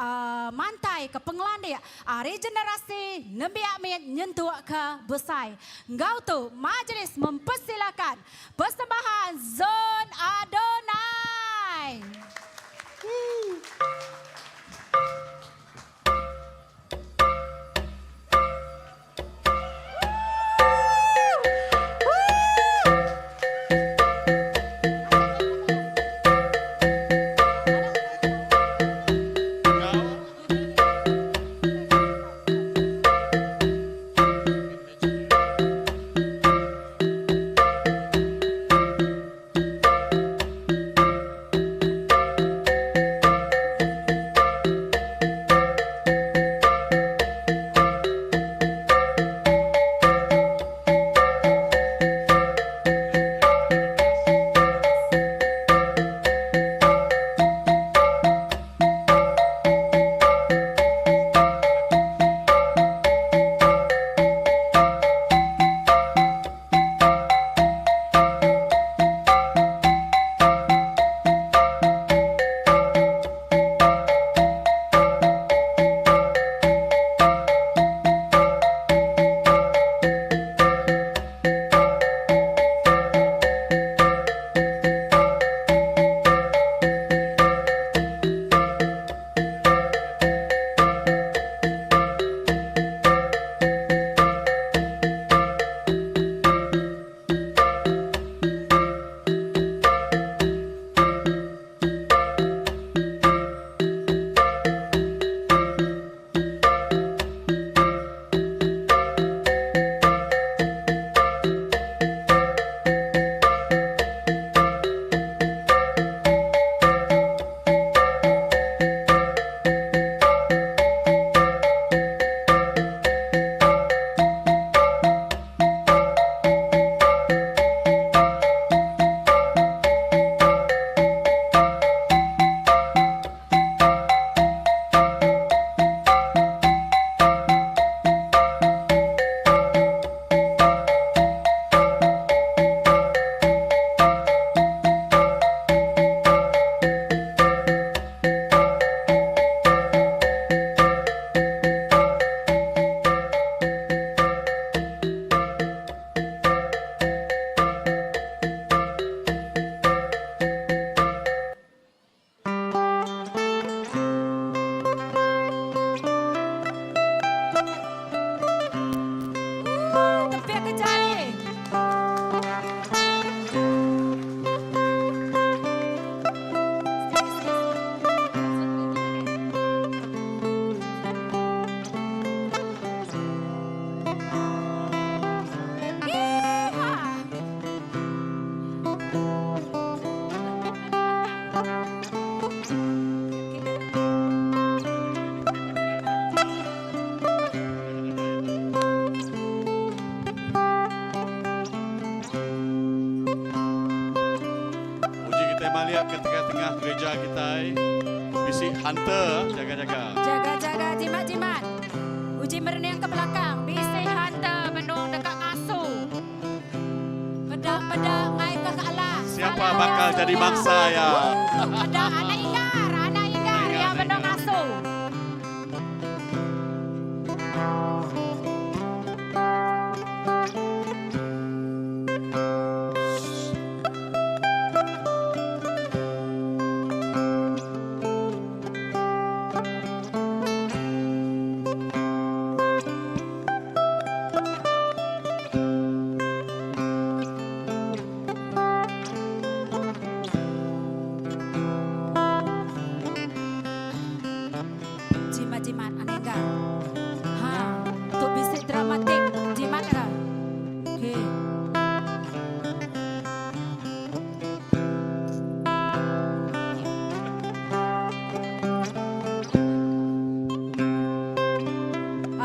mantai ke pengelandik ari generasi nembiak mit nyentuk ke besai. Enggau tu majlis mempersilakan persembahan Zon Adonai. Tepik ke jari. Uji kita malihat ke tengah-tengah gereja kita. Bisi hunter jaga-jaga. Jaga-jaga jimat-jimat. Uji merening ke belakang. Bisi hunter benung deka ngasu. Peda-peda ngai ke ke alah. Siapa bakal jadi mangsa ya? Peda anak inggar, anak inggar ya benung ngasu.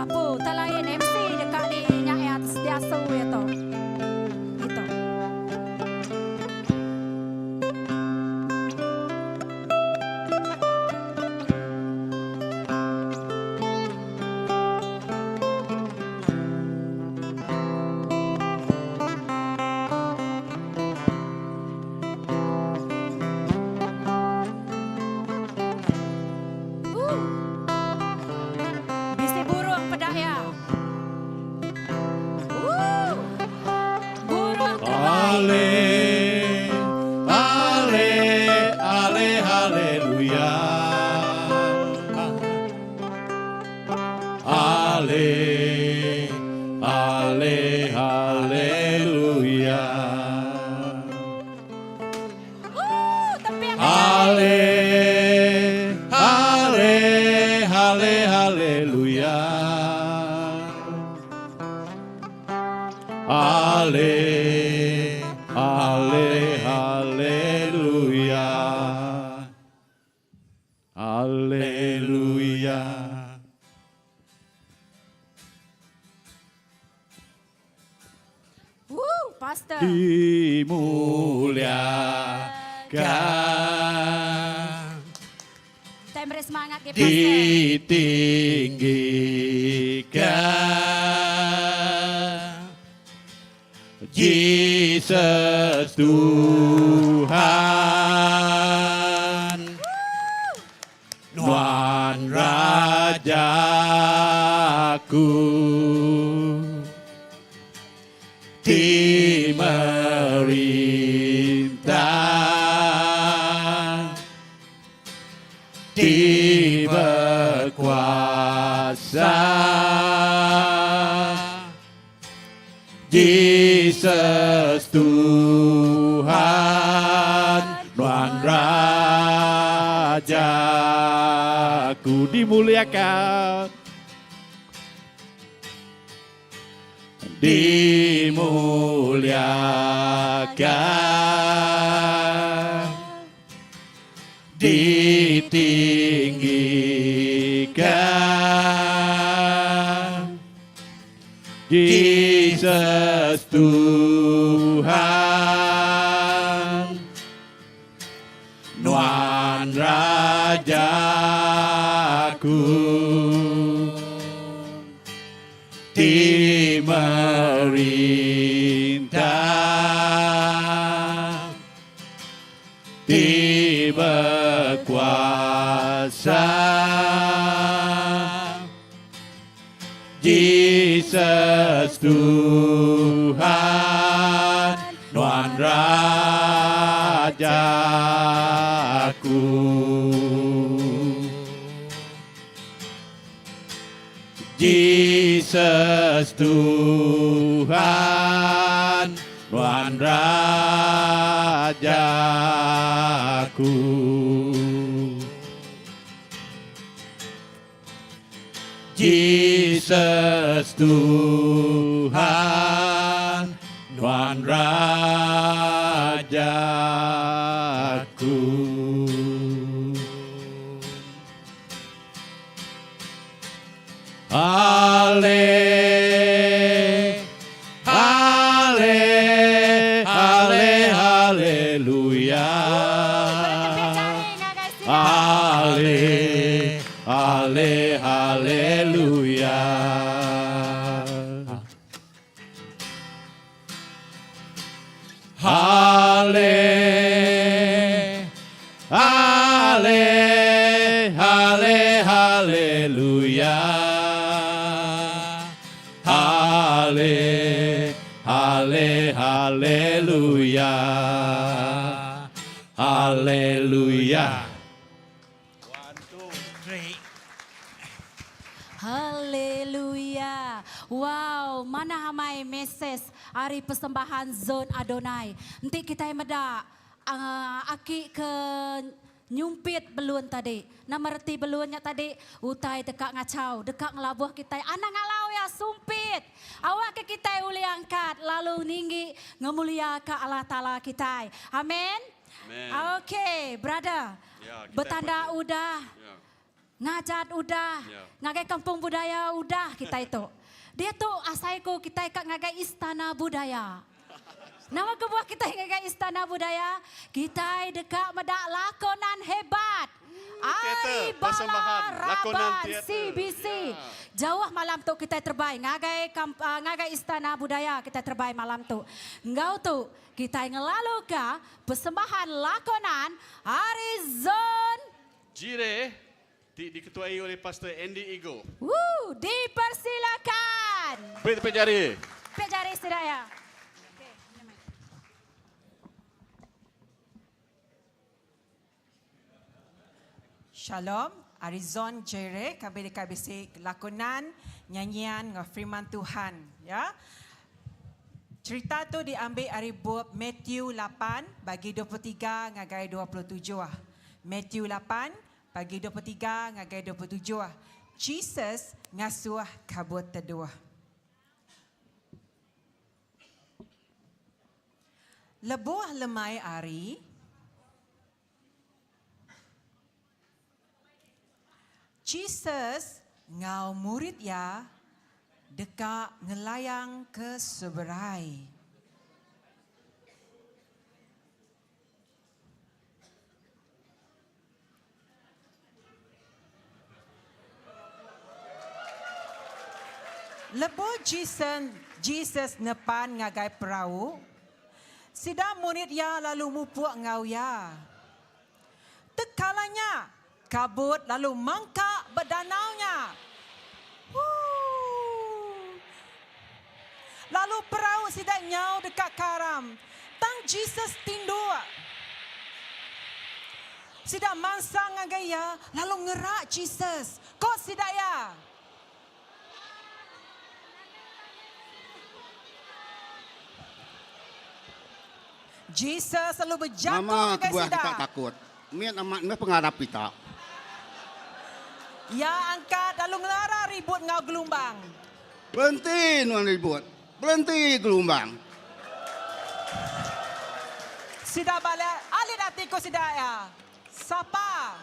Apu tak lain MC deka di nya iya diasu iya tu. Itu. Bisi burung peda iya. Burung terebai. Ale, ale, ale, haleluya. Ale, ale, haleluya. Ale, ale, ale, haleluya. Ale, ale, haleluya. Haleluya. Woo, pastor. Dimuliakan. Kita beri semangat ke pastor. Ditinggikan. Jesus Tuhan. Nuan Rajaku. Ti merintah Ti berkuasa Jesus Tuhan Nuan Rajaku dimuliakan Dimuliakan Ditinggikan Jesus Tuhan Nuan Rajaku Ti merintah Ti berkuasa Jesus Tuhan Nuan Rajaku Jesus Tuhan Nuan Rajaku Jesus Tuhan Nuan Rajaku Ale Ale Ale Haleluya Ale Ale Haleluya Ale Ale Ale Haleluya Ale Ale Haleluya Haleluya Great. Haleluya. Wow, mana amai message hari persembahan Zon Adonai. Nanti kita meda aki ke nyumpit belun tadi. Nama reti belunnya tadi utai dekat ngacau, dekat ngelabuh kita. Anak ngalau ya sumpit. Awak ke kita uli angkat lalu ninggi ngemulia ke Allah Taala kita. Amin. Amen. Okey, brother. Ya, kita Bertanda patut. udah Ya. Ngajat udah, ngagai Kampung Budaya udah kitai tu. Diatu asai ku kitai ka ngagai Istana Budaya. Nama kebuah kitai ngagai Istana Budaya? Kitai deka meda lakonan hebat ari bala raban CBC. Jauh malam tu kitai terebai ngagai ngagai Istana Budaya kitai terebai malam tu. Enggau tu kitai ngelaluka persembahan lakonan ari Zon Jireh ti diketuai oleh Pastor Andy Igo. Woo! Dipersilakan. Beri tepik jari. Tepik jari sida iya. Shalom, ari Zon Jere kami deka bisi lakonan nyanyian enggau firman Tuhan ya. Cherita tu diambi ari bup Matthew lapan bagi 23 ngagai 27. Matthew lapan bagi 23 ngagai 27. Jesus ngasuh kabut teduh. Lebuh lemai hari, Jesus enggau murid iya deka ngelayang ke seberai. Lebuh Jesus Jesus nepan ngagai perau, sida murid iya lalu mupuk enggau iya. Tekala nya, kabut lalu mangka ba danau nya. Woo! Lalu perau sida nyau deka karam, tang Jesus tinduk. Sida mansang ngagai iya lalu ngerak Jesus. Ko sida iya. Jesus lalu bejaku Nama ngagai kebuah sida. kita takut? Mit amat meh pengarap kita. Iya angkat lalu ngelara ribut enggau gelumbang. Berhenti nuan ribut, berhenti gelumbang. Sida bala alit ati ku sida iya, Sapa?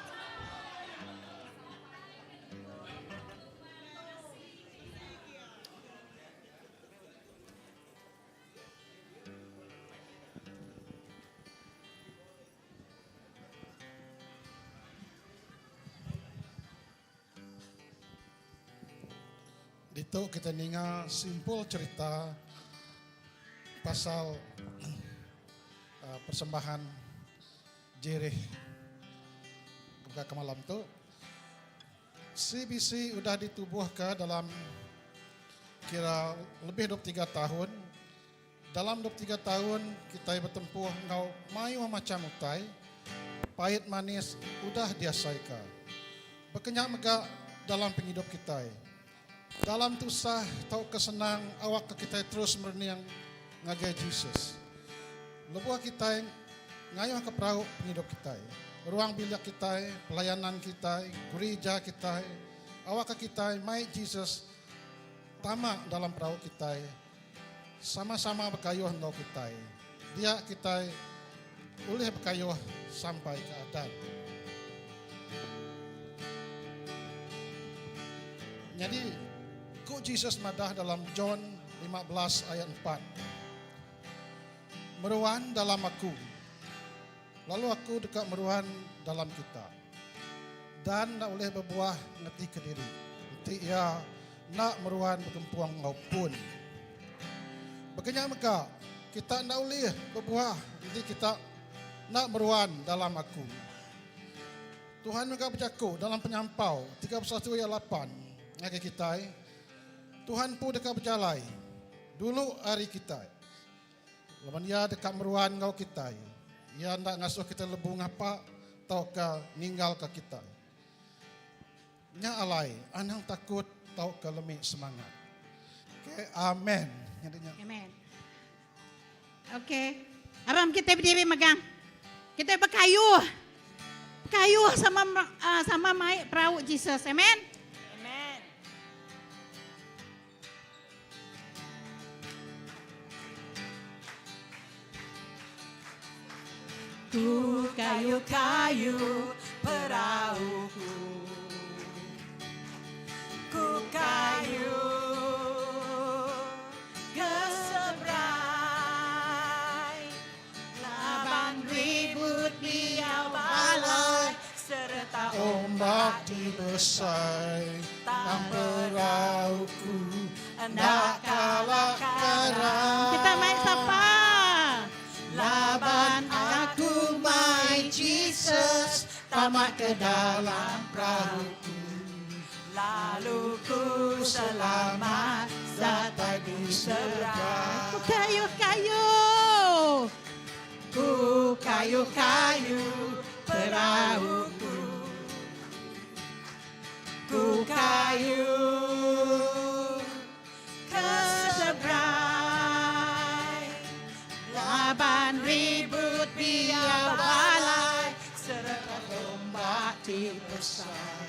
Ditu kita ninga simpul cerita pasal uh, persembahan Jerih buka ke malam tu. CBC udah ditubuhka dalam kira lebih 23 tahun. Dalam 23 tahun kitai betempuh enggau mayuh macham utai, pait manis udah diasaika. Bekenya mega dalam pengidup kitai. Dalam tusah tauka senang awakka kitai terus merening ngagai Jesus. Lebuh kitai ngayuhka perau pengidup kitai, ruang bilik kitai, pelayanan kitai, gerija kitai, awakka kitai mai Jesus tama dalam perau kitai, sama-sama bekayuh enggau kitai. Dia kitai ulih bekayuh sampai ke adan. Nyadi, ku Jesus madah dalam John 15 ayat 4, Meruan dalam aku, lalu aku deka meruan dalam kita. Dan enda ulih bebuah ngeti kediri, enti iya enda meruan begempung enggau pun. Baka nya mega, kita enda ulih bebuah enti kita enda meruan dalam aku. Tuhan mega bejaku dalam Penyampau 31 ayat 8 ngagai kitai, Tuhan empu deka bejalai dulu ari kitai. Laban Iya deka meruan enggau kitai. Iya enda ngasuh kitai lebu ngapa tauka ninggalka kitai. Nya alai, anang takut tauka lemi semangat. Okay, amen. Nyadi nya. Amen. Okey. Aram kita berdiri megang. Kita berkayuh. Berkayuh sama uh, sama mai perahu Jesus. Amen. Amen. Ku kayu-kayu perahuku. kayu ke seberai Laban ribut biau balai sereta Ombak ti besai tang perauku enda kala karam. Kita mai sapa? Laban aku mai Jesus tama ke dalam perahuku. Lalu ku selamat datai di seberang. Ku kayu kayu. Ku kayu kayu perahuku. Ku kayu ke seberai. Laban ribut biau balai sereta ombak ti besai.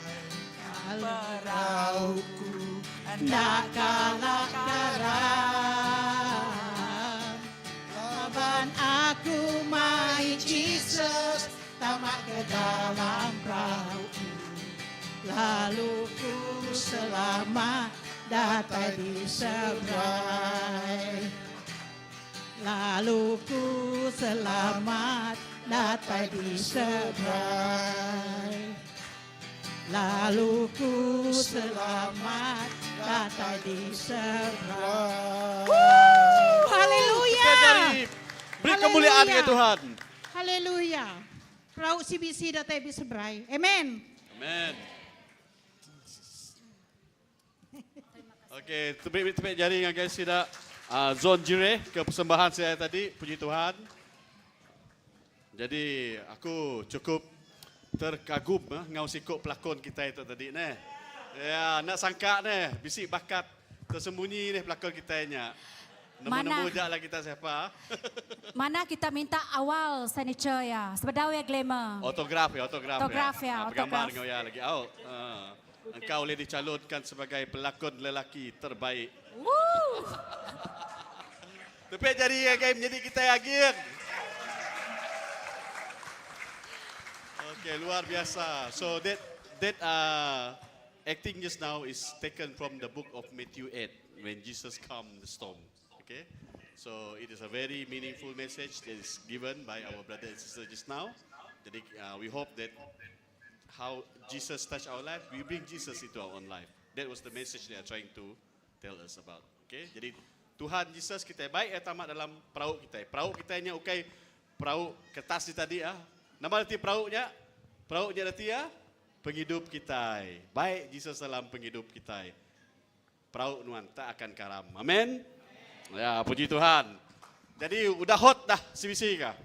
Perahuku enda kala karam. Laban aku mai Jesus tama ke dalam perahuku. Lalu ku selamat datai di seberai. Lalu ku selamat datai di seberai. Lalu ku selamat datai di seberai. Haleluya. Kita jari beri kemuliaan ke Tuhan. Haleluya. Perahu CBC datai di seberai. Amen. Amen. Okey, tepik-tepik jari dengan guys tidak Zon Jireh ke persembahan saya tadi, puji Tuhan. Jadi aku cukup terkagum eh, ngau sikuk pelakon kita itu tadi neh. Ya, nak sangka neh, bisi bakat tersembunyi neh pelakon kita nya. Nemu-nemu Mana? jak lah kita siapa. Mana kita minta awal signature ya. Sebedau ya glamour. Autograf ya, autograf, Autograf ya, Ah, bergambar autograf. dengan ya lagi. Oh, ah. Engkau boleh dicalonkan sebagai pelakon lelaki terbaik. Woo! Tepik jari ya guys, menjadi kita lagi. Okay, luar biasa. So that that uh, acting just now is taken from the book of Matthew 8 when Jesus calmed the storm. Okay? So it is a very meaningful message that is given by our brother and sister just now. Jadi uh, we hope that how Jesus touched our life, we bring Jesus into our own life. That was the message they are trying to tell us about. Okay? Jadi Tuhan Jesus kita baik ya tamat dalam perahu kita. Perahu kita nya ukai perahu kertas ni tadi ah. Nama nanti perahunya? Perahunya nanti ya penghidup kita. Baik Jesus dalam penghidup kita. Perahu nuan tak akan karam. Amin. Ya, puji Tuhan. Jadi udah hot dah CBC kah?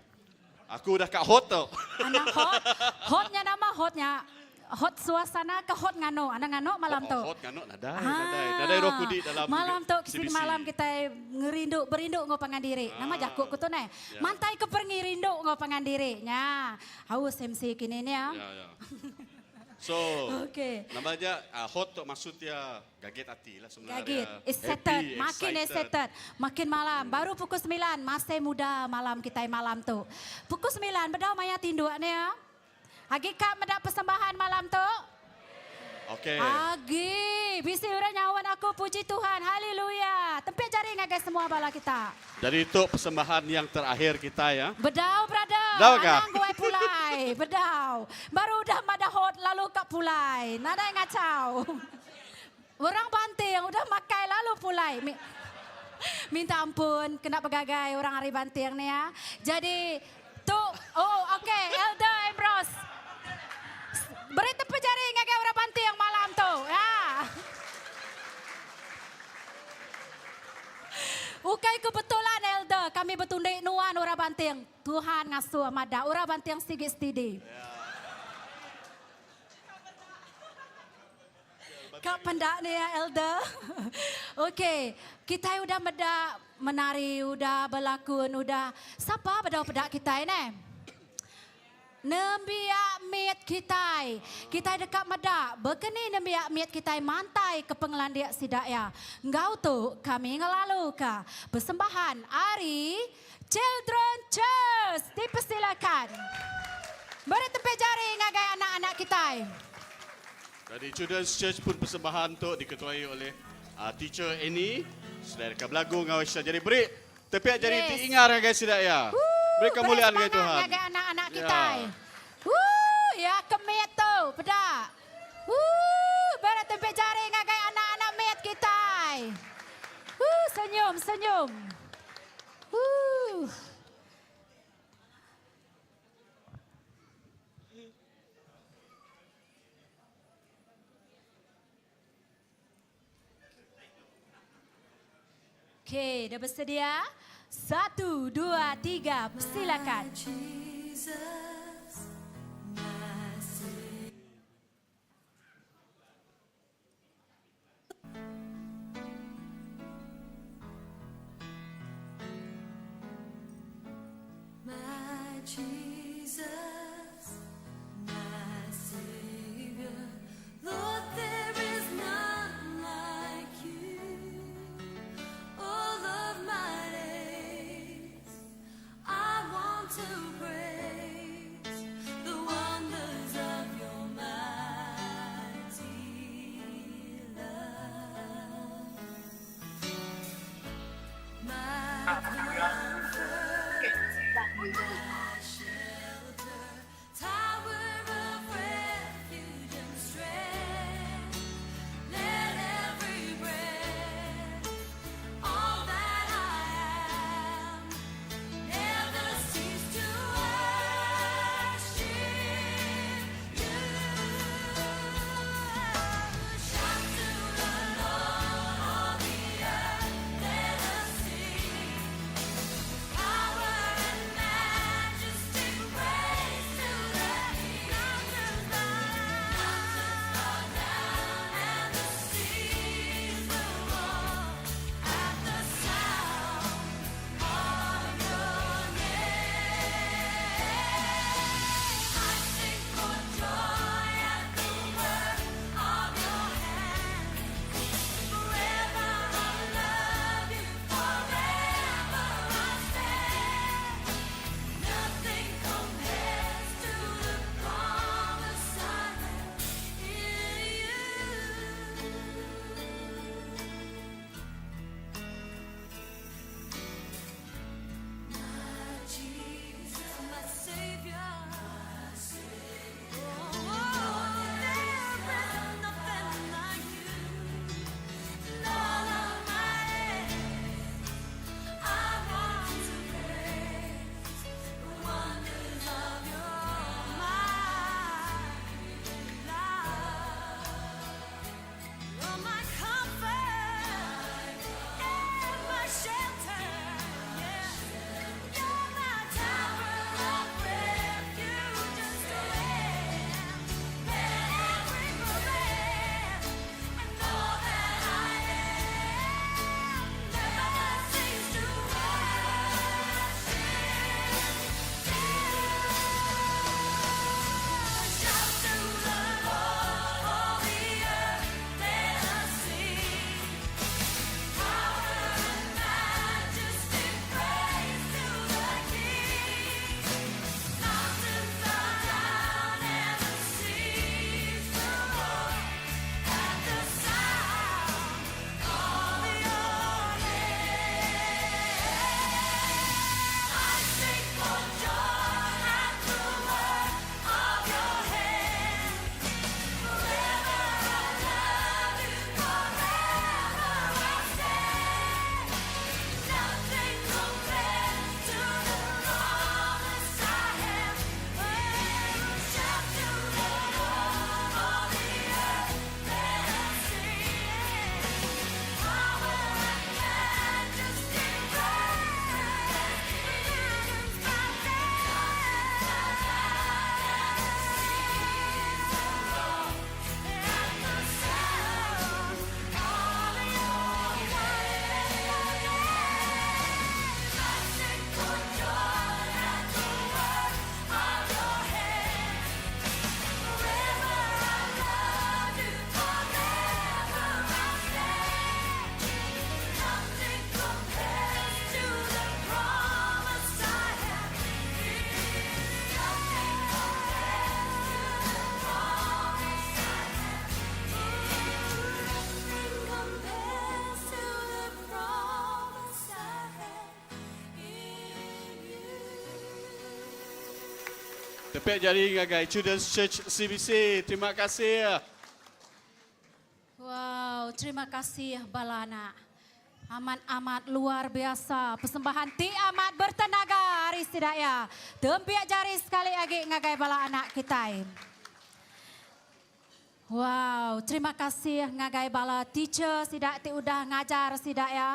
Aku udah kak hot tu. Anak hot. Hotnya nama hotnya. Hot suasana ke hot ngano. Anak ngano malam tu. Oh, hot ngano nadai, nadai. Nadai roh kudi dalam Malam tu CBC. kesini malam kita ngerindu berindu ngau pangan diri. Nama jakuk ku tu neh. Ya. Mantai ke pengerindu ngau pangan diri. Nya. Haus MC kini ni ya. Ya, ya. So, Okey. nama dia uh, hot tu maksudnya gaget hati lah sebenarnya. Gagit, excited, Happy, makin excited, makin malam. Baru pukul 9, masih muda malam kita malam tu. Pukul 9, bedau maya tinduk ni ya. Agi kak medak persembahan malam tu. Okey. Agi, bisi orang nyawan aku puji Tuhan. Haleluya. Tempik jari ngagai semua bala kita. Jadi itu persembahan yang terakhir kita ya. Bedau brother. Bedau kah? Anang gue pulai. Bedau. Baru dah madahot lalu kak pulai. Nadai ngacau. Orang banting udah makai lalu pulai. Minta ampun kena pegagai orang hari banting ni ya. Jadi tu oh okey Elder Ambrose. Beri tepuk jari ngagai orang banting malam tu. Ya. Ukai kebetulan Elder kami bertundik nuan orang banting. Tuhan ngasuh mada orang banting sigit stidi. Kak pendak ni ya Elder. Okey, kita udah medak menari, udah berlakon, udah siapa bedau pedak kita ini? Nembiak miat kita. Kita dekat medak. Berkeni nembiak miat kita mantai ke pengelandiak sidak ya. Ngau tu kami ngelalu ke persembahan Ari Children Church. Dipersilakan. Beri tepuk jari ngagai anak-anak kita. Dari Children's Church pun persembahan tu diketuai oleh Teacher Annie. Selain dekat belagu ngau Aisyah. Jadi beri tepiak jari Yes. ti ingar ngagai sida ya. Beri kemuliaan Beri ngagai Tuhan. semangat ngagai anak-anak Ya. kita. Woo, ya kemit tu, peda. Woo, beri tepiak jari ngagai anak-anak mit kita. Woo, senyum, senyum. Woo. Okey, dah bersedia? 1, 2, 3, silakan. Jesus, my Savior. My Jesus, my Savior, Lord, there is none like you. All of my days, I want to praise the wonders of your mighty love. My comfort, my shelter. Tepek jari ngagai Children's Church CBC. Terima kasih. Wow, terima kasih bala anak. Amat-amat luar biasa persembahan ti amat bertenaga ari sida iya. Tempiak jari sekali agi ngagai bala anak kitai. Wow, terima kasih ngagai bala teacher sida ti udah ngajar sida iya.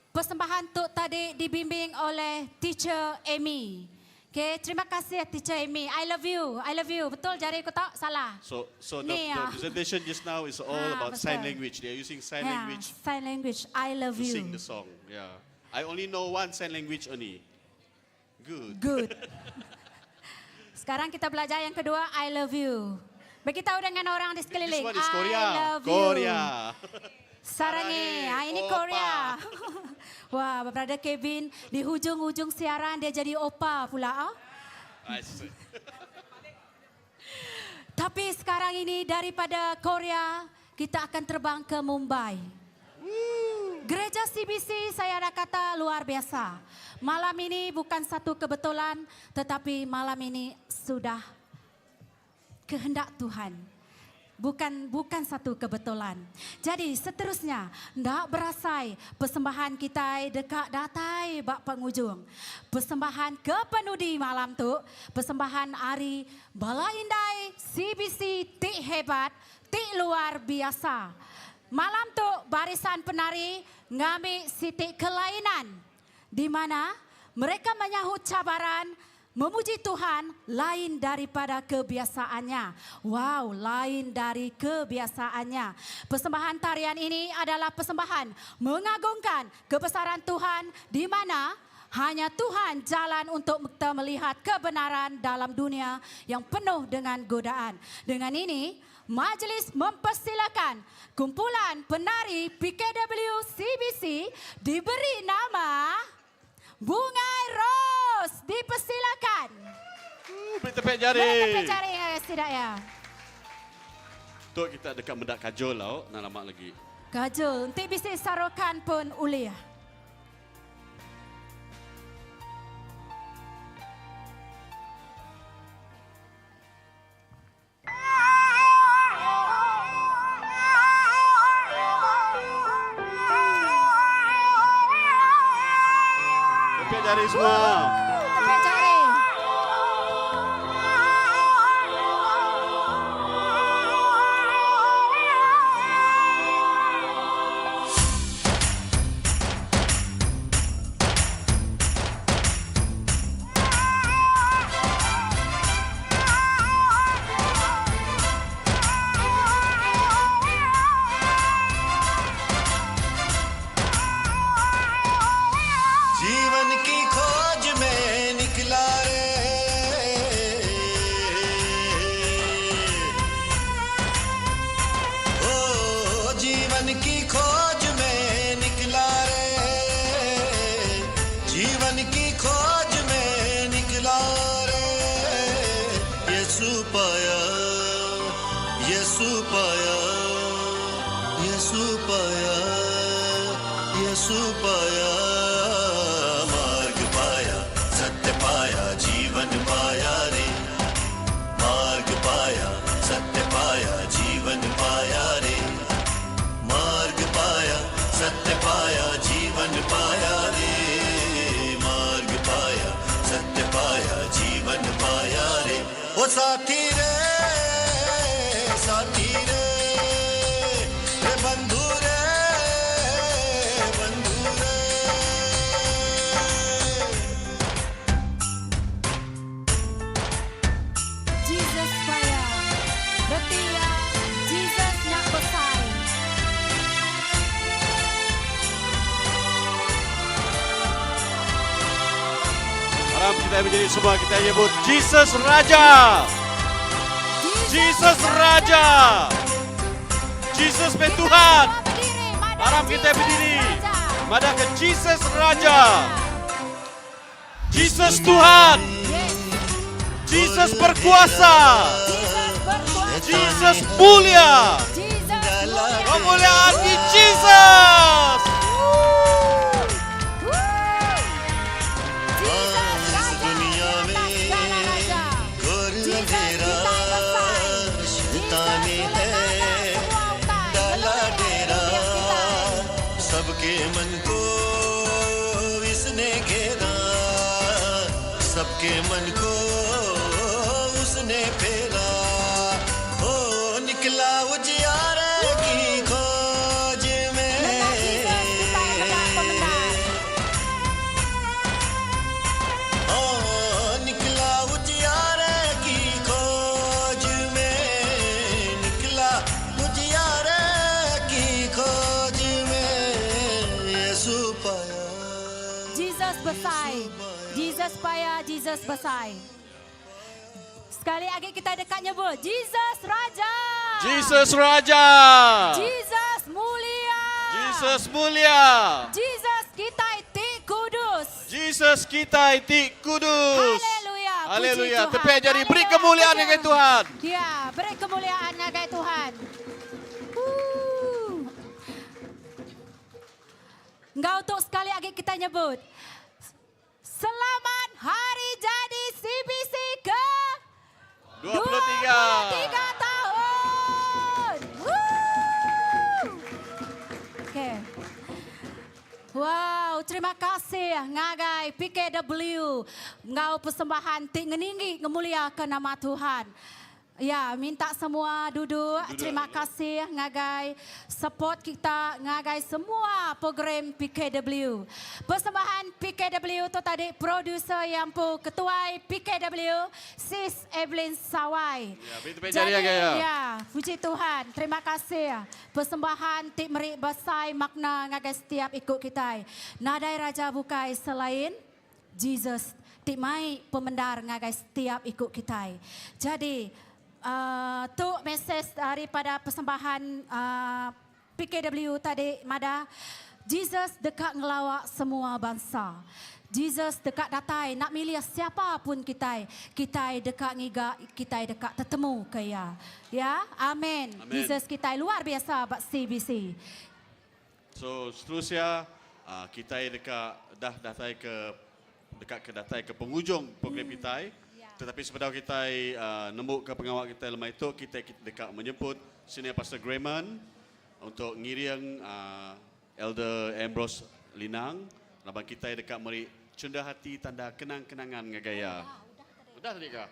Persembahan tu tadi dibimbing oleh Teacher Amy. Okay, terima kasih Teacher Amy. I love you. I love you. Betul jari ku tok? Salah. So, so the, Ni the ah. presentation just now is all Ah, about sign betul. language. They are using sign Yeah, language Sign language. I love to you. sing the song. Yeah. I only know one sign language only. Good. Good. Sekarang kita belajar yang kedua, I love you. Bagi tahu dengan orang di This sekeliling. one is Korea. I love you. Korea. Sarange. Ha, ini Opa. Korea. Wah, Brother Kevin di hujung-hujung siaran dia jadi opa pula. Ah. I see. Tapi sekarang ini daripada Korea, kita akan terbang ke Mumbai. Gereja CBC saya ada kata luar biasa. Malam ini bukan satu kebetulan, tetapi malam ini sudah kehendak Tuhan. Bukan bukan satu kebetulan. Jadi seterusnya, ndak berasai persembahan kita dekat datai bak penghujung. Persembahan ke penudi malam tu, persembahan Ari Bala Indai CBC tik hebat, tik luar biasa. Malam tu barisan penari ngami sitik kelainan di mana mereka menyahut cabaran memuji Tuhan lain daripada kebiasaannya. Wow, lain dari kebiasaannya. Persembahan tarian ini adalah persembahan mengagungkan kebesaran Tuhan di mana hanya Tuhan jalan untuk kita melihat kebenaran dalam dunia yang penuh dengan godaan. Dengan ini, majlis mempersilakan kumpulan penari PKW CBC diberi nama Bungai Ros. Dipersilakan. Beri tepek jari. Beri tepek jari eh, tidak ya. Tu kita dekat mendak kajol lau, nak lama lagi. Kajol, nanti bisa sarokan pun uliah. Tepek jari semua. Tepek jari. जीवन की खोज में निकला रे ओ जीवन की खोज में निकला रे जीवन की खोज में निकला रे यीशु पाया यीशु पाया यीशु पाया यीशु पाया मार्ग पाया सत्य पाया जीवन पाया रे मार्ग पाया सत्य पाया जीवन पाया रे मार्ग पाया सत्य पाया जीवन पाया रे मार्ग पाया सत्य पाया जीवन पाया रे ओ साथी रे साथी रे रे बंधु रे बंधु रे Jesus fire. Retia Jesus nak besar. Harap kita menjadi semua kita nyebut Jesus Raja. Jesus Raja. Jesus ben Tuhan. Harap kita berdiri. Mada ke Jesus Raja. Jesus Tuhan. Jesus berkuasa. Jesus mulia. Kemuliaan di Jesus. इस दुनिया में कोई सबके मन को इसने घेरा सबके मन को उसने फेरा ओ निकला उजियारे की खोज में ओ निकला उजियारे की खोज में निकला उजियारे की खोज में यीशु पाया Jesus besai. Jesus paya, Jesus besai. Sekali lagi kita dekat nyebut Jesus Raja. Jesus Raja. Jesus mulia. Jesus mulia. Jesus kita ti kudus. Jesus kita ti kudus. Haleluya. Puji Haleluya. Tuhan. Tepi jari beri Haleluya. kemuliaan Puji. dengan Tuhan. Ya, beri kemuliaan ngagai Tuhan. Woo. Engkau untuk sekali lagi kita nyebut. Selamat Hari Jadi CBC ke 23. 23 tahun. Woo! Okay. Wow, terima kasih ngagai PKW ngau persembahan ti ngeninggi ngemulia ke nama Tuhan. Ya, minta semua duduk. Duduk. Terima kasih ngagai support kita ngagai semua program PKW. Persembahan PKW tu tadi producer yang pu ketua PKW Sis Evelyn Sawai. Ya, beri tepi jari agak ya. Ya, puji Tuhan. Terima kasih. Persembahan ti meri besai makna ngagai setiap ikut kita. Nadai raja bukai selain Jesus ti mai pemendar ngagai setiap ikut kita. Jadi tu mesej daripada persembahan PKW tadi mada Jesus dekat ngelawak semua bangsa. Jesus dekat datai nak milih siapa pun kita. Kita dekat ngiga, kita dekat tetemu ke ya. Ya, amin. Amin. Jesus kita luar biasa bak CBC. So seterusnya kita dekat dah datai ke dekat ke datai ke penghujung program kita. Tetapi sebelum kita nembuk ke pengawal kita lemah itu, kita, kita dekat menjemput Senior Pastor Grayman untuk ngiring Elder Ambrose Linang. Laban kita dekat meri cunda hati tanda kenang-kenangan ngagaya. Udah tadi kah?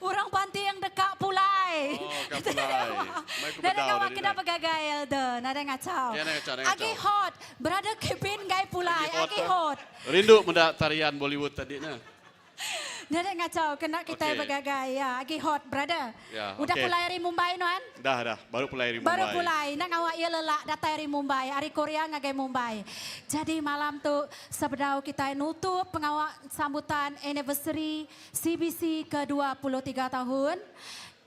Orang panti yang dekat pulai. Oh, dekat pulai. Mai ku Nada bedau ngawak tadi kena dah. bergagai elder, nada ngacau. Ya, nada ngacau, nada Agi ngacau. hot, brother Kevin gai pulai, agi hot. Rindu mendak tarian Bollywood tadi nah. Nada ngacau, kena kita Okey. bergagai. Ya, agi hot brother. Ya, Udah okey. pulai dari Mumbai nuan? Dah dah, baru pulai dari Mumbai. Baru pulai, nak ngawak ia lelak datang dari Mumbai, hari Korea ngagai Mumbai. Jadi malam tu sebedau kita nutup pengawak sambutan anniversary CBC ke-23 tahun.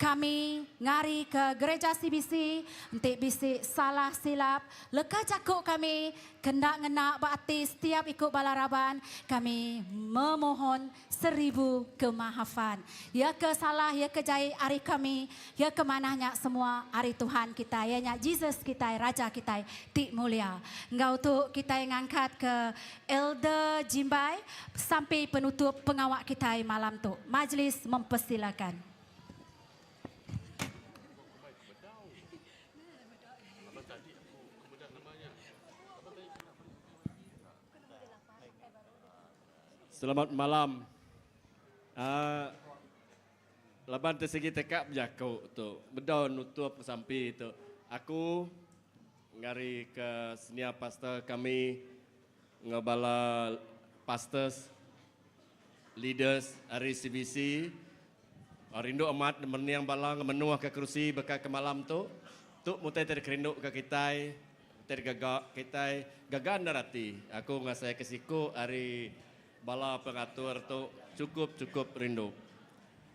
Kami ngari ke gereja CBC, entik bisik salah silap, leka cakuk kami, kendak ngenak berarti setiap ikut balaraban, kami memohon 1000 kemaafan. Ya ke salah, ya ke jai hari kami, ya ke manahnya semua hari Tuhan kita, ya nya Jesus kita, Raja kita, ti mulia. Ngau tu kita yang angkat ke Elder Jimbai sampai penutup pengawak kita malam tu. Majlis mempersilakan. Selamat malam. Laban tersegi tekak berjakuk tu. Bedau nutup sampi tu. Aku ngari ke senia pastor kami ngebala pastors leaders hari CBC. Rindu amat meniang bala ngemenuh ke kerusi bekal ke malam tu. Tu mutai terkerinduk ke kita. Tergagak kita gagan narati. Aku ngasai ke siku hari bala pengatur tu cukup-cukup rindu.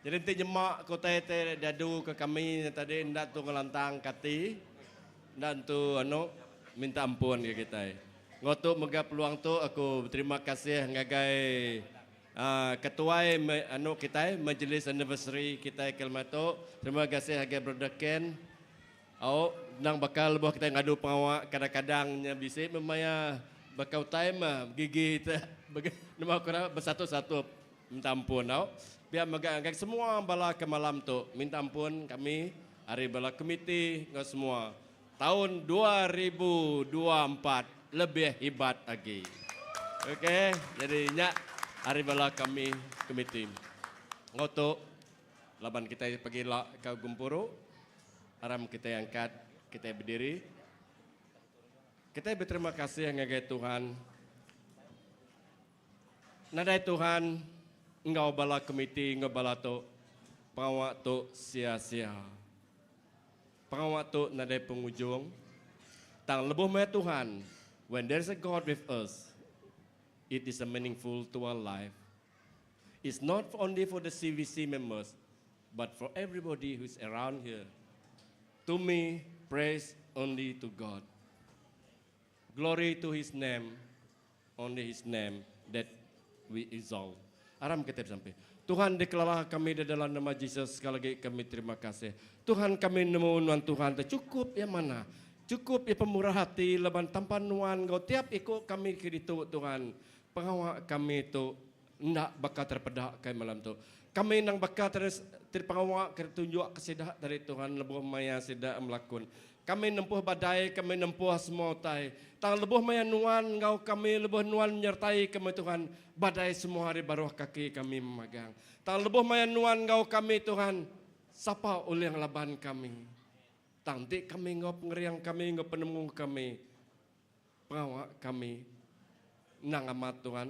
Jadi nanti nyemak kota te dadu ke kami tadi ndak tu ngelantang kati ndak tu anu minta ampun ke kita. Ngotu mega peluang tu aku berterima kasih ngagai ketua anu kita majlis anniversary kita kelmato. Terima kasih ngagai Brother Ken. Au nang bakal buah kita ngadu pengawak kadang-kadangnya bisi memaya bakal time gigi te nama aku bersatu-satu minta ampun tau. Biar megak-megak semua bala ke malam tu minta ampun kami hari bala komiti ngau semua. Taun 2024 lebih hebat agi. Ok, jadi nya ari bala kami komiti. Enggau tu laban kitai pagila ka gempuru aram kitai angkat kitai bediri. Kitai beterima kasih ngagai Tuhan. Nadai Tuhan enggau bala komiti enggau bala tu pengawa tu sia-sia. Pengawa tu nadai pengujung. Tang lebuh maya Tuhan, when there is a God with us, it is a meaningful to our life. It's not only for the CVC members, but for everybody who's around here. To me, praise only to God. Glory to His name, only His name that we exalt. Aram kitai besampi. Tuhan dikelala kami di dalam nama Jesus sekali lagi kami terima kasih. Tuhan kami nemu nuan Tuhan te cukup ya manah. Cukup ya pemurah hati laban tanpa nuan enggau tiap iku kami ke ditu Tuhan. Pengawa kami tu enda baka terpeda kai malam tu. Kami nang baka ter pengawa ke tunjuk ke sida dari Tuhan lebuh maya sida melakun. Kami nempuh badai, kami nempuh semua utai. Tang lebuh maya Nuan enggau kami, lebuh Nuan menyertai kami Tuhan, badai semua ari baruh kaki kami memagang. Tang lebuh maya Nuan enggau kami Tuhan, sapa ulih ngelaban kami? Tang enti kami enggau pengering kami enggau penemu kami, pengawa kami endang amat Tuhan.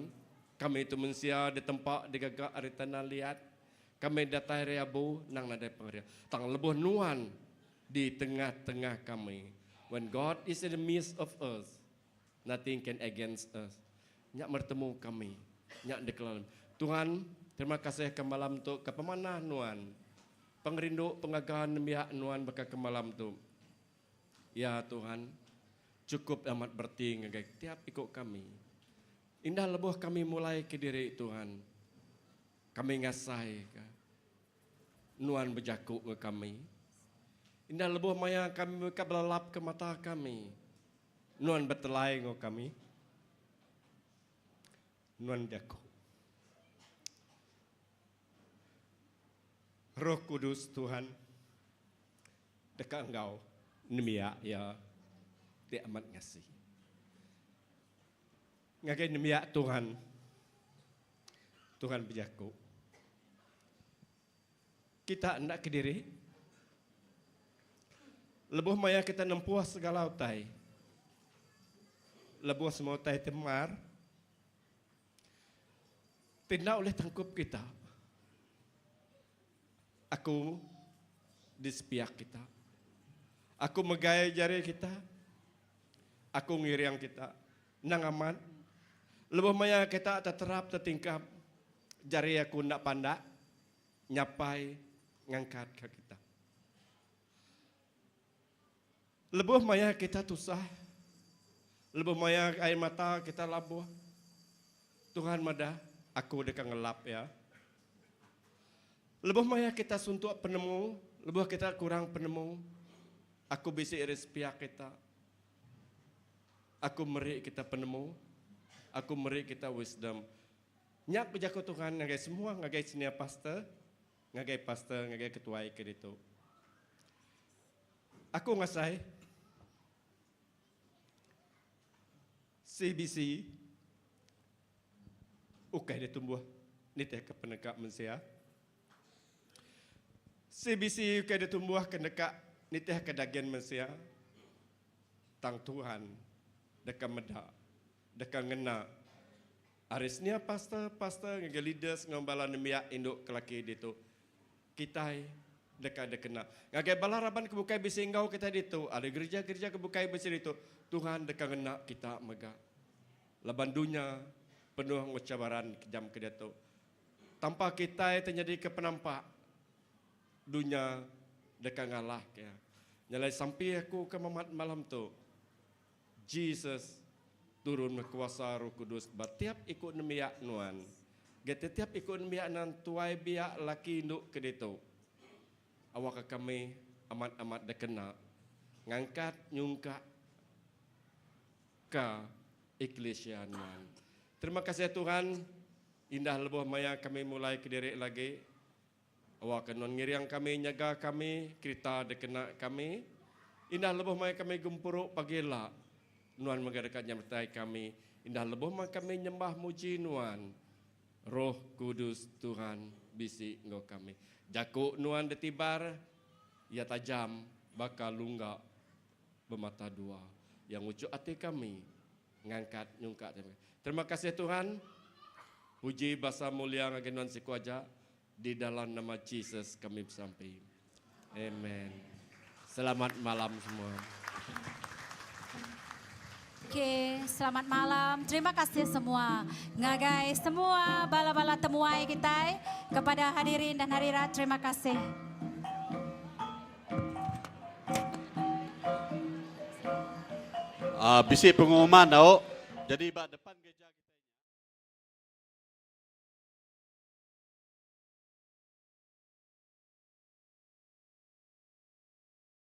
Kami tu mensia ditempa digaga ari tanah liat. Kami datai ari abu endang nadai pengering. Tang lebuh Nuan di tengah-tengah kami. When God is in the midst of us, nothing can against us. Nya mertemu kami. Nya dikelalam. Tuhan, terima kasih ke malam tu ke pemanah Nuan. Pengerindu pengaga nembiak Nuan baka ke malam tu. Ya Tuhan, chukup amat bereti ngagai tiap iku kami. Indah lebuh kami mulai kediri Tuhan, kami ngasaika Nuan bejaku enggau kami. Indah lebuh maya kami mega belelapka mata kami, Nuan betelai enggau kami. Nuan bejaku. Roh Kudus Tuhan deka enggau nembiak Iya ti amat ngasi. Ngagai nembiak Tuhan, Tuhan bejaku. Kita enda kediri. Lebuh maya kita nempuh segala utai, lebuh semua utai ti mar, ti enda ulih tangkup kita, aku di sepiak kita. Aku megai jari kita. Aku ngiring kita. Endang amat, lebuh maya kita teterap tetingkap, jari aku enda pandak nyapai ngangkatka kita. Lebuh maya kita tusah, lebuh maya ai mata kita labuh, Tuhan madah, Aku deka ngelap iya. Lebuh maya kita suntuk penemu, lebuh kita kurang penemu, Aku bisi ari sepiak kita. Aku meri kita penemu, Aku meri kita wisdom. Nya ku jaku Tuhan ngagai semua ngagai senior pastor, ngagai pastor, ngagai ketuai ke ditu. Aku ngasai CBC ukai ditumbuh nitihka peneka mensia. CBC ukai ditumbuh ke neka nitihka dagin mensia. Tang Tuhan deka meda, deka ngena ari senia pastor, pastor ngagai leaders enggau bala nembiak indu ke laki ditu. Kitai deka dikena. Ngagai bala raban ke bukai bisi enggau kitai ditu, ari gerija-gerija ke bukai bisi ditu, Tuhan deka ngena kita mega. Laban dunya penuh enggau cabaran jam ke diatu. Tanpa kitai ti nyadika penampak, dunya deka ngalahka iya. Nya alai sampi aku ke memat malam tu, Jesus turun meh kuasa Roh Kudus ba tiap iku nembiak nuan. Ga tetiap iku nembiak nan tuai biak laki indu ke ditu. Awakka kami amat-amat dikena ngangkat nyungkak ka eklisia nuan. Terima kasih Tuhan, indah lebuh maya kami mulai kediri lagi. Awakka nuan ngiring kami nyaga kami, kerita dikena kami. Indah lebuh maya kami gempuru pagila, Nuan mega deka nyertai kami. Indah lebuh maya kami nyembah muji Nuan, Roh Kudus Tuhan bisi enggau kami. Jaku Nuan ditibar, iya tajam baka lungga bemata dua. Iya nguchuk ati kami, ngangkat nyungkak ati kami. Terima kasih Tuhan. Puji basa mulia ngagai Nuan siku aja. Di dalam nama Jesus kami besampi. Amen. Selamat malam semua. Okey, selamat malam. Terima kasih semua. Ngagai semua bala-bala temuai kitai kepada hadirin dan hadirat, terima kasih. Uh, bisi pengumuman tau. Jadi ba depan.